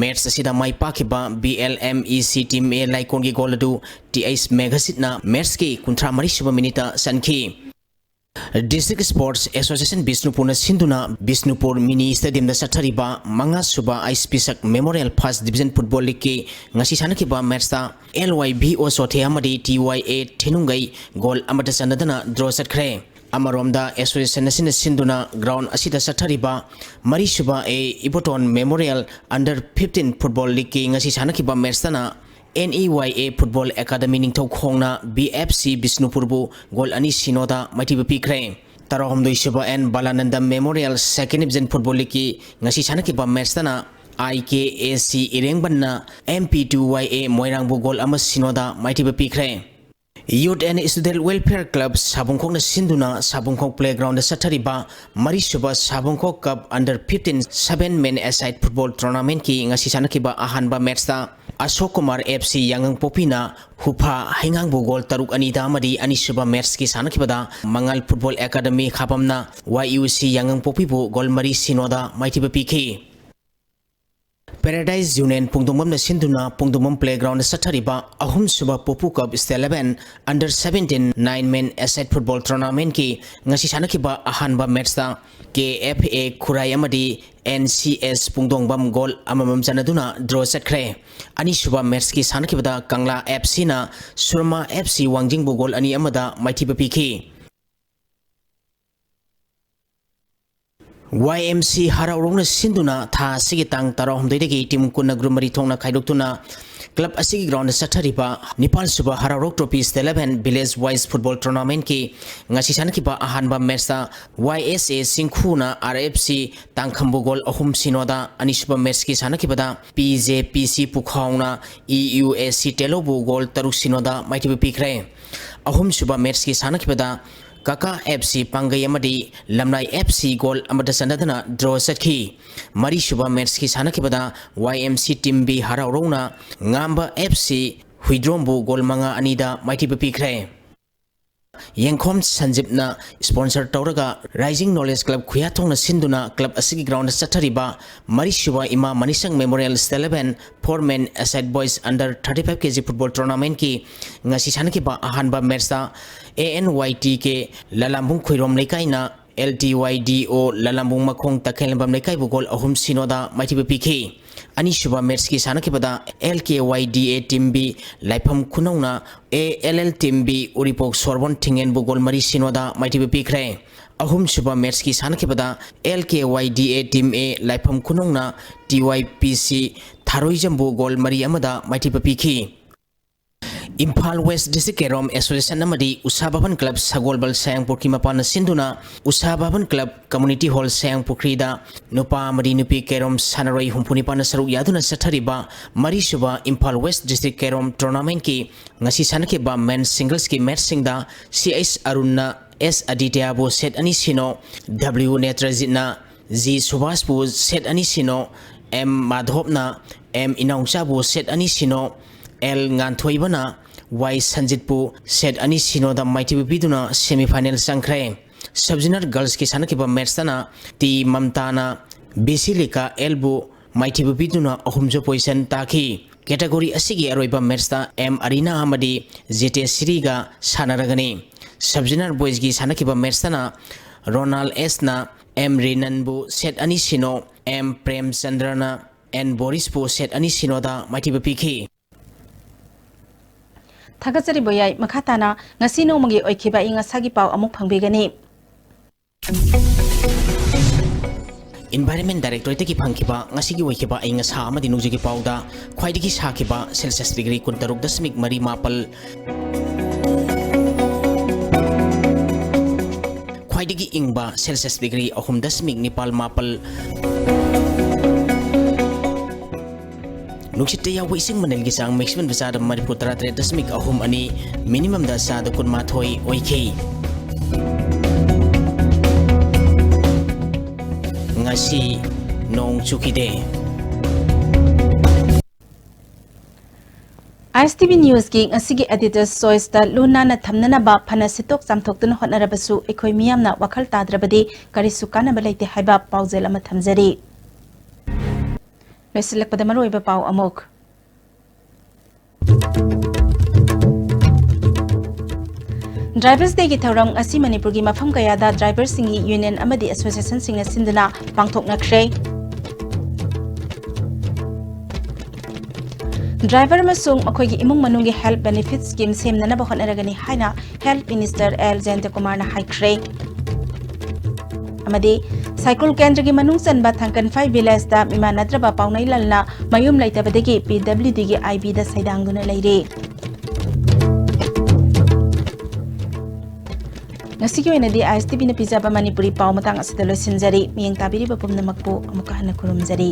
ꯃꯦꯠꯁ ꯑꯁꯤꯗ ꯃꯥꯏ ꯄꯥꯛꯈꯤꯕ ꯕꯤ ꯑꯦꯜ ꯑꯦꯝ ꯏ ꯁꯤ ꯇꯤꯝ ꯑꯦ ꯂꯥꯏꯀꯣꯟꯒꯤ ꯒꯣꯜ ꯑꯗꯨ ꯇꯤ ꯑꯩꯆ ꯃꯦꯘꯖꯤꯠꯅ ꯃꯦꯠꯁꯀꯤ ꯀꯨꯟꯊ꯭ꯔꯥ ꯃꯔꯤ ꯁꯨꯕ ꯃꯤꯅꯤꯠꯇ ꯆꯟꯈꯤ꯫ ꯗꯤꯁꯇ꯭ꯔꯤꯛ ꯁ꯭ꯄꯣꯔꯠꯁ ꯑꯦꯁꯣꯁꯤꯌꯦꯁꯟ ꯕꯤꯁꯅꯨꯄꯨꯔꯅ ꯁꯤꯟꯗꯨꯅ ꯕꯤꯁꯅꯨꯄꯨꯔ ꯃꯤꯅꯤ ꯁ꯭ꯇꯦꯗꯤꯌꯝꯗ ꯆꯠꯊꯔꯤꯕ ꯃꯉꯥ ꯁꯨꯕ ꯑꯩꯆ ꯄꯤ ꯁꯛ ꯃꯦꯃꯣꯔꯤꯌꯦꯜ ꯐꯥꯔꯁꯠ ꯗꯤꯕꯤꯖꯟ ꯐꯨꯠꯕꯣꯜ ꯂꯤꯒꯀꯤ ꯉꯁꯤ ꯁꯥꯟꯅꯈꯤꯕ ꯃꯦꯠꯁꯇ ꯑꯦꯜ ꯋꯥꯏ ꯚꯤ ꯑꯣ ꯆꯣꯊꯦ ꯑꯃꯗꯤ ꯇꯤ ꯋꯥꯏ ꯑꯦ ꯊꯦꯅꯨꯡꯒꯩ ꯒꯣꯜ ꯑꯃꯠꯇ ꯆꯟꯅꯗꯅ ꯗ꯭ꯔꯣ ꯆꯠꯈ꯭ꯔꯦ꯫ ꯑꯃꯔꯣꯝꯗ ꯑꯦꯁꯣꯁꯤꯌꯦꯁꯟ ꯑꯁꯤꯅ ꯁꯤꯟꯗꯨꯅ ꯒ꯭ꯔꯥꯎꯟ ꯑꯁꯤꯗ ꯆꯠꯊꯔꯤꯕ ꯃꯔꯤꯁꯨꯕ A Ibotom memorial under fifteen football ꯂꯤꯒꯀꯤ ꯉꯁꯤ ꯁꯥꯟꯅꯈꯤꯕ ꯃꯦꯠꯁꯇꯅ N E Y A football academy ꯅꯤꯡꯊꯧꯈꯣꯡꯅ ꯕꯤ ꯑꯦꯐ ꯁꯤ ꯕꯤꯁꯅꯨꯄꯨꯔꯕꯨ ꯒꯣꯜ ꯑꯅꯤ ꯁꯤꯅꯣꯗ ꯃꯥꯏꯊꯤꯕ ꯄꯤꯈ꯭ꯔꯦ꯫ ꯇꯔꯥꯍꯨꯝꯗꯣꯏ ꯁꯨꯕ N Balananda memorial second division football ꯂꯤꯒꯀꯤ ꯉꯁꯤ ꯁꯥꯟꯅꯈꯤꯕ ꯃꯦꯠꯁꯇꯅ ꯑꯥꯏ ꯀꯦ ꯑꯦ ꯁꯤ ꯏꯔꯦꯡꯕꯟꯅ M P two Y A ꯃꯣꯏꯔꯥꯡꯕꯨ ꯒꯣꯜ ꯑꯃ ꯁꯤꯅꯣꯗ ꯃꯥꯏꯊꯤꯕ ꯄꯤꯈ꯭ꯔꯦ꯫ Youth and Student Welfare Club ꯁꯥꯕꯨꯡꯈꯣꯛꯅ ꯁꯤꯟꯗꯨꯅ ꯁꯥꯕꯨꯡꯈꯣꯛ playground ꯗ ꯆꯠꯊꯔꯤꯕ ꯃꯔꯤꯁꯨꯕ ꯁꯥꯕꯨꯡꯈꯣꯛ Cup Under fifteen seven Man A-side Football Tournament ꯀꯤ ꯉꯁꯤ ꯁꯥꯟꯅꯈꯤꯕ ꯑꯍꯥꯟꯕ match ꯇ ꯑꯁꯣꯛ ꯀꯨꯃꯥꯔ F C ꯌꯥꯉꯪꯄꯣꯛꯄꯤꯅ ꯍꯨꯐꯥ ꯍꯩꯉꯥꯡꯕꯨ goal ꯇꯔꯨꯛ ꯑꯅꯤꯗ ꯑꯃꯗꯤ ꯑꯅꯤꯁꯨꯕ match ꯀꯤ ꯁꯥꯟꯅꯈꯤꯕꯗ ꯃꯉꯥꯜ Football Academy ꯈꯥꯕꯝꯅ Y U C ꯌꯥꯉꯪꯄꯣꯛꯄꯤꯕꯨ goal ꯃꯔꯤ ꯁꯤꯅꯣꯗ ꯃꯥꯏꯊꯤꯕ ꯄꯤꯈꯤ꯫ Paradise Union ꯄꯨꯡꯗꯣꯡꯕꯝꯅ ꯁꯤꯟꯗꯨꯅ ꯄꯨꯡꯗꯣꯡꯕꯝ playground ꯗ ꯆꯠꯊꯔꯤꯕ ꯑꯍꯨꯝꯁꯨꯕ ꯄꯣꯄꯨ Cup State eleven Under seventeen nine Man A-side Football Tournament ꯀꯤ ꯉꯁꯤ ꯁꯥꯟꯅꯈꯤꯕ ꯑꯍꯥꯟꯕ match ꯇ K F A ꯈꯨꯔꯥꯏ ꯑꯃꯗꯤ N C S ꯄꯨꯡꯗꯣꯡꯕꯝ goal ꯑꯃꯃꯝ ꯆꯟꯅꯗꯨꯅ draw ꯆꯠꯈ꯭ꯔꯦ꯫ ꯑꯅꯤꯁꯨꯕ match ꯀꯤ ꯁꯥꯟꯅꯈꯤꯕꯗ ꯀꯪꯂꯥ F C ꯅ ꯁꯨꯔꯃꯥ F C ꯋꯥꯡꯖꯤꯡꯕꯨ goal ꯑꯅꯤ ꯑꯃꯗ ꯃꯥꯏꯊꯤꯕ ꯄꯤꯈꯤ꯫ Y M C ꯍꯔꯥꯎꯔꯧꯅ ꯁꯤꯟꯗꯨꯅ ꯊꯥ ꯑꯁꯤꯒꯤ ꯇꯥꯡ ꯇꯔꯥꯍꯨꯝꯗꯣꯏꯗꯒꯤ team ꯀꯨꯟꯅ group ꯃꯔꯤ ꯊꯣꯛꯅ ꯈꯥꯏꯗꯣꯛꯇꯨꯅ club ꯑꯁꯤꯒꯤ ground ꯗ ꯆꯠꯊꯔꯤꯕ ꯅꯤꯄꯥꯜꯁꯨꯕ ꯍꯔꯥꯎꯔꯧ Trophy State eleven Village Wise Football Tournament ꯀꯤ ꯉꯁꯤ ꯁꯥꯟꯅꯈꯤꯕ ꯑꯍꯥꯟꯕ match ꯇ Y S A ꯆꯤꯡꯈꯨꯅ R F C ꯇꯥꯡꯈꯝꯕꯨ goal ꯑꯍꯨꯝ ꯁꯤꯅꯣꯗ, ꯑꯅꯤꯁꯨꯕ match ꯀꯤ ꯁꯥꯟꯅꯈꯤꯕꯗ P J P C ꯄꯨꯈꯥꯎꯅ E U A C ꯇꯦꯂꯧꯕꯨ goal ꯇꯔꯨꯛ ꯁꯤꯅꯣꯗ ꯃꯥꯏꯊꯤꯕ ꯄꯤꯈ꯭ꯔꯦ꯫ ꯑꯍꯨꯝꯁꯨꯕ match ꯀꯤ ꯁꯥꯟꯅꯈꯤꯕꯗ ꯀꯀꯥ F C ꯄꯥꯡꯒꯩ ꯑꯃꯗꯤ ꯂꯝꯂꯥꯏ F C goal ꯑꯃꯠꯇ ꯆꯟꯅꯗꯅ draw ꯆꯠꯈꯤ꯫ ꯃꯔꯤꯁꯨꯕ match ꯀꯤ ꯁꯥꯟꯅꯈꯤꯕꯗ Y M C Team B ꯍꯔꯥꯎꯔꯧꯅ ꯉꯥꯝꯕ F C ꯍꯨꯏꯗ꯭ꯔꯣꯝꯕꯨ goal ꯃꯉꯥ ꯑꯅꯤꯗ ꯃꯥꯏꯊꯤꯕ ꯄꯤꯈ꯭ꯔꯦ꯫ ꯌꯦꯡꯈꯣꯝ ꯁꯟꯖꯤꯞꯅ sponsor ꯇꯧꯔꯒ Rising Knowledge Club ꯈꯨꯌꯥꯊꯣꯡꯅ ꯁꯤꯟꯗꯨꯅ club ꯑꯁꯤꯒꯤ ground ꯗ ꯆꯠꯊꯔꯤꯕ ꯃꯔꯤꯁꯨꯕ ꯏꯃꯥ ꯃꯅꯤꯁꯪ Memorial State eleven Four Man A-side Boys Under thirty-five K G Football Tournament ꯀꯤ ꯉꯁꯤ ꯁꯥꯟꯅꯈꯤꯕ ꯑꯍꯥꯟꯕ match ꯇ A N Y T K ꯂꯂꯥꯝꯕꯨꯡ ꯈꯨꯏꯔꯣꯝ ꯂꯩꯀꯥꯏꯅ L T Y D O ꯂꯂꯥꯝꯕꯨꯡ ꯃꯈꯣꯡ ꯇꯈꯦꯜꯂꯝꯕꯝ ꯂꯩꯀꯥꯏꯕꯨ goal ꯑꯍꯨꯝ ꯁꯤꯅꯣꯗ ꯃꯥꯏꯊꯤꯕ ꯄꯤꯈꯤ꯫ ꯑꯅꯤꯁꯨꯕ match ꯀꯤ ꯁꯥꯟꯅꯈꯤꯕꯗ L K Y D A Team B ꯂꯥꯏꯐꯝ ꯈꯨꯅꯧꯅ A L L Team B Uripok ꯁꯣꯔꯕꯣꯟ ꯊꯤꯡꯉꯦꯟꯕꯨ goal ꯃꯔꯤ ꯁꯤꯅꯣꯗ ꯃꯥꯏꯊꯤꯕ ꯄꯤꯈ꯭ꯔꯦ꯫ ꯑꯍꯨꯝꯁꯨꯕ match ꯀꯤ ꯁꯥꯟꯅꯈꯤꯕꯗ L K Y D A Team A ꯂꯥꯏꯐꯝ ꯈꯨꯅꯧꯅ T Y P C ꯊꯥꯔꯣꯏꯖꯝꯕꯨ goal ꯃꯔꯤ ꯑꯃꯗ ꯃꯥꯏꯊꯤꯕ ꯄꯤꯈꯤ꯫ ꯏꯝꯐꯥꯜ ꯋꯦꯁ ꯗꯤꯁꯇ꯭ꯔꯤꯛ ꯀꯦꯔꯣꯝ ꯑꯦꯁꯣꯁꯤꯌꯦꯁꯟ ꯑꯃꯗꯤ ꯎꯁꯥ ꯚꯕꯟ ꯀ꯭ꯂꯕ ꯁꯒꯣꯜꯕꯜ ꯁꯥꯌꯥꯡꯄꯣꯛꯀꯤ ꯃꯄꯥꯟꯅ ꯁꯤꯟꯗꯨꯅ ꯎꯁꯥ ꯚꯕꯟ ꯀ꯭ꯂꯕ ꯀꯝꯃ꯭ꯌꯨꯅꯤꯇꯤ ꯍꯣꯜ ꯁꯥꯌꯥꯡꯄꯨꯈ꯭ꯔꯤꯗ ꯅꯨꯄꯥ ꯑꯃꯗꯤ ꯅꯨꯄꯤ ꯀꯦꯔꯣꯝ ꯁꯥꯟꯅꯔꯣꯏ ꯍꯨꯝꯐꯨ ꯅꯤꯄꯥꯟꯅ ꯁꯔꯨꯛ ꯌꯥꯗꯨꯅ ꯆꯠꯊꯔꯤꯕ ꯃꯔꯤꯁꯨꯕ ꯏꯝꯐꯥꯜ ꯋꯦꯁ ꯗꯤꯁꯇ꯭ꯔꯤꯛ ꯀꯦꯔꯣꯝ ꯇꯣꯔꯅꯥꯃꯦꯟꯠꯀꯤ ꯉꯁꯤ ꯁꯥꯟꯅꯈꯤꯕ ꯃꯦꯟ ꯁꯤꯡꯒꯜꯁꯀꯤ ꯃꯦꯠꯆꯁꯤꯡꯗ ꯁꯤ ꯑꯩꯆ ꯑꯔꯨꯟꯅ ꯑꯦꯁ ꯑꯗꯤꯇ꯭ꯌꯥꯕꯨ ꯁꯦꯠ ꯑꯅꯤ ꯁꯤꯅꯣ, ꯗꯕ꯭ꯂꯤꯎ ꯅꯦꯇ꯭ꯔꯖꯤꯠꯅ ꯖꯤ ꯁꯨꯕꯥꯁꯄꯨ ꯁꯦꯠ ꯑꯅꯤ ꯁꯤꯅꯣ, ꯑꯦꯝ ꯃꯥꯙꯣꯞꯅ ꯑꯦꯝ ꯏꯅꯥꯎꯆꯥꯕꯨ ꯁꯦꯠ ꯑꯅꯤ ꯁꯤꯅꯣ, ꯑꯦꯜ ꯉꯥꯟꯊꯣꯏꯕꯅ ꯋꯥꯏ ꯁꯟꯖꯤꯠꯄꯨ ꯁꯦꯠ ꯑꯅꯤ ꯁꯤꯅꯣꯗ ꯃꯥꯏꯊꯤꯕ ꯄꯤꯗꯨꯅ ꯁꯦꯃꯤꯐꯥꯏꯅꯦꯜ ꯆꯪꯈ꯭ꯔꯦ꯫ ꯁꯕ ꯖꯨꯅꯤꯌꯔ ꯒꯔꯜꯁꯀꯤ ꯁꯥꯟꯅꯈꯤꯕ ꯃꯦꯠꯆꯇꯅ ꯇꯤ ꯃꯝꯇꯥꯅ ꯕꯤꯁꯤꯂꯤꯀꯥ ꯑꯦꯜꯕꯨ ꯃꯥꯏꯊꯤꯕ ꯄꯤꯗꯨꯅ ꯑꯍꯨꯝꯁꯨ ꯄꯣꯖꯤꯁꯟ ꯇꯥꯈꯤ꯫ ꯀꯦꯇꯥꯒꯣꯔꯤ ꯑꯁꯤꯒꯤ ꯑꯔꯣꯏꯕ ꯃꯦꯠꯆꯇ ꯑꯦꯝ ꯑꯔꯤꯅꯥ ꯑꯃꯗꯤ ꯖꯦꯇꯦꯁꯤꯔꯤꯒ ꯁꯥꯟꯅꯔꯒꯅꯤ꯫ ꯁꯕ ꯖꯨꯅꯤꯌꯔ ꯕꯣꯏꯁꯀꯤ ꯁꯥꯟꯅꯈꯤꯕ ꯃꯦꯠꯆꯇꯅ ꯔꯣꯅꯥꯜ ꯑꯦꯁꯅ ꯑꯦꯝ ꯔꯤꯅꯟꯕꯨ ꯁꯦꯠ ꯑꯅꯤ ꯁꯤꯅꯣ, ꯑꯦꯝ ꯄ꯭ꯔꯦꯝꯆꯟꯗ꯭ꯔꯅ ꯑꯦꯟ ꯕꯣꯔꯤꯁꯄꯨ ꯁꯦꯠ ꯑꯅꯤ ꯁꯤꯅꯣꯗ ꯃꯥꯏꯊꯤꯕ ꯄꯤꯈꯤ꯫ ꯊꯥꯒꯠꯆꯔꯤ ꯕꯣꯌꯥꯏ꯫ ꯃꯈꯥ ꯇꯥꯅ ꯉꯁꯤ ꯅꯣꯡꯃꯒꯤ ꯑꯣꯏꯈꯤꯕ ꯑꯏꯪ ꯑꯁꯥꯒꯤ ꯄꯥꯎ ꯑꯃꯨꯛ ꯐꯪꯕꯤꯒꯅꯤ꯫ ꯏꯟꯚꯥꯏꯔꯟꯃꯦꯟ ꯗꯥꯏꯔꯦꯛꯇꯣꯔꯦꯠꯇꯒꯤ ꯐꯪꯈꯤꯕ ꯉꯁꯤꯒꯤ ꯑꯣꯏꯈꯤꯕ ꯑꯏꯪ ꯑꯁꯥ ꯑꯃꯗꯤ ꯅꯣꯡꯖꯨꯒꯤ ꯄꯥꯎꯗ ꯈ꯭ꯋꯥꯏꯗꯒꯤ ꯁꯥꯈꯤꯕ ꯁꯦꯜꯁꯤꯌꯁ ꯗꯤꯒ꯭ꯔꯤ ꯀꯨꯟꯇꯔꯨꯛ ꯗꯁꯃꯤꯛ ꯃꯔꯤ ꯃꯥꯄꯜ, ꯈ꯭ꯋꯥꯏꯗꯒꯤ ꯏꯪꯕ ꯁꯦꯜꯁꯤꯌꯁ ꯗꯤꯒ꯭ꯔꯤ ꯑꯍꯨꯝ ꯗꯁꯃꯤꯛ ꯅꯤꯄꯥꯜ ꯃꯥꯄꯜ, ꯅꯨꯡꯁꯤꯠꯇ ꯌꯥꯎꯕ ꯏꯁꯤꯡ ꯃꯅꯤꯜꯒꯤ ꯆꯥꯡ ꯃꯦꯛꯁꯤꯃꯝꯗ ꯆꯥꯗ ꯃꯔꯤꯐꯨ ꯇꯔꯥ ꯇꯔꯦꯠ ꯗꯁꯃꯤꯛ ꯑꯍꯨꯝ ꯑꯅꯤ, ꯃꯤꯅꯤꯃꯝꯗ ꯆꯥꯗ ꯀꯨꯟꯃꯥꯊꯣꯏ ꯑꯣꯏꯈꯤ꯫ ꯉꯁꯤ ꯅꯣꯡ ꯆꯨꯈꯤꯗꯦ꯫ ꯑꯥꯏ ꯑꯦꯁ ꯇꯤ ꯚꯤ ꯅ꯭ꯌꯨꯁꯀꯤ ꯉꯁꯤꯒꯤ ꯑꯦꯗꯤꯇꯔꯁ ꯆꯣꯏꯁꯇ ꯂꯨ ꯅꯥꯟꯅ ꯊꯝꯅꯅꯕ ꯐꯅ ꯁꯤꯠꯇꯣꯛ ꯆꯥꯝꯊꯣꯛꯇꯨꯅ ꯍꯣꯠꯅꯔꯕꯁꯨ ꯑꯩꯈꯣꯏ ꯃꯤꯌꯥꯝꯅ ꯋꯥꯈꯜ ꯇꯥꯗ꯭ꯔꯕꯗꯤ ꯀꯔꯤꯁꯨ ꯀꯥꯟꯅꯕ ꯂꯩꯇꯦ ꯍꯥꯏꯕ ꯄꯥꯎꯖꯦꯜ ꯑꯃ ꯊꯝꯖꯔꯤ꯫ ꯂꯣꯏꯁꯤꯜꯂꯛꯄꯗ ꯃꯔꯨꯑꯣꯏꯕ ꯄꯥꯎ ꯑꯃꯨꯛ꯫ ꯗ꯭ꯔꯥꯏꯚꯔꯁ ꯗꯦꯒꯤ ꯊꯧꯔꯝ ꯉꯁꯤ ꯃꯅꯤꯄꯨꯔꯒꯤ ꯃꯐꯝ ꯀꯌꯥꯗ ꯗ꯭ꯔꯥꯏꯚꯔꯁꯤꯡꯒꯤ ꯌꯨꯅꯤꯌꯟ ꯑꯃꯗꯤ ꯑꯦꯁꯣꯁꯤꯌꯦꯁꯟꯁꯤꯡꯅ ꯁꯤꯟꯗꯨꯅ ꯄꯥꯡꯊꯣꯛꯅꯈ꯭ꯔꯦ꯫ ꯗ꯭ꯔꯥꯏꯚꯔ ꯑꯃꯁꯨꯡ ꯃꯈꯣꯏꯒꯤ ꯏꯃꯨꯡ ꯃꯅꯨꯡꯒꯤ ꯍꯦꯜꯊ ꯕꯦꯅꯤꯐꯤꯠ ꯁ꯭ꯀꯤꯝ ꯁꯦꯝꯅꯅꯕ ꯍꯣꯠꯅꯔꯒꯅꯤ ꯍꯥꯏꯅ ꯍꯦꯜꯊ ꯃꯤꯅꯤꯁꯇꯔ ꯑꯦꯜ ꯖꯌꯟꯇꯀꯨꯃꯥꯔꯅ ꯍꯥꯏꯈ꯭ꯔꯦ꯫ ꯑꯃꯗꯤ ꯁꯥꯏꯀꯨꯜ ꯀꯦꯟꯗ꯭ꯔꯒꯤ ꯃꯅꯨꯡ ꯆꯟꯕ ꯊꯥꯡꯀꯟꯐꯥꯏ ꯚꯤꯂꯦꯖꯇ ꯃꯤꯃꯥꯟꯅꯗ꯭ꯔꯕ ꯄꯥꯎꯅꯩ ꯂꯥꯜꯅ ꯃꯌꯨꯝ ꯂꯩꯇꯕꯗꯒꯤ ꯄꯤ ꯗꯕ꯭ꯂꯤꯎ ꯗꯤꯒꯤ ꯑꯥꯏ ꯕꯤꯗ ꯁꯩꯗꯥꯡꯗꯨꯅ ꯂꯩꯔꯤ꯫ ꯉꯁꯤꯒꯤ ꯑꯣꯏꯅꯗꯤ ꯑꯥꯏ ꯑꯦꯁ ꯇꯤ ꯚꯤꯅ ꯄꯤꯖꯕ ꯃꯅꯤꯄꯨꯔꯤ ꯄꯥꯎ ꯃꯇꯥꯡ ꯑꯁꯤꯗ ꯂꯣꯏꯁꯤꯟꯖꯔꯤ꯫ ꯃꯤꯠꯌꯦꯡ ꯇꯥꯕꯤꯔꯤꯕ ꯄꯨꯝꯅꯃꯛꯄꯨ ꯑꯃꯨꯛꯀ ꯍꯟꯅ ꯈꯨꯔꯨꯝꯖꯔꯤ꯫